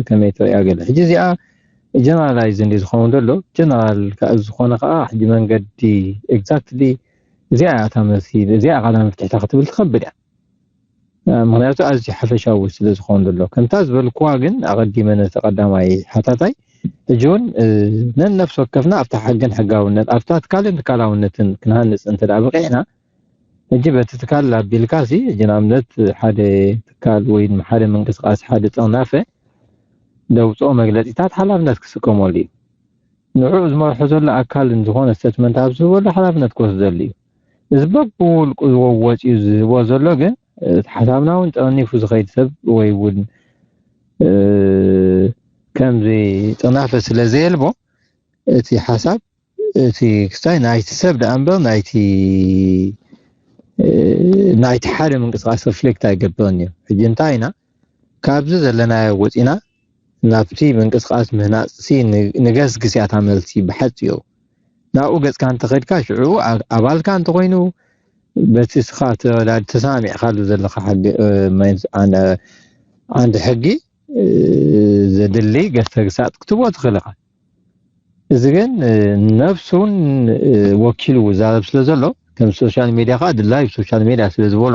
ከመይ ተሪኣ ገለ ሕጂ እዚኣ ጀነራላይዝ እንዲ ዝኸውን ዘሎ ጀነራል ከዓ ዝኾነ ከዓ ሕጂ መንገዲ ኤግዛክትሊ እዚኣ እያ እታ መሲ እዚኣ ቃላ መፍትሕታ ክትብል ትኸብድ እያ። ምክንያቱ ኣዝዩ ሓፈሻዊ ስለ ዝኸውን ዘሎ ከምታ ዝበልክዋ ግን ኣቐዲመ ነቲ ቀዳማይ ሓታታይ ሕጂ እውን ነንነፍሲ ወከፍና ኣብታ ሕግን ሕጋውነት ኣብታ ትካልን ትካላውነትን ክንሃንፅ እንተ በቂዕና ሕጂ በቲ ትካል ኣቢልካ ሲ፣ ሕጂ ንኣብነት ሓደ ትካል ወይ ድማ ሓደ ምንቅስቃስ፣ ሓደ ጥርናፈ ደውፅኦ መግለፂታት ሓላፍነት ክስከመሉ እዩ። ንዕኡ ዝመርሖ ዘሎ ኣካል ዝኾነ ስቴትመንት ኣብ ዝህበሉ ሓላፍነት ክወስደሉ እዩ። እዚ በብውልቁ ዝወ-፣ ወፂኡ ዝህቦ ዘሎ ግን፣ እቲ ሓሳብና እውን ጠርኒፉ ዝኸይድ ሰብ ወይ እውን፣ እ፣ ከምዚ ጥርናፈ ስለ ዘየልቦ፣ እቲ ሓሳብ፣ እቲ ክስታይ ናይቲ ሰብ ደኣ እምበር ናይቲ፣ እ፣ ናይቲ ሓደ ምንቅስቃስ ሪፍሌክት ኣይገብርን እዩ። ሕጂ እንታይ ኢና ካብዚ ዘለናዮ ወፂና ናብቲ ምንቅስቃስ ምህናፅሲ ን-፣ ንገስግስ እያ እታ መልሲ ብሓፂሩ። ናብኡ ገፅካ እንተኸድካ ሽዑ ኣ-፣ ኣባልካ እንተኾይኑ በቲ ስኻ ተወዳድ-፣ ተሰማሚዕካሉ ዘለኻ ሕጊ፣ እ፣ ማይንስ-፣ ኣነ-፣ ዓንዲ ሕጊ፣ እ፣ ዘድሊ ገስግሳት ክትቦ ትኽእል ኢኻ። እዚ ግን፣ እ፣ ነብሱን፣ እ፣ ወኪሉ ዝዛረብ ስለ ዘሎ፣ ከም ሶሻል ሜድያ ከዓ ድላይ ሶሻል ሜድያ ስለ ዝበሎ፣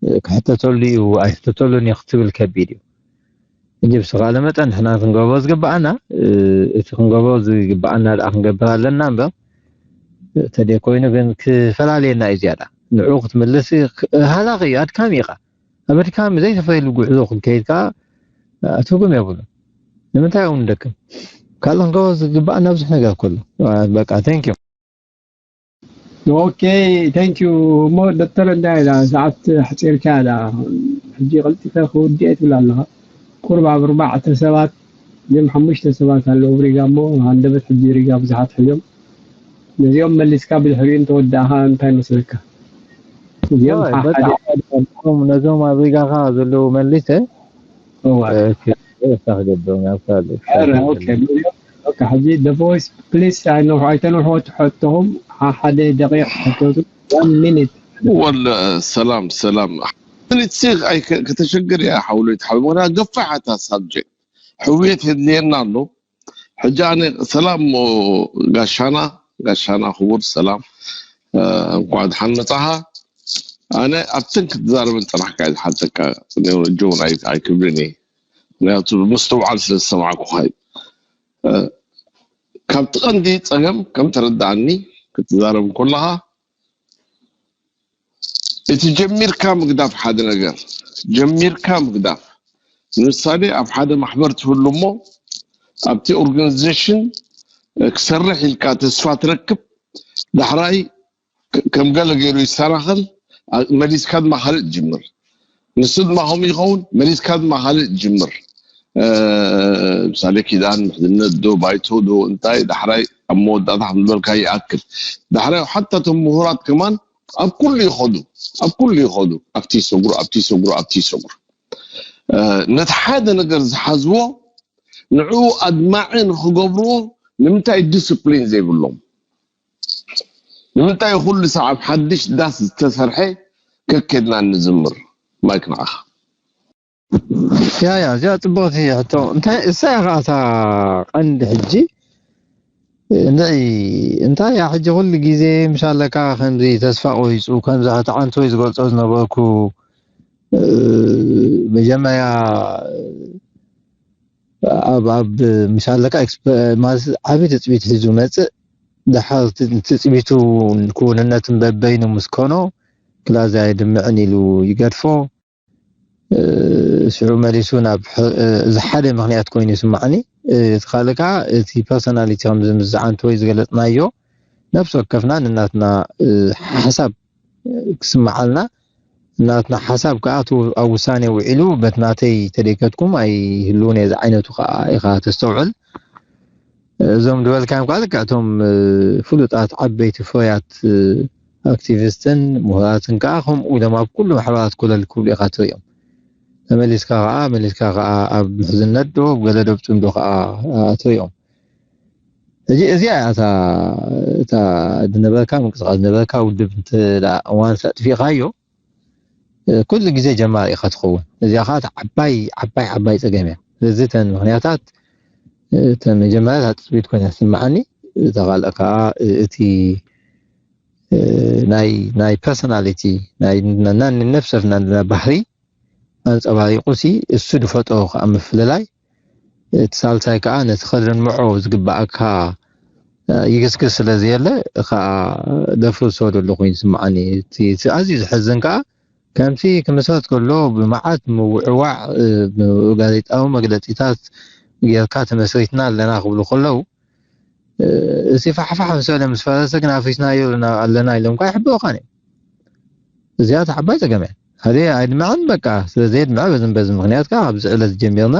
እ፣ ክሕተተሉ እዩ ኣይሕተተሉን እዩ ክትብል ከቢድ እዩ። ሕጂ ብዝተኻእለ መጠን ንሕና ክንገብሮ ዝግብኣና፣ እ፣ እቲ ክንገብሮ ዝግብኣና ደኣ ክንገብር ኣለና እምበር፣ ተደይ ኮይኑ ግን ክፈላልየና እዩ ዝያዳ። ንዕኡ ክትምልስ ክ-፣ ሃላኺ እዩ፣ ኣድካሚ ኢኻ። ኣብ ኣድካሚ ዘይተፈለየሉ ጉዕዞ ክንከይድ ከኣ፣ እ፣ ትርጉም የብሉን። ንምንታይ እውን ንደክም? ካልእ ክንገብሮ ዝግብኣና ብዙሕ ነገር ከሎ። እ፣ በቃ፣ ቴንክ ዩ። ኦኬ፣ ቴንክ ዩ። እሞ ዶክተር፣ እንታይ ኢላ ሰዓት ሓፂርካ ኢላ፣ ሕጂ ቀልጢፈ ክውድእ እየ ትብል ኣለኻ። ቁርብ ኣብ ኣርባዕተ ሰባት፣ እዮም ሓሙሽተ ሰባት ኣለዉ ኣብ ሪጋ እሞ፣ ሃንደበት ሕጂ ሪጋ ብዙሓት ሕዮም። ነዚኦም መሊስካ ብድሕሪኡ እንተወዳእኻ እንታይ መስለካ? እዚኦም ኦይ፣ ሓ-፣ በቃ፣ ሓደ ነዞም፣ ነዞም ኣብ ሪጋኻ ዘለዉ መሊሰ፣ እዋ። እ፣ ክ-፣ ክገብሮም ናብ ካልእ። ኧረ፣ ኦኬ፣ ኦኬ፣ ሕጂ The Voice፣ ፕሊስ፣ ኣይነውሕ-፣ ኣይተንውሕዎ ትሕቶኹም፣ ሓ-፣ ሓደ ደቂቕ ሕተቱ፣ one minute። ወለ፣ ሰላም፣ ሰላም። ሚኒት ሲ ኣይ ከ-፣ ከተሸግር እያ፣ ሓውሎ ይትሓብ። ምኽንያቱ ገፋሕ እታ ሳብጀክት። ሕውየት የድልየና ኣሎ። ሕጂ ኣነ ሰላም እሞ ጋሻና፣ ጋሻና ክቡር ሰላም፣ እ፣ እንኳዕ ደሓን መጻኻ። ኣነ ኣብተን ክትዛረበን ጥራሕ እየ ዝሓተካ፣ ጆን ኣይ-፣ ኣይክብልን እየ። ምኽንያቱ ብምስትውዓል ስለ ዝሰማዕኩኻ እዩ። እ፣ ካብቲ ቀንዲ ጸገም ከም ተረድኣኒ ክትዛረብ እንከለኻ፣ እቲ ጀሚርካ ምግዳፍ ሓደ ነገር፣ ጀሚርካ ምግዳፍ። ንምሳሌ ኣብ ሓደ ማሕበር ትህሉ እሞ ኣብቲ ኦርጋናይዜሽን ክሰርሕ ኢልካ ተስፋ ትረክብ፣ ዳሕራይ ከ-፣ ከም ገለ ገይሩ ይሰናኸል፣ ኣ-፣ መሊስካ ድማ ካልእ ትጅምር። ንሱ ድማ ከምኡ ይኸውን፣ መሊስካ ድማ ካልእ ትጅምር። እ፣ ምሳሌ ኪዳን፣ ምሕዝነት ዶ፣ ባይቶ ዶ፣ እንታይ፣ ዳሕራይ ኣብ መወዳእታ ከም ዝበልካ ይኣክል። ዳሕራይ ሓታ እቶም ምሁራት ከማን ኣብ ኩሉ ይኸዱ፣ ኣብ ኩሉ ይኸዱ፣ ኣብቲ ይሰግሩ፣ ኣብቲ ይሰግሩ፣ ኣብቲ ይሰግሩ። እ፣ ነቲ ሓደ ነገር ዝሓዝዎ ንዕኡ ኣድማዒ ንኽገብርዎ ንምንታይ ዲስፕሊን ዘይብሎም? ንምንታይ ኩሉ ሰዓብ ሓድሽ ዳስ ዝተሰርሐ ከኬድና እንዝምር? ማይክ ንዓኻ። ያ፣ ያ፣ እዚኣ ጽቡቕቲ ሕቶ። እንታይ፣ እሳ እያ ኸዓ እታ ቀንዲ ሕጂ። እንድዒ፣ እንታይ እያ ሕጂ ኩሉ ግዜ ምስ ኣለካ ከምዚ ተስፋ ቆሪጹ፣ ከምዚ ሕቲ ዓንቶይ ዝገልጾ ዝነበርኩ፣ እ፣ መጀመርያ ኣብ፣ ኣብ ምስ ኣለካ ኤክስፐ-፣ ማለት ዓቢ ትጽቢት ሒዙ መጽእ፣ ደሓር ት-፣ ትጽቢቱ ክውንነትን በበይኑ ምስ ኮኖ፣ ክላዚ ኣይድምዕን ኢሉ ይገድፎ። እ፣ ሽዑ መሊሱ ናብ ሕ-፣ እ፣ እዚ ሓደ ምኽንያት ኮይኑ ይስማዓኒ። እ፣ እቲ ካልእ ከኣ እቲ ፐርሶናሊቲ ከምዚ ምስ ዝዓንቶ ወይ ዝገለጽናዮ፣ ነፍሲ ወከፍና ንናትና፣ እ፣ ሓሳብ ክስምዓልና፣ ናትና ሓሳብ ከኣ እቲ ኣብ ውሳኔ ውዒሉ፣ በቲ ናተይ ተደይከትኩም ኣይህልውን እየ ዝዓይነቱ ከኣ ኢኻ ተስተውዕል። እዞም ዝበልካዮም ከኣ ልክዕ እቶም፣ እ፣ ፍሉጣት ዓበይቲ ፍሩያት፣ እ፣ ኣክቲቪስትን ምሁራትን ከኣ ከምኡ ኢሎም ኣብ ኩሉ ማሕበራት ኮለል ክብሉ ኢኻ ትርእዮም። ተመሊስካ ከኣ፣ መሊስካ ከኣ ኣብ ምሕዝነት ዶ፣ ኣብ ገለ ዶ፣ ኣብ ጽምዶ ከኣ ትርእዮም። ሕጂ እዚኣ እያ እታ፣ እታ ዝነበርካ ምንቅስቃስ ዝነበርካ ውድብ እንተ ደኣ እዋን ኣጥፊእካዮ፣ እ፣ ኩሉ ግዜ ጀማሪ ኢኻ ትኸውን። እዚኣ ኸዓ እታ ዓባይ፣ ዓባይ፣ ዓባይ ጸገም እያ። ስለዚ እተን ምኽንያታት፣ እ፣ እተን መጀመርያ እታ ትጽቢት ኮይና ትስምዓኒ። እታ ካልእ ከኣ፣ እ፣ እቲ፣ እ፣ ናይ፣ ናይ ፐርሶናሊቲ፣ ናይ፣ ና-፣ ና-፣ ነፍሰ ወከፍና ባህሪ ኣንጸባሪቑ ሲ እሱ ዝፈጠሮ ከኣ ምፍልላይ፣ እቲ ሳልሳይ ከኣ ነቲ ከድንምዖ ዝግብኣካ ይግስግስ ስለ ዘየለ ከዓ ደፍርሶ ደሎ ኮይኑ ይስምዓኒ። እቲ ኣዝዩ ዝሕዝን ከዓ ከምቲ ክምስረት ከሎ ብመዓት ምውዕዋዕ ብጋዜጣዊ መግለፂታት ጌርካ ተመስሪትና ኣለና ክብሉ ከለዉ እቲ ፋሕፋሕ ምስ በለ ምስ ፈረሰ ግን ኣፍሪስናዮ ኣለና ኢሎም ከዓ ይሕብኡኻን እዮም። እዚኣ እቲ ዓባይ ፀገም እያ። ሓደ ኣይድምዕን በቃ ስለ ዘየድምዐ በዝን በዚ ምክንያት ከዓ ኣብዚ ዕለት ጀሚርና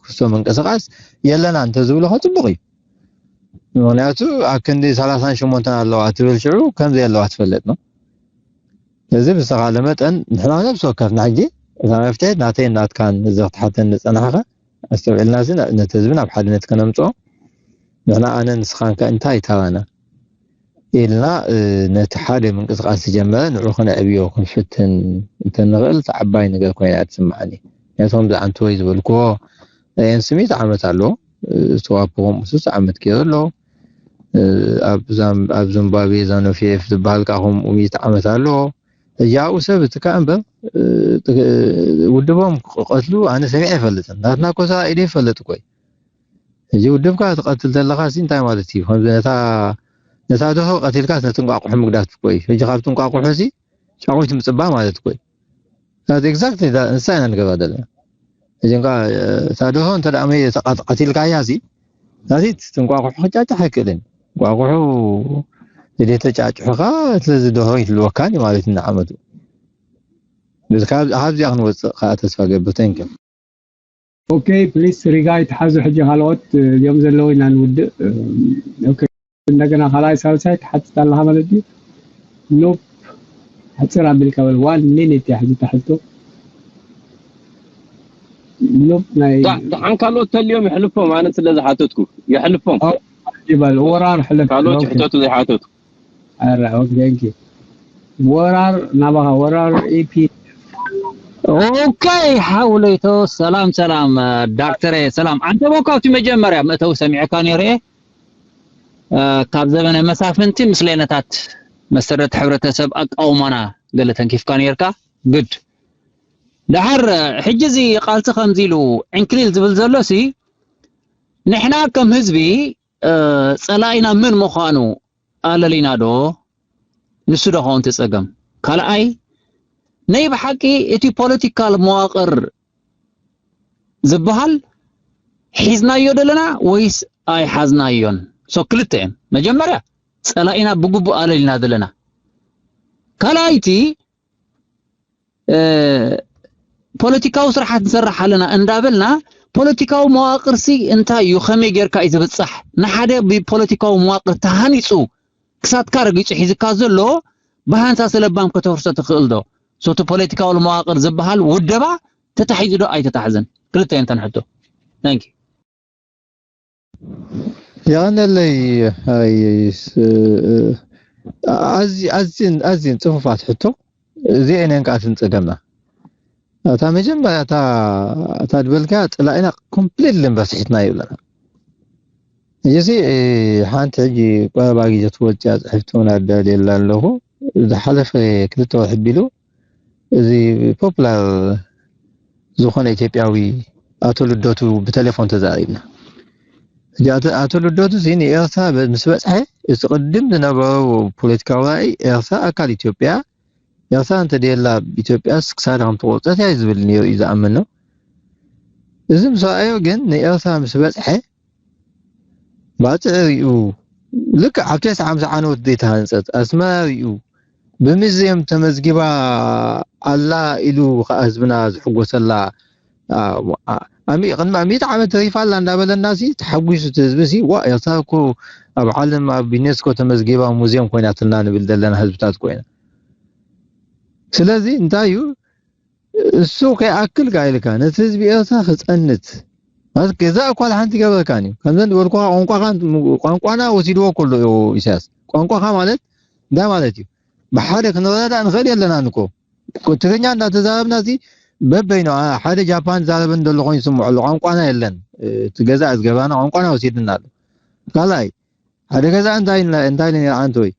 ክሶ ምንቅስቃስ የለና እንተዝብሉ ከዓ ፅቡቅ እዩ። ምክንያቱ ኣብ ክንዲ ሰላሳን ሸሞንተን ኣለዋ ትብል ሽዑ ከምዘየለዋ ትፈልጥ ነው። እዚ ብዝተኻለ መጠን ንሕና ነብሲ ወከፍና ሕጂ እዛ መፍትሒ ናተይ ናትካን እዚ ክትሓተኒ ዝፀናሕካ ኣስተውዒልና እዚ ነቲ ህዝቢ ናብ ሓድነት ከነምፅኦ ንሕና ኣነ ንስኻን ከ እንታይ ተባና ኢልና ነቲ ሓደ ምንቅስቃስ ዝጀመረ ንዑ ከነዕብዮ ክንፍትን እንተንኽእል እቲ ዓባይ ነገር ኮይና እያ ትስምዓኒ። ምክንያቱ ከምዚ ኣንተ ወይ ዝበልክዎ ኤንስ ሚእቲ ዓመት ኣለዎ ዝተዋፈኹም ሱስ ዓመት ገይሩ ኣሎ። ኣብ ዚምባብዌ ዛኖ ፒ ኤፍ ዝበሃል ከዓ ከምኡ ሚእቲ ዓመት ኣለዎ። ሕጂ ኣብኡ ሰብ እቲ ከዓ እምበር ውድቦም ክቐትሉ ኣነ ሰሚዐ ኣይፈልጥን። ናትና እኮ ተራኢደ ይፈልጥ እኮ እዩ። ሕጂ ውድብካ ትቐትል ዘለኻ ሲ እንታይ ማለት እዩ? ከምዚ ነታ ነታ ደርሆ ቀቲልካስ ነቲ እንቋቑሖ ምግዳፍ እኮ እዩ። ሕጂ ካብቲ እንቋቑሖ ሲ ጫቑት ምፅባእ ማለት እኮ እዩ። ናት ኤግዛክትሊ ንሳ ኢና ንገብራ ዘለና። ሕጂ እንኳ እታ ደርሆ እንተ ደኣ መይ ተቐ- ቀቲልካያ ሲ ናቲ እቲ እንቋቑሖ ክጫጫሕ ኣይክእልን። እንቋቑሖ ድሌት ተጫጭሑኻ ስለዚ ደርሆ ይህልወካን እዩ ማለት እዩ ንዓመቱ። በዚ ካብ- ካብዚኣ ክንወፅእ ከዓ ተስፋ ገብር። ተንኪ ኦኬ ፕሊስ ሪጋ ይትሓዙ ሕጂ ካልኦት እዚኦም ዘለዉ ኢና ንውድእ። ኦኬ እንደገና ካልኣይ ሳልሳይ ትሓትት ኣለኻ ማለት ድዩ? ኖፕ ሕፅር ኣቢልካ በል ዋን ሚኒት እያ ሕጂ ትሕቶ። ኖፕ ናይ ደሓን ካልኦት ተልዮም የሕልፎም ኣነ ስለ ዝሓተትኩ የሕልፎም ይበል ወራር ሕለፍ ካልኦት ሕተቱ ዘይሓተቱ ኧረ ኦኬ ቴንክ ዩ ወራር ናባኻ ወራር ኢፒ ኦኬ ሓውለይቶ ሰላም ሰላም ዳክተረ ሰላም። ኣንተ ቦካ ኣብቲ መጀመርያ መእተዊ ሰሚዐካ ነይረ እየ። ካብ ዘበነ መሳፍንቲ ምስለነታት መሰረት ሕብረተሰብ ኣቃውማና ገለ ተንኪፍካ ነይርካ። ግድ ደሓር ሕጂ እዚ ቃልሲ ከምዚ ኢሉ ዕንክሊል ዝብል ዘሎ ሲ ንሕና ከም ህዝቢ ፀላኢና መን ምዃኑ ኣለሊና ዶ? ንሱ ዶ ኸውን እቲ ፀገም? ካልኣይ ናይ ብሓቂ እቲ ፖለቲካል መዋቕር ዝበሃል ሒዝናዮ ደለና ወይስ ኣይሓዝናዮን? ሶ ክልተ እዮም። መጀመርያ ፀላኢና ብግቡእ ኣለሊና ዘለና። ካልኣይቲ ፖለቲካዊ ስራሓት ንሰርሕ ኣለና እንዳበልና ፖለቲካዊ መዋቅርሲ እንታይ እዩ ከመይ ጌርካ እዩ ዝብፃሕ ንሓደ ብፖለቲካዊ መዋቅር ተሃኒፁ ክሳትካ ረጊፁ ሒዝካ ዘሎ ብሃንሳ ስለባም ከተፍርሶ ትኽእል ዶ ሶቲ ፖለቲካዊ መዋቅር ዝበሃል ውደባ ተታሒዙ ዶ ኣይተታሕዘን ክልተ እየን ተን ሕቶ thank you የቐነለይ ኣዝየን ኣዝየን ፅፉፋት ሕቶ እዚአን እየን ከዓ ትንፀገምና እታ መጀመርያ እታ ዝበልካ ፀላኢና ኮምፕሊትሊ ንበስሒትና ይብለና እዚሲ ሓንቲ ሕጂ ቀረባ ግዜ ትወፅያ ፅሕፍቲ እውን ኣዳልየላ ኣለኹ ዝሓለፈ ክልተ ወርሒ ቢሉ እዚ ፖፑላር ዝኾነ ኢትዮጵያዊ ኣቶ ልደቱ ብቴሌፎን ተዛሪብና። ሕጂ ኣቶ ኣቶ ልደቱ እዚ ንኤርትራ በ- ምስ በጽሐ እቲ ቅድም ዝነበሮ ፖለቲካዊ ራእይ ኤርትራ ኣካል ኢትዮጵያ ኤርትራ እንተደየላ ኢትዮጵያስ ክሳዳ ከም ተቆርጸት እያ ዝብል ነይሩ እዩ ዝኣምን ነው። እዚ ምስ ረኣዮ ግን ንኤርትራ ምስ በጽሐ ባጽዕ ሪኡ ልክዕ ኣብ ተስዓ ዓመት ዓንወት ዘይተሃንጸት ኣስመራ ሪኡ ብምዝየም ተመዝጊባ ኣላ ኢሉ ከዓ ህዝብና ዝሕጎሰላ ቅድሚ ሚእቲ ዓመት ተሪፋ ኣላ እንዳበለና ሲ ተሓጒሱ እቲ ህዝቢ ሲ ዋ ኤርትራ እኮ ኣብ ዓለም ኣብ ዩኔስኮ ተመዝጊባ ሙዝየም ኮይናትና ንብል ዘለና ህዝብታት ኮይና ስለዚ እንታይ እዩ እሱ ከይኣክል ካ ኢልካ ነቲ ህዝቢ ኤርትራ ክፀንት ማለት ገዛ እኳ ሓንቲ ገበርካን እዩ ከምዘን ዝበልኩካ ቋንቋ ቋንቋና ወሲድዎ ከሎ እዩ ኢሳያስ ቋንቋካ ማለት እንታይ ማለት እዩ ብሓደ ክንረዳዳእ ንኽእል የለናን እኮ ትግርኛ እንዳተዛረብና እዚ በበይኑ ሓደ ጃፓን ዛረበ እንደሎ ኮይኑ ስምዑ ኣሎ ቋንቋና የለን እቲ ገዛ ዝገባና ቋንቋና ወሲድና ኣሎ ካልኣይ ሓደ ገዛ እንታይ እንታይ ነይራ ኣንተ ወይ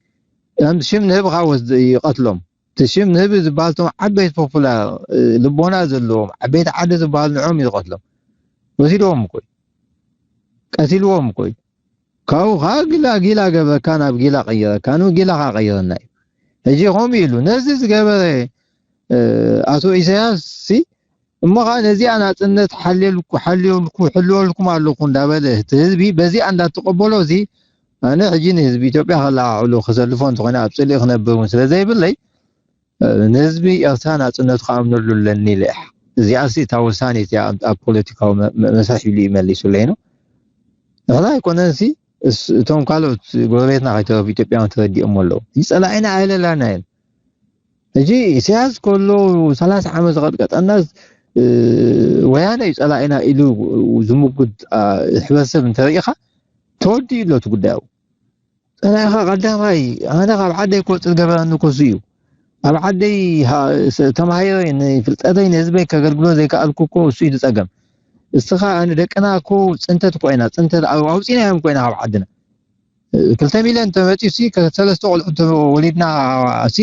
ሽም ንህብ ካ ወስድ ይቀትሎም እቲ ሽም ንህቢ ዝበሃል እቶም ዓበይቲ ፖፑላር ልቦና ዘለዎም ዓበይቲ ዓዲ ዝበሃል ንዖም እዩ ዝቐትሎም። ወሲድዎም እኮ እዩ። ቀቲልዎም እኮ እዩ። ካብኡ ከዓ ጊላ ጊላ ገበካ ናብ ጊላ ቀይረካ ን ጊላ ከዓ ቀይረና እዩ። ሕጂ ከምኡ ኢሉ ነዚ ዝገበረ ኣቶ ኢሳያስ ሲ እሞ ከዓ ነዚኣ ናፅነት ሓልየልኩ ሓልየልኩ ሕልወልኩም ኣለኩ እንዳበለ እቲ ህዝቢ በዚኣ እንዳተቀበሎ እዚ ኣነ ሕጂ ንህዝቢ ኢትዮጵያ ከለዓዕሉ ክሰልፎ እንተኮይነ ኣብ ፅልኢ ክነብር እውን ስለ ዘይብለይ ንህዝቢ ኤርትራ ናፅነቱ ክኣምነሉ ኣለኒ ኢለ እያ። እዚኣ ሲ እታ ወሳኒት እያ ኣብ ፖለቲካዊ መስርሕ ኢሉ እዩ መሊሱለይ ነው። ንሕና ኣይኮነን ሲ እቶም ካልኦት ጎረቤትና ከይተረፉ ኢትዮጵያውያን ተረዲኦም ኣለዉ። እዚ ፀላዒና ኣይለላናየን። ሕጂ ኢሳያስ ከሎ ሰላሳ ዓመት ዝቐጥቀጠና ወያነ እዩ ፀላዒና ኢሉ ዝምጉት ሕብረተሰብ እንተሪኢኻ ተወዲኡ ኣሎ እቲ ጉዳዩ። ፀላኢኻ ቀዳማይ ኣነ ካብ ዓደይ ክወፅእ ዝገበረኒ እኮ እሱ እዩ። ኣብ ዓደይ ተማሂረ ንፍልጠተይ ንህዝበይ ከገልግሎ ዘይከኣልኩ እኮ እሱ እዩ ዝፀገም። እስኻ ኣነ ደቅና እኮ ፅንተት እኮ ኢና ፅንተት ኣውፂናዮም እኮ ኢና ካብ ዓድና ክልተ ሚልዮን ተመፂኡ ሲ ከሰለስተ ቆልዑ ወሊድና ሲ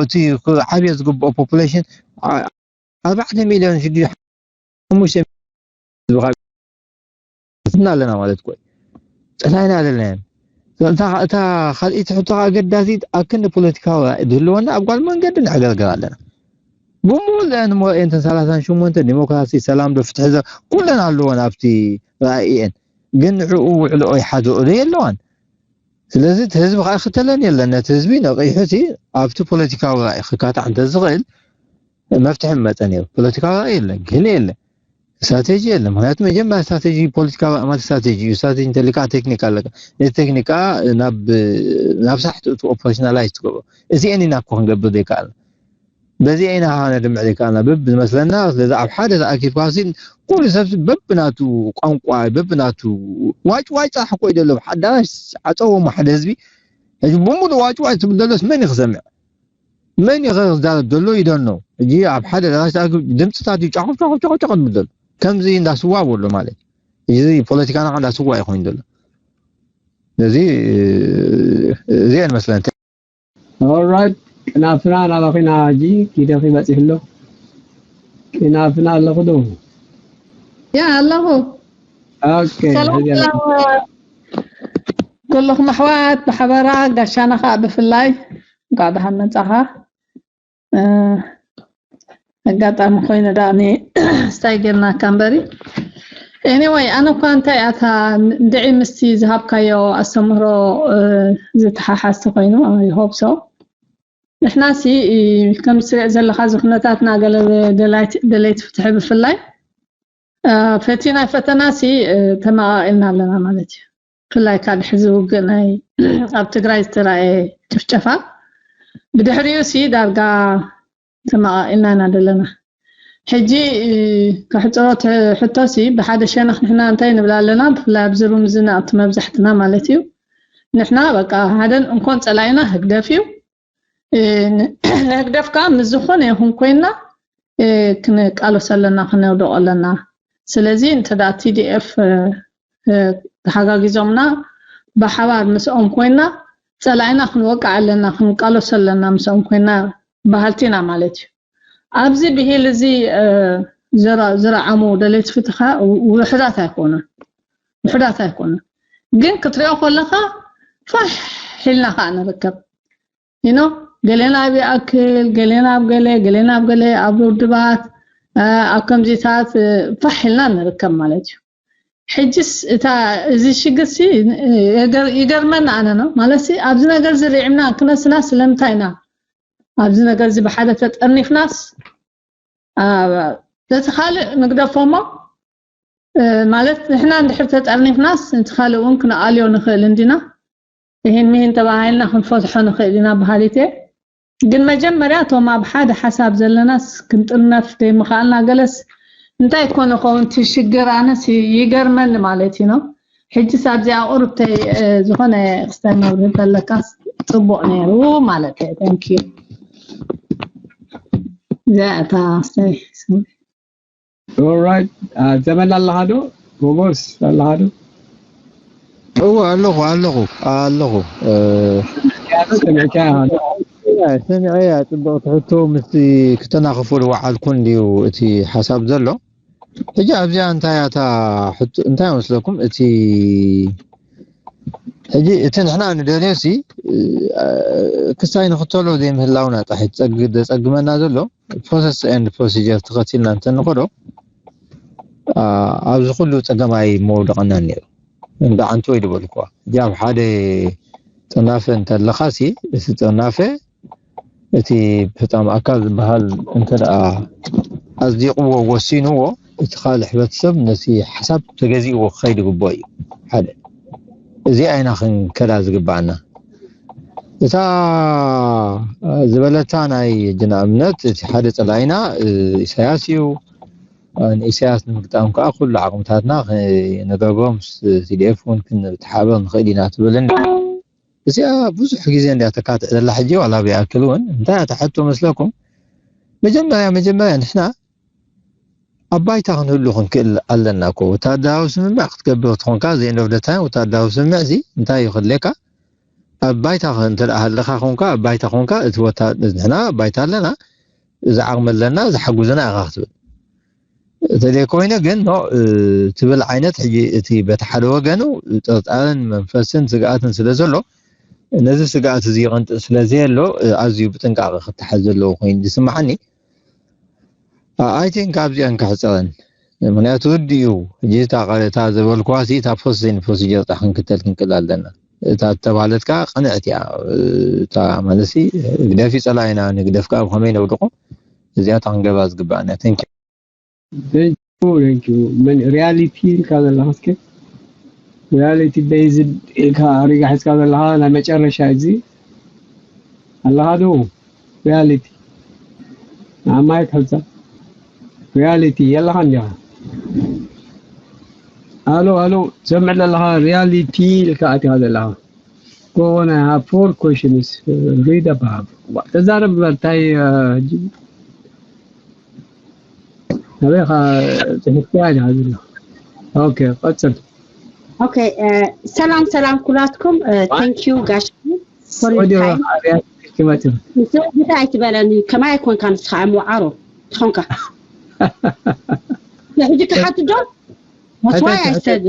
እቲ ዓብዮ ዝግብኦ ፖፑሌሽን ኣርባዕተ ሚልዮን ሽዱሽተ ሓሙሽተ ኣለና ማለት እኮ ፀላይና ኣለናዮም። እታ ካልኢት ሕቶ ኣገዳሲት ኣክንዲ ፖለቲካዊ ራእይ ዝህልወና ኣብ ጓል መንገዲ ንዕገርገር ኣለና። ብሙሉአን እሞ እየንተን ሰላሳን ሸሞንተ ዲሞክራሲ ሰላም ዶ ፍትሒ ዘ ኩለን ኣለወን ኣብቲ ራእይኤን ግን ንዕኡ ውዕልኦ ይሓድኦ ዶ የለዋን። ስለዚ እቲ ህዝቢ ከዓ ይኽተለን የለን። ነቲ ህዝቢ ነቒሑ እቲ ኣብቲ ፖለቲካዊ ራእይ ክካታዕ እንተዝኽእል መፍትሒ መፀ ነይሩ። ፖለቲካዊ ራእይ የለን፣ ግህሊ የለን፣ ስትራቴጂ የለን። ምክንያቱ መጀመርያ ስትራቴጂ ፖለቲካዊ ራእይ ማለት ስትራቴጂ እዩ። ስትራቴጂ እንተሊካ ቴክኒክ ኣለካ። ነቲ ቴክኒክ ከዓ ናብ ናብ ሳሕቲ እቲ ኦፐሬሽናላይዝ ትገብሮ። እዚአን ኢና እኮ ክንገብር ዘይከኣልና። በዚ ኢና ከዓ ነድምዕ ዘይከኣልና። በብ ዝመስለና ስለዚ ኣብ ሓደ ተኣኪብካ ሲ ኩሉ ሰብ በብናቱ ቋንቋ በብናቱ ዋጭ ዋጭ ጥራሕ እኮ እዩ ዘሎ። ኣዳራሽ ዓፀዎም ሓደ ህዝቢ ሕጂ ብሙሉ ዋጭ ዋጭ ትብል ዘሎስ መን እዩ ክሰምዕ? መን እዩ ክዛረብ ዘሎ ይደኖ? ሕጂ ኣብ ሓደ ኣዳራሽ ተኣኪቡ ድምፅታት እዩ ጫቑፍ ጫቑፍ ጫቑፍ ጫቑፍ ትብል ዘሎ ከምዚ እንዳስዋ ኣሎ ማለት እዩ። እዚ ፖለቲካና ከዓ እንዳስዋ እዩ ኮይኑ ዘሎ። እዚ እዚአን መስለን ኦራይት ቅናፍና ናባኺ ኢና ሕጂ ኪደኺ በፂሑ ኣሎ። ቅናፍና ኣለኹ ዶ? ያ ኣለኹ። ኦኬ ሰላም ሕጂ ሰላም ኩልኹም ኣሕዋት ብሓበራ ጋሻና ከዓ ብፍላይ እንኳዕ ደሓን መፃኻ። እ፣ ኣጋጣሚ ኮይኑ ዳኣኒ ስታይ ጌርናካ እምበሪ። Anyway ኣነ እኳ እንታይ ኣታ እንድዒ ምስቲ ዝሃብካዮ ኣስተምህሮ እ፣ ዝተሓሓዝ ተኮይኑ I hope so። ንሕና ሲ እ፣ ከም ትሪኦ ዘለካ እዚ ኩነታትና ገለ ደላይቲ- ደለይቲ ፍትሒ ብፍላይ እ፣ ፈቲና ፈተና ሲ እ፣ ተመቃቂልና ኣለና ማለት እዩ። ብፍላይ ካብ ድሕሪ ዝውግእ ናይ ኣብ ትግራይ ዝተረኣየ ጭፍጨፋ ብድሕሪኡ ሲ ዳርጋ ተመቃቂልና ኢና ዘለና። ሕጂ እ፣ ከሕፅሮ እቲ ሕቶ ሲ ብሓደ ሸነኽ ንሕና እንታይ ንብል ኣለና ብፍላይ ኣብዚ ሩም እዚ ናቕቲ መብዛሕትና ማለት እዩ ንሕና በቃ ሓደን እንኮን ፀላኢና ህግደፍ እዩ። እ፣ ን- ንህግደፍ ከዓ ምስ ዝኾነ ይኹን ኮይና እ፣ ክንቃለሶ ኣለና፣ ክነውድቆ ኣለና። ስለዚ እንተ ደኣ ቲ ዲ ኤፍ እ፣ እ፣ ተሓጋጊዞምና ብሓባር ምስኦም ኮይና ጸላኢና ክንወቅዕ ኣለና፣ ክንቃለሶ ኣለና ምስኦም ኮይና በሃልቲ ኢና ማለት እዩ። ኣብዚ ብሂል እዚ እ፣ ዝረ- ዝረዓሙ ደለይቲ ፍትሒ ከዓ ው- ውሑዳት ኣይኮኑን፣ ውሑዳት ኣይኮኑን። ግን ክትሪኦ ከለኻ ፋሕ ኢልና ከዓ ንርከብ። you know ገሌና ኣብ ይኣክል ገሌና ኣብ ገለ ገሌና ኣብ ገለ ኣብ ውድባት እ፣ ኣብ ከምዚታት እ፣ ፋሕ ኢልና ንርከብ ማለት እዩ። ሕጅስ እታ እዚ ሽግርሲ እ፣ የገር- ይገርመና ኣነ ነው ማለት ኣብዚ ነገር እዚ ርዒምና ክነስና ስለምንታይ ኢና ኣብዚ ነገር እዚ ብሓደ ተጠርኒፍናስ አ፣ ነቲ ካልእ ንግደፎ እሞ እ፣ ማለት ንሕና እንድሕር ተጠርኒፍናስ ነቲ ካልእ እውን ክንኣልዮ ንኽእል እንዲና። እሂን ምሂን ተባሂልና ክንፈትሖ ንኽእል ኢና በሃሊት እየ። ግን መጀመርያ እቶም ኣብ ሓደ ሓሳብ ዘለናስ ክንጥርነፍ ዘይምኽኣልና ገለስ እንታይ ኮነ ኸውን እቲ ሽግር ኣነስ ይገርመኒ ማለት እዩ ነው። ሕጅስ ኣብዚኣ ቁርብተይ እ፣ ዝኾነ ክስታይ መብርሂ ተለካስ ፅቡቕ ነይሩ ማለት እየ። Thank you። እዚኣ እታ ክስታይ ኦራይት ዘመን ኣለኻ ዶ? ሞጎስ ኣለኻ ዶ? እወ ኣለኹ ኣለኹ ኣለኹ። እ፣ ያዘ ሰሚዕካ ኢኻ ዶ? ሰሚዐያ ጽብቕቲ ሕቶ ምስቲ ክተናኽፎ ዝወዓልኩ እንድዩ እቲ ሓሳብ ዘሎ። ሕጂ ኣብዚኣ እንታይ እያ እታ ሕቶ እንታይ መስለኩም እቲ ሕጂ እቲ ንሕና ንደልዮ ሲ ክሳይ ንኽተሎ ዘይምህላውና ጥራሕ ዘፀግመና ዘሎ ፕሮሰስ ኤንድ ፕሮሲጀር ተኸቲልና እንተንኸዶ ኣብዚ ኩሉ ፀገማይ መውደቐና ነይሩ። እንዳ ዓንቱ ወይ ዝበልኩዋ ሕጂ ኣብ ሓደ ጥርናፈ እንተለኻ ሲ እቲ ጥርናፈ እቲ ፈፃሚ ኣካል ዝበሃል እንተ ደኣ ኣጽዲቕዎ ወሲንዎ እቲ ካልእ ሕብረተሰብ ነቲ ሓሳብ ተገዚእዎ ክኸይድ ይግብኦ እዩ። ሓደ እዚኣ ኢና ክንከዳ ዝግብኣና። እታ ዝበለታ ናይ ሕጂ ንኣብነት እቲ ሓደ ጸላኢና ኢሳያስ እዩ። ንኢሳያስ ንምግጣም ከዓ ኩሉ ዓቕምታትና ክንገብሮም ቲዲኤፍ እውን ክንተሓባበር ንኽእል ኢና ትብል እዚኣ ብዙሕ ግዜ እንድያ ተካትዕ ዘላ ሕጂ ዋላ ብይኣክል እውን እንታይ እያ ትሓቶ መስለኩም? መጀመርያ መጀመርያ ንሕና ኣብ ባይታ ክንህሉ ክንክእል ኣለና እኮ። ወታደራዊ ስምምዕ ክትገብር ትኾንካ ዘይ end of the time ወታደራዊ ስምምዕ እዚ እንታይ እዩ ክድልየካ? ኣብ ባይታ እንተ ደኣ ሃለኻ ኮንካ ኣብ ባይታ ኮንካ እቲ ወታ ንሕና ኣብ ባይታ ኣለና እዚ ዓቕሚ ኣለና ዝሓጉዝና ኢኻ ክትብል እንተዘይኮይኑ ግን ኖ ትብል ዓይነት ሕጂ እቲ በቲ ሓደ ወገኑ ጥርጣርን መንፈስን ስግኣትን ስለ ዘሎ ነዚ ስግኣት እዚ ይቕንጥጥ ስለ ዘየሎ ኣዝዩ ብጥንቃቐ ክተሓዝ ዘለዎ ኮይኑ ዝስምዓኒ። I think ኣብዚኣን ክሕፀረን ምክንያቱ ወዲ እዩ ሕጂ እታ ቃለታ ዘበልኩዋ ሲ እታ ፕሮሰስ ን ፕሮሲጀር ጣ ክንክተል ክንክእል ኣለና። እታ ተባህለት ከዓ ቅንዕት እያ። እታ ማለት ሲ ህግደፍ ይፀላኢና ንግደፍ ከዓ ብከመይ ነውድቆ እዚኣ እታ ክንገባ ዝግባኣና። Thank you። Thank you, thank you. መን ሪያሊቲ ኢልካ ዘለኻ እስከ ሪያሊቲ ቤዝድ ኢልካ ኣሪጋ ሒዝካ ዘለኻ ናይ መጨረሻ እዚ ኣለኻ ዶ? ሪያሊቲ ንዓማይ ክሕዛ ሪያሊቲ የለኻ እንዲኻ። ኣሎ ኣሎ ትሰምዕ ዘለኻ ሪያሊቲ ኢልካ ኣቲኻ ዘለኻ። Go on, I have four questions. Read above. ተዛረብ በርታይ ሕጂ ኣበይኻ ጽሕፍቲ ኣለኻ ዘሎ። ኦኬ ቀጽል። ኦኬ ሰላም ሰላም ኩላትኩም። Thank you ጋሽ for your time። እንታይ ኣይትበለኒ ከማይ ኣይኮንካ ንስኻ ኣምዋዓሮ ትኾንካ። ሕጂ ክሓትት ዶ? That's why I said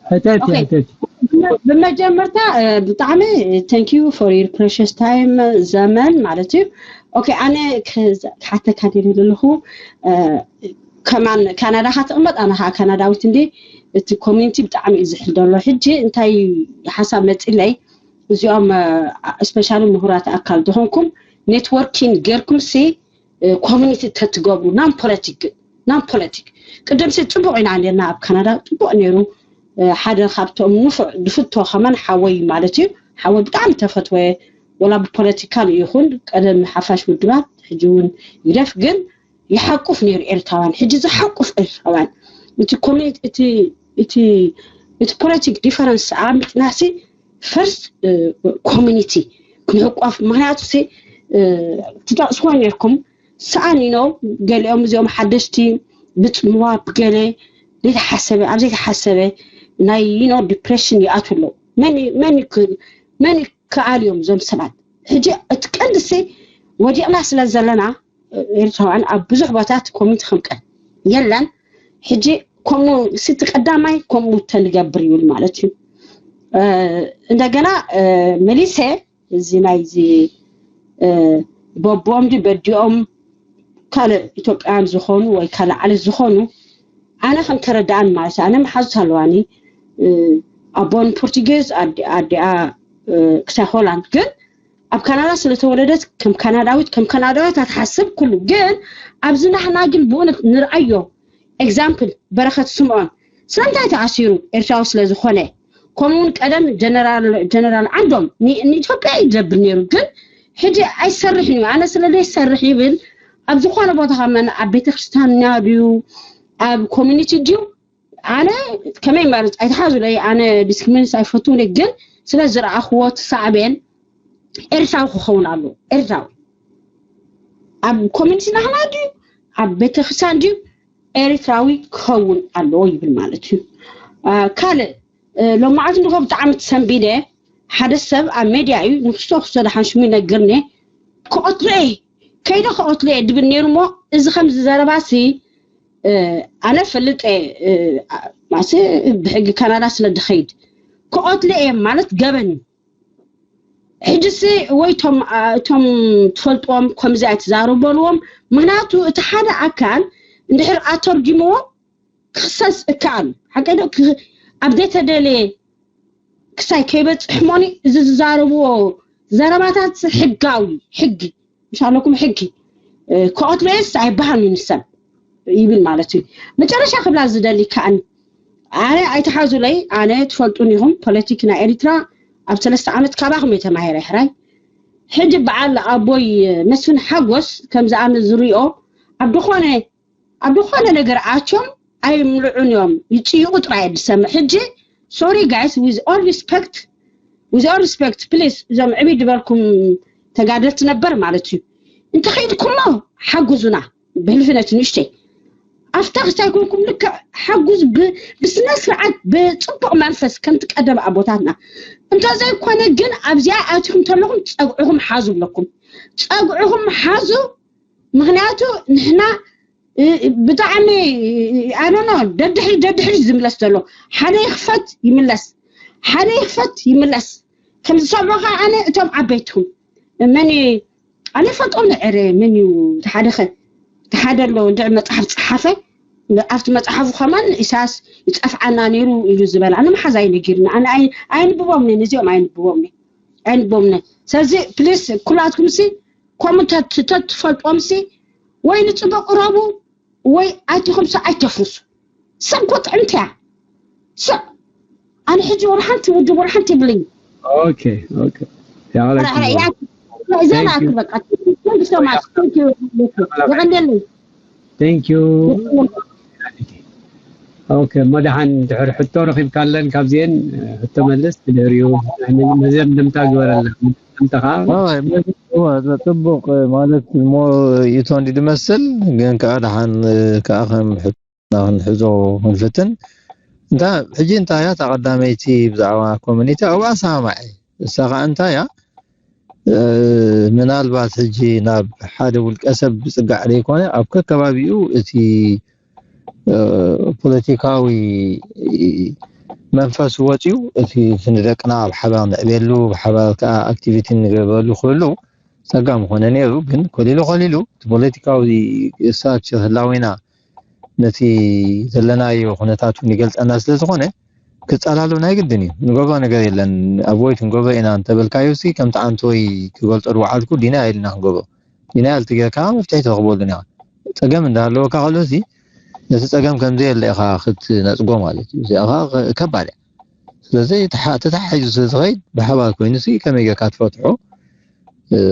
ሕተቲ ሕተቲ ብመጀመርታ ብጣዕሚ thank you for your precious time ዘመን ማለት እዩ። ኦኬ ኣነ ክሓተካ ደልየ ዘለኹ ከማን ካናዳ ካትቕመጥ ኣነ ከዓ ካናዳዊት እንዲ እቲ ኮሚኒቲ ብጣዕሚ እዩ ዝሕል ዘሎ። ሕጂ እንታይ ሓሳብ መፂለይ እዚኦም especially ምሁራት ኣካል ዝኾንኩም networking ጌርኩም ሲ ኮሚኒቲ ተትገብሩ non politic ግን non politic ቅድም ሲ ፅቡቅ ኢና ነርና ኣብ ካናዳ ፅቡቅ ነይሩ። ሓደ ካብቶም ንፉዕ ድፍቶ ከማን ሓወይ ማለት እዩ። ሓወይ ብጣዕሚ ተፈትወ ወላ ብፖለቲካል ይኹን ቀደም ሓፋሽ ውድባት ሕጂ እውን ይደፍ ግን ይሓቁፍ ነይሩ ኤርትራውያን ሕጂ ዝሓቁፍ ኤርትራውያን እቲ ኮሚኒቲ እቲ እቲ እቲ ፖለቲክ ዲፈረንስ ኣሚጥናሲ ፈርስት ኮሚኒቲ ክንሕቋፍ ምክንያቱ ሲ ትጠቕስዎ ነርኩም ሰኣን ኢኖ ገሊኦም እዚኦም ሓደሽቲ ብፅምዋ ብገለ ዘይተሓሰበ ኣብ ዘይተሓሰበ ናይ ኢኖ ዲፕሬሽን ይኣትዉ ኣለዉ መን መን ይከኣል እዮም እዞም ሰባት ሕጂ እቲ ቀንዲ ሲ ወዲቕና ስለ ዘለና ኤርትራውያን ኣብ ብዙሕ ቦታት ኮሚኒቲ ከምቀ የለን ሕጂ ከምኡ ስቲ ቀዳማይ ከምኡ ተንገብር ይብል ማለት እዩ እንደገና መሊሰ እዚ ናይዚ በቦም ዲ በዲኦም ካልእ ኢትዮጵያን ዝኾኑ ወይ ካልእ ዓለት ዝኾኑ ኣነ ከም ተረዳኣን ማለት ኣነ መሓዙት ኣለዋኒ ኣቦን ፖርቱጌዝ ኣዲኣ ክሳይ ሆላንድ ግን ኣብ ካናዳ ስለተወለደት ከም ካናዳዊት ከም ካናዳዊት ኣትሓስብ ኩሉ ግን ኣብዚ ናሕና ግን ብእውነት ንርኣዮ example በረኸት ስምዖን ስለምንታይ ተኣሲሩ ኤርትራዊ ስለዝኾነ ከምኡውን ቀደም ጀነራል ዓንዶም ንኢትዮጵያ ይደብር ነይሩ ግን ሕጂ ኣይሰርሕን እዩ ኣነ ስለ ዘይሰርሕ ይብል ኣብ ዝኾነ ቦታ ከመን ኣብ ቤተክርስትያንና ድዩ ኣብ ኮሚኒቲ ድዩ ኣነ ከመይ መርፅ ኣይትሓዙለይ ኣነ ዲስክሪሚኔት ኣይፈትውን ግን ስለ ዝረኣኽዎ ትሳዕቤን ኤርትራዊ ክኸውን ኣለዎ ኤርትራዊ ኣብ ኮሚኒቲ ናህና ድዩ ኣብ ቤተክርስትያን ድዩ ኤርትራዊ ክኸውን ኣለዎ ይብል ማለት እዩ ካልእ ሎማዓት እንድኾ ብጣዕሚ ተሰንቢደ ሓደ ሰብ ኣብ ሜድያ እዩ ንክስቶ ክስቶ ደሓን ሽሙ ይነግርኒ ክቐትሎ እየ ከይደ ክቐትሎ እየ ድብል ነይሩ እሞ እዚ ከምዚ ዘረባሲ ኣነ ፈልጥ እየ ማሲ ብሕጊ ካናዳ ስለ ድኸይድ ክቐትሉ እዮም ማለት ገበን እዩ። ሕጅሲ ወይ እቶም እቶም ትፈልጥዎም ከምዚ ኣይትዛረቡ በልዎም። ምክንያቱ እቲ ሓደ ኣካል እንድሕር ኣተርጊምዎ ክኽሰስ እከኣል ሓቀዶ ኣብ ዘይተደለየ ክሳይ ከይበፅሕ ሞኒ እዚ ዝዛረብዎ ዘረባታት ሕጋዊ ሕጊ ምሻለኩም ሕጊ ክቐትለየስ ኣይበሃልኒ ንሰብ ይብል ማለት እዩ። መጨረሻ ክብላ ዝደሊ ከኣኒ ኣነ ኣይተሓዙለይ። ኣነ ትፈልጡን ኢኹም ፖለቲክ ናይ ኤሪትራ ኣብ ሰለስተ ዓመት ካባኹም እየ ተማሂረ ሕራይ። ሕጂ በዓል ኣቦይ መስፍን ሓጎስ ከምዚ ኣነ ዝሪኦ ኣብ ዝኾነ ኣብ ዝኾነ ነገር ኣትዮም ኣይምልዑን እዮም ይጭይቑ ጥራይ እየ ዝሰምዕ። ሕጂ sorry guys with all respect with all respect please እዞም ዕብይ ዝበልኩም ተጋደልቲ ነበር ማለት እዩ እንተኸይድኩሞ ሓጉዙና ብህልፍነት ንእሽተይ ኣብታ ክሳይ ኮንኩም ልክዕ ሓጉዝ ብስነ ስርዓት ብፅቡቕ መንፈስ ከምቲ ቀደም ኣቦታትና እንተዘይኮነ ግን ኣብዚኣ ኣትኹም ተለኹም ፀግዕኹም ሓዙ ብለኩም ፀግዕኹም ሓዙ ምክንያቱ ንሕና ብጣዕሚ ኣኖኖ ደድሕሪ ደድሕሪ ዝምለስ ዘሎ ሓደ ይክፈት ይምለስ ሓደ ይክፈት ይምለስ ከም ዝሰምዑ ከዓ ኣነ እቶም ዓበይትኩም መን ኣነ ፈልጦም ንዕረ መን እዩ ተሓደኸ ተሓደ ኣሎ እንድዕ መፅሓፍ ፀሓፈ ኣብቲ መፅሓፉ ከማን ኢሳያስ ይፀፍዓና ነይሩ ኢሉ ዝበል ኣነ መሓዛይ ነጊርና ኣነ ኣይንብቦም ነን እዚኦም ኣይንብቦም ነን ኣይንብቦም ነን ስለዚ ፕሊስ ኩላትኩም ሲ ከምኡ ተትፈልጦም ሲ ወይ ንፅቡቅ ቅረቡ ወይ ኣቲኹም ሲ ኣይተፍርሱ ሰብ ኮ ጥዕምቲ እያ ስዕ ኣነ ሕጂ ወላ ሓንቲ ውድብ ወላ ሓንቲ ይብለኝ Okay, okay. Yeah, I'll let you know. ዘና ክበቃ Thank you so much. Thank you. የቀንደልኝ Thank you. Okay, መድሓን ድሕር ሕቶ ረኺብካለን ካብዚአን ሕቶ መልስ ድሕሪኡ መዘምድምታ ግበረልና። መዘምድምታ ከዓ ጽቡቅ ማለት ሞ ይቶ እንዲ ድመስል ግን ከዓ ደሓን ከዓ ከም ሕቶና ክንሕዞ ክንፍትን እንታ ሕጂ እንታይ እያ እታ ቀዳመይቲ ብዛዕባ ኮሚኒቲ ኣብኣ ሰማማዕ እሳ ከዓ እንታይ እያ ምናልባት ሕጂ ናብ ሓደ ውልቀ ሰብ ዝፅጋዕ ዘይኮነ ኣብ ከከባቢኡ እቲ ፖለቲካዊ መንፈስ ወፂኡ እቲ ንደቅና ኣብ ሓባር ንዕቤሉ ብሓባር ከዓ ኣክቲቪቲ ንገብረሉ ክህሉ ፀጋ ምኾነ ነይሩ ግን ኮሊሉ ኮሊሉ እቲ ፖለቲካዊ እሳት ህላዊና ነቲ ዘለናዮ ኩነታት እውን ይገልፀና ስለ ዝኾነ ክፀላሉ ናይ ግድን እዩ ንገብሮ ነገር የለን ኣብ ወይ ክንገብሮ ኢና እንተበልካዮ ሲ ከምቲ ዓንተወይ ክገልፆ ዝወዓልኩ ዲና ኢልና ክንገብሮ ዲና ያልቲ ጌርካ መፍትሒ ትረኽበሉ ኢና ፀገም እንዳሃለወካ ከሎ ሲ ነቲ ፀገም ከምዘየለ ኢኻ ክትነፅጎ ማለት እዩ እዚኣ ከባድ እያ ስለዚ ተተሓሒዙ ስለ ዝኸይድ ብሓባር ኮይኑ ሲ ከመይ ጌርካ ትፈትሖ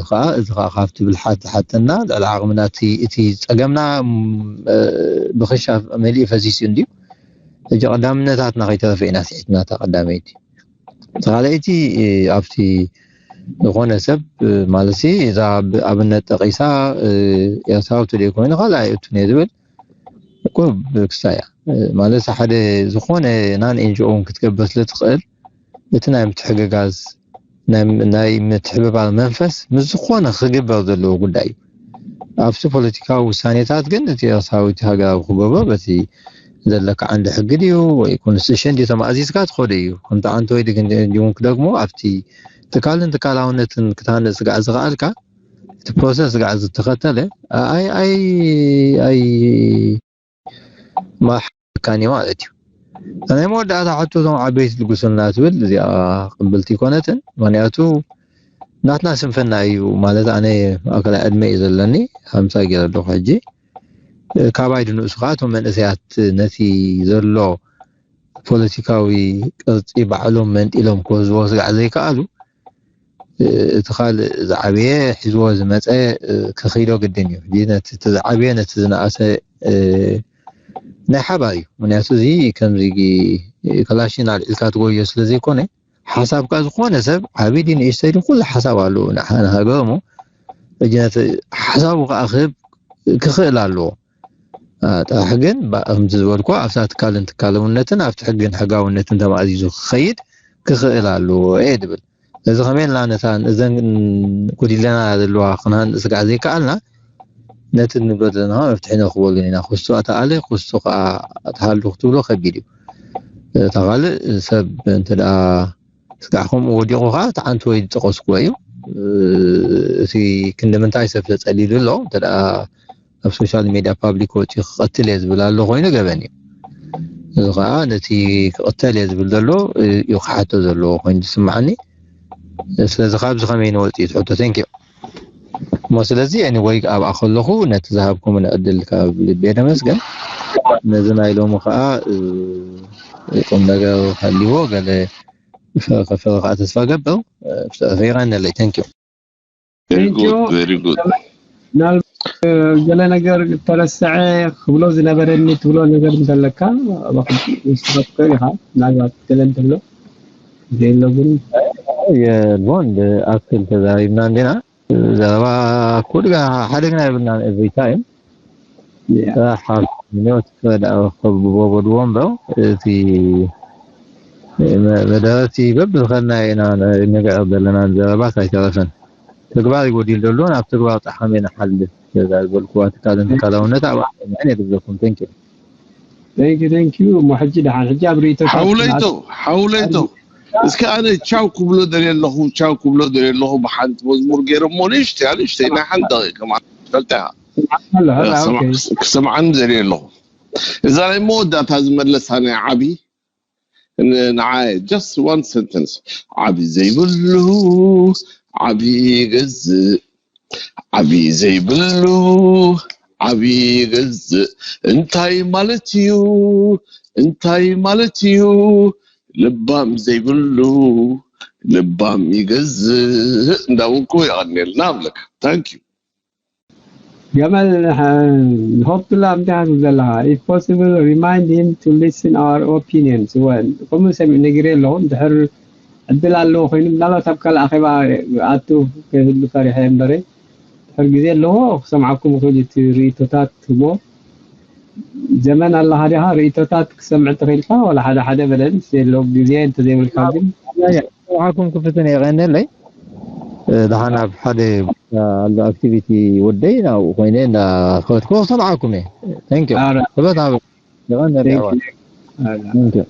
ከዓ እዚ ከዓ ካብቲ ብልሓት ዝሓተና ልዕሊ ዓቕምና እቲ ፀገምና ብክሻ መሊኡ ፈሲሱ እንድዩ ሕጂ ቀዳምነታትና ከይተረፈ ኢና ስሒትና እታ ቀዳመይቲ እታ ካልኣይቲ ኣብቲ ዝኾነ ሰብ ማለት እዛ ኣብነት ጠቂሳ ኤርትራዊ ትደይ ኮይኑ ካልኣ የእቱን እየ ዝብል እኮ ብክስታ እያ ማለት ሓደ ዝኾነ ናን ኤንጂኦ እውን ክትገብር ስለ ትኽእል እቲ ናይ ምትሕግጋዝ ናይ ምትሕብባር መንፈስ ምስ ዝኾነ ክግበር ዘለዎ ጉዳይ እዩ ኣብቲ ፖለቲካዊ ውሳኔታት ግን እቲ ኤርትራዊ እቲ ሃገራዊ ክገብሮ በቲ ዘለካ ዓንዲ ሕጊ ድዩ ወይ ኮንስቲቱሽን ድዩ ተማእዚዝካ ትኸዶ እዩ ከምቲ ዓንተ ወይ ድግንዲውን ክደግሞ ኣብቲ ትካልን ትካላውነትን ክትሃንእ ስጋዕ ዝኽኣልካ እቲ ፕሮሰስ ስጋዕ ዝተኸተለ ኣይ ኣይ ኣይ ማሓካኒ ማለት እዩ ናይ መወዳእታ ሕቶ እቶም ዓበይቲ ልግሱልና ትብል እዚኣ ቅብልቲ ይኮነትን ምክንያቱ ናትና ስንፍና እዩ ማለት ኣነ ማእከላይ ዕድመ እዩ ዘለኒ ሃምሳ ገይረ ኣለኹ ሕጂ ካባይ ድንእሱ ከዓ እቶም መንእሰያት ነቲ ዘሎ ፖለቲካዊ ቅርፂ ባዕሎም መንጢሎም ክወዝዎ ስጋዕ ዘይከኣሉ እቲ ካልእ ዝዓበየ ሒዝዎ ዝመፀ ክኺዶ ግድን እዩ ሕጂ ነቲ ዝዓበየ ነቲ ዝነኣሰ ናይ ሓባር እዩ ምክንያቱ እዚ ከምዚ ክላሽን ኣልዒልካ ትጎዮ ስለ ዘይኮነ ሓሳብካ ዝኾነ ሰብ ዓብይ ድዩ ንእሽተይ ድዩ ኩሉ ሓሳብ ኣለዎ ንሃገር እሞ ሕጂ ነቲ ሓሳቡ ከዓ ክህብ ክኽእል ኣለዎ ጥራሕ ግን ከምቲ ዝበልኩ ኣብታ ትካልን ትካላውነትን ኣብቲ ሕግን ሕጋውነትን ተማእዚዙ ክኸይድ ክኽእል ኣለዎ እየ ድብል እዚ ከመይ ኢልና ነታ እዘን ጉዲለና ዘለዋ ክንሃንእ ስጋዕ ዘይከኣልና ነቲ ንብሎ ዘለና መፍትሒ ንረኽበሉን ኢና ክሱ ኣተኣለ ክሱ ከዓ ተሃሉ ክትብሎ ከቢድ እዩ እታ ካልእ ሰብ እንተ ደኣ ስጋዕ ከምኡ ወዲቑ ኸዓ፣ እቲ ሓንቲ ወይ ዝጠቐስኩዎ እዩ። እቲ ክንዲ ምንታይ ሰብ ተጸሊሉ ኣሎ፣ እንተ ደኣ ኣብ ሶሻል ሜድያ ፓብሊክ ወጺኡ ክቐትል እየ ዝብል ኣሎ ኮይኑ ገበን እዩ። እዚ ኸዓ ነቲ ክቕተል እየ ዝብል ዘሎ እዩ ክሓቶ ዘለዎ ኮይኑ ዝስምዓኒ። ስለዚ ካብዚ ከመይ ንወጽእ እዩ እቲ ሕቶ። Thank you። እሞ ስለዚ፣ anyway፣ ኣብኣ ከለኹ ነቲ ዝሃብኩምኒ ዕድል ካብ ልቢ የመስግን። ነዚ ናይ ሎሚ ኸዓ፣ እ፣ ቁም ነገር ሃልይዎ ገለ ፈ-፣ ከፈ-፣ ከዓ ተስፋ ገብር። እ፣ ብስዕፊ ይቐንለይ። Thank you። Very Thank you። Good, very good. ምናልባት ገለ ነገር ተረስዐ ክብሎ ዝነበረኒ ትብሎ ነገር እንተለካ፣ እባክህ ክትስረፍ ትኽእል ኢኻ። ምናልባት ገለ እንተሎ፣ ዘይሎ ግን የልቦን፣ ብኣክል ተዛሪብና እንዲና። ዘረባ ኩድጋ ሓደግና የብልናን። Every time ሓሚኖት ከዳ ከብቦ በድዎ እምበር፣ እቲ መ-፣ መደረቲ በብዝኸድና ኢና ንግዕር ዘለና። ዘረባ ኣይተረፈን። ተግባር ይጎዲል ዘሎ፣ ናብ ተግባር ጠሓመ ንሓልፍ። ገዛ ዝበልኩዋ ትካልን ትካላውነት ኣብ ዓለምያን የግዘኩም። Thank you። Thank you፣ thank you። እሞ ሕጂ ደሓን፣ ሕጂ ኣብ ርእይቶታት ሓውለይቶ ሓውለይቶ እስከ ኣነ ቻው ክብሎ ደልየ ኣለኹ፣ ቻው ክብሎ ደልየ ኣለኹ። ብሓንቲ መዝሙር ገይሮሞ ንእሽተይ፣ ንእሽተይ ናይ ሓንቲ ደቂቕ ማለት ትፈልጣ ኢኻ። ስምዓካ ኣለኻ? ኦኬ። ክሰምዓኒ ደልየ ኣለኹ። እዛ ናይ መወዳእታ ዝመለሳ ናይ ዓቢ ን-፣ ንዓይ just one sentence። ዓቢ ዘይብሉ ዓቢ ይገዝእ፣ ዓቢ ዘይብሉ ዓቢ ይገዝእ። እንታይ ማለት እዩ? እንታይ ማለት እዩ? ልባም ዘይብሉ ልባም ይገዝእ እንዳበልኩ የቐንየልና እብለካ። Thank you። ገመል ንኸብቱላ እንታይ ትብል ዘለኻ? If possible, remind him to listen our opinions። እወ፣ ከምኡ ሰሚዕ ነጊረ ኣለኹ። እንድሕር ዕድል ኣለዎ ኮይኑ፣ ምናልባት ኣብ ካልእ ኣኼባ ኣቱ ከይህሉ ፈሪሐ እምበረ፣ ድሕር ግዜ ኣለዎ ክሰምዓኩም ይኽእል እዩ፣ እቲ ርእይቶታት እሞ። ዘመን ኣለኻ ዲኻ? ርእይቶታት ክሰምዕ ተኽኢልካ? ዋላ ሓደ ሓደ በለን፣ የሎ ግዜ እንተዘይብልካ ግን። ሰምዓኩም ክፍትን የቐነለይ። እ፣ ደሓን ኣብ ሓደ ኣሎ ኣክቲቪቲ ወደይ ናብኡ ኮይነ እንዳኸድኩ ክሰምዓኩም እየ። Thank you። ኣረ፣ ክበት ኣብ የቐነለይ። thank you። ኣረ። Thank you።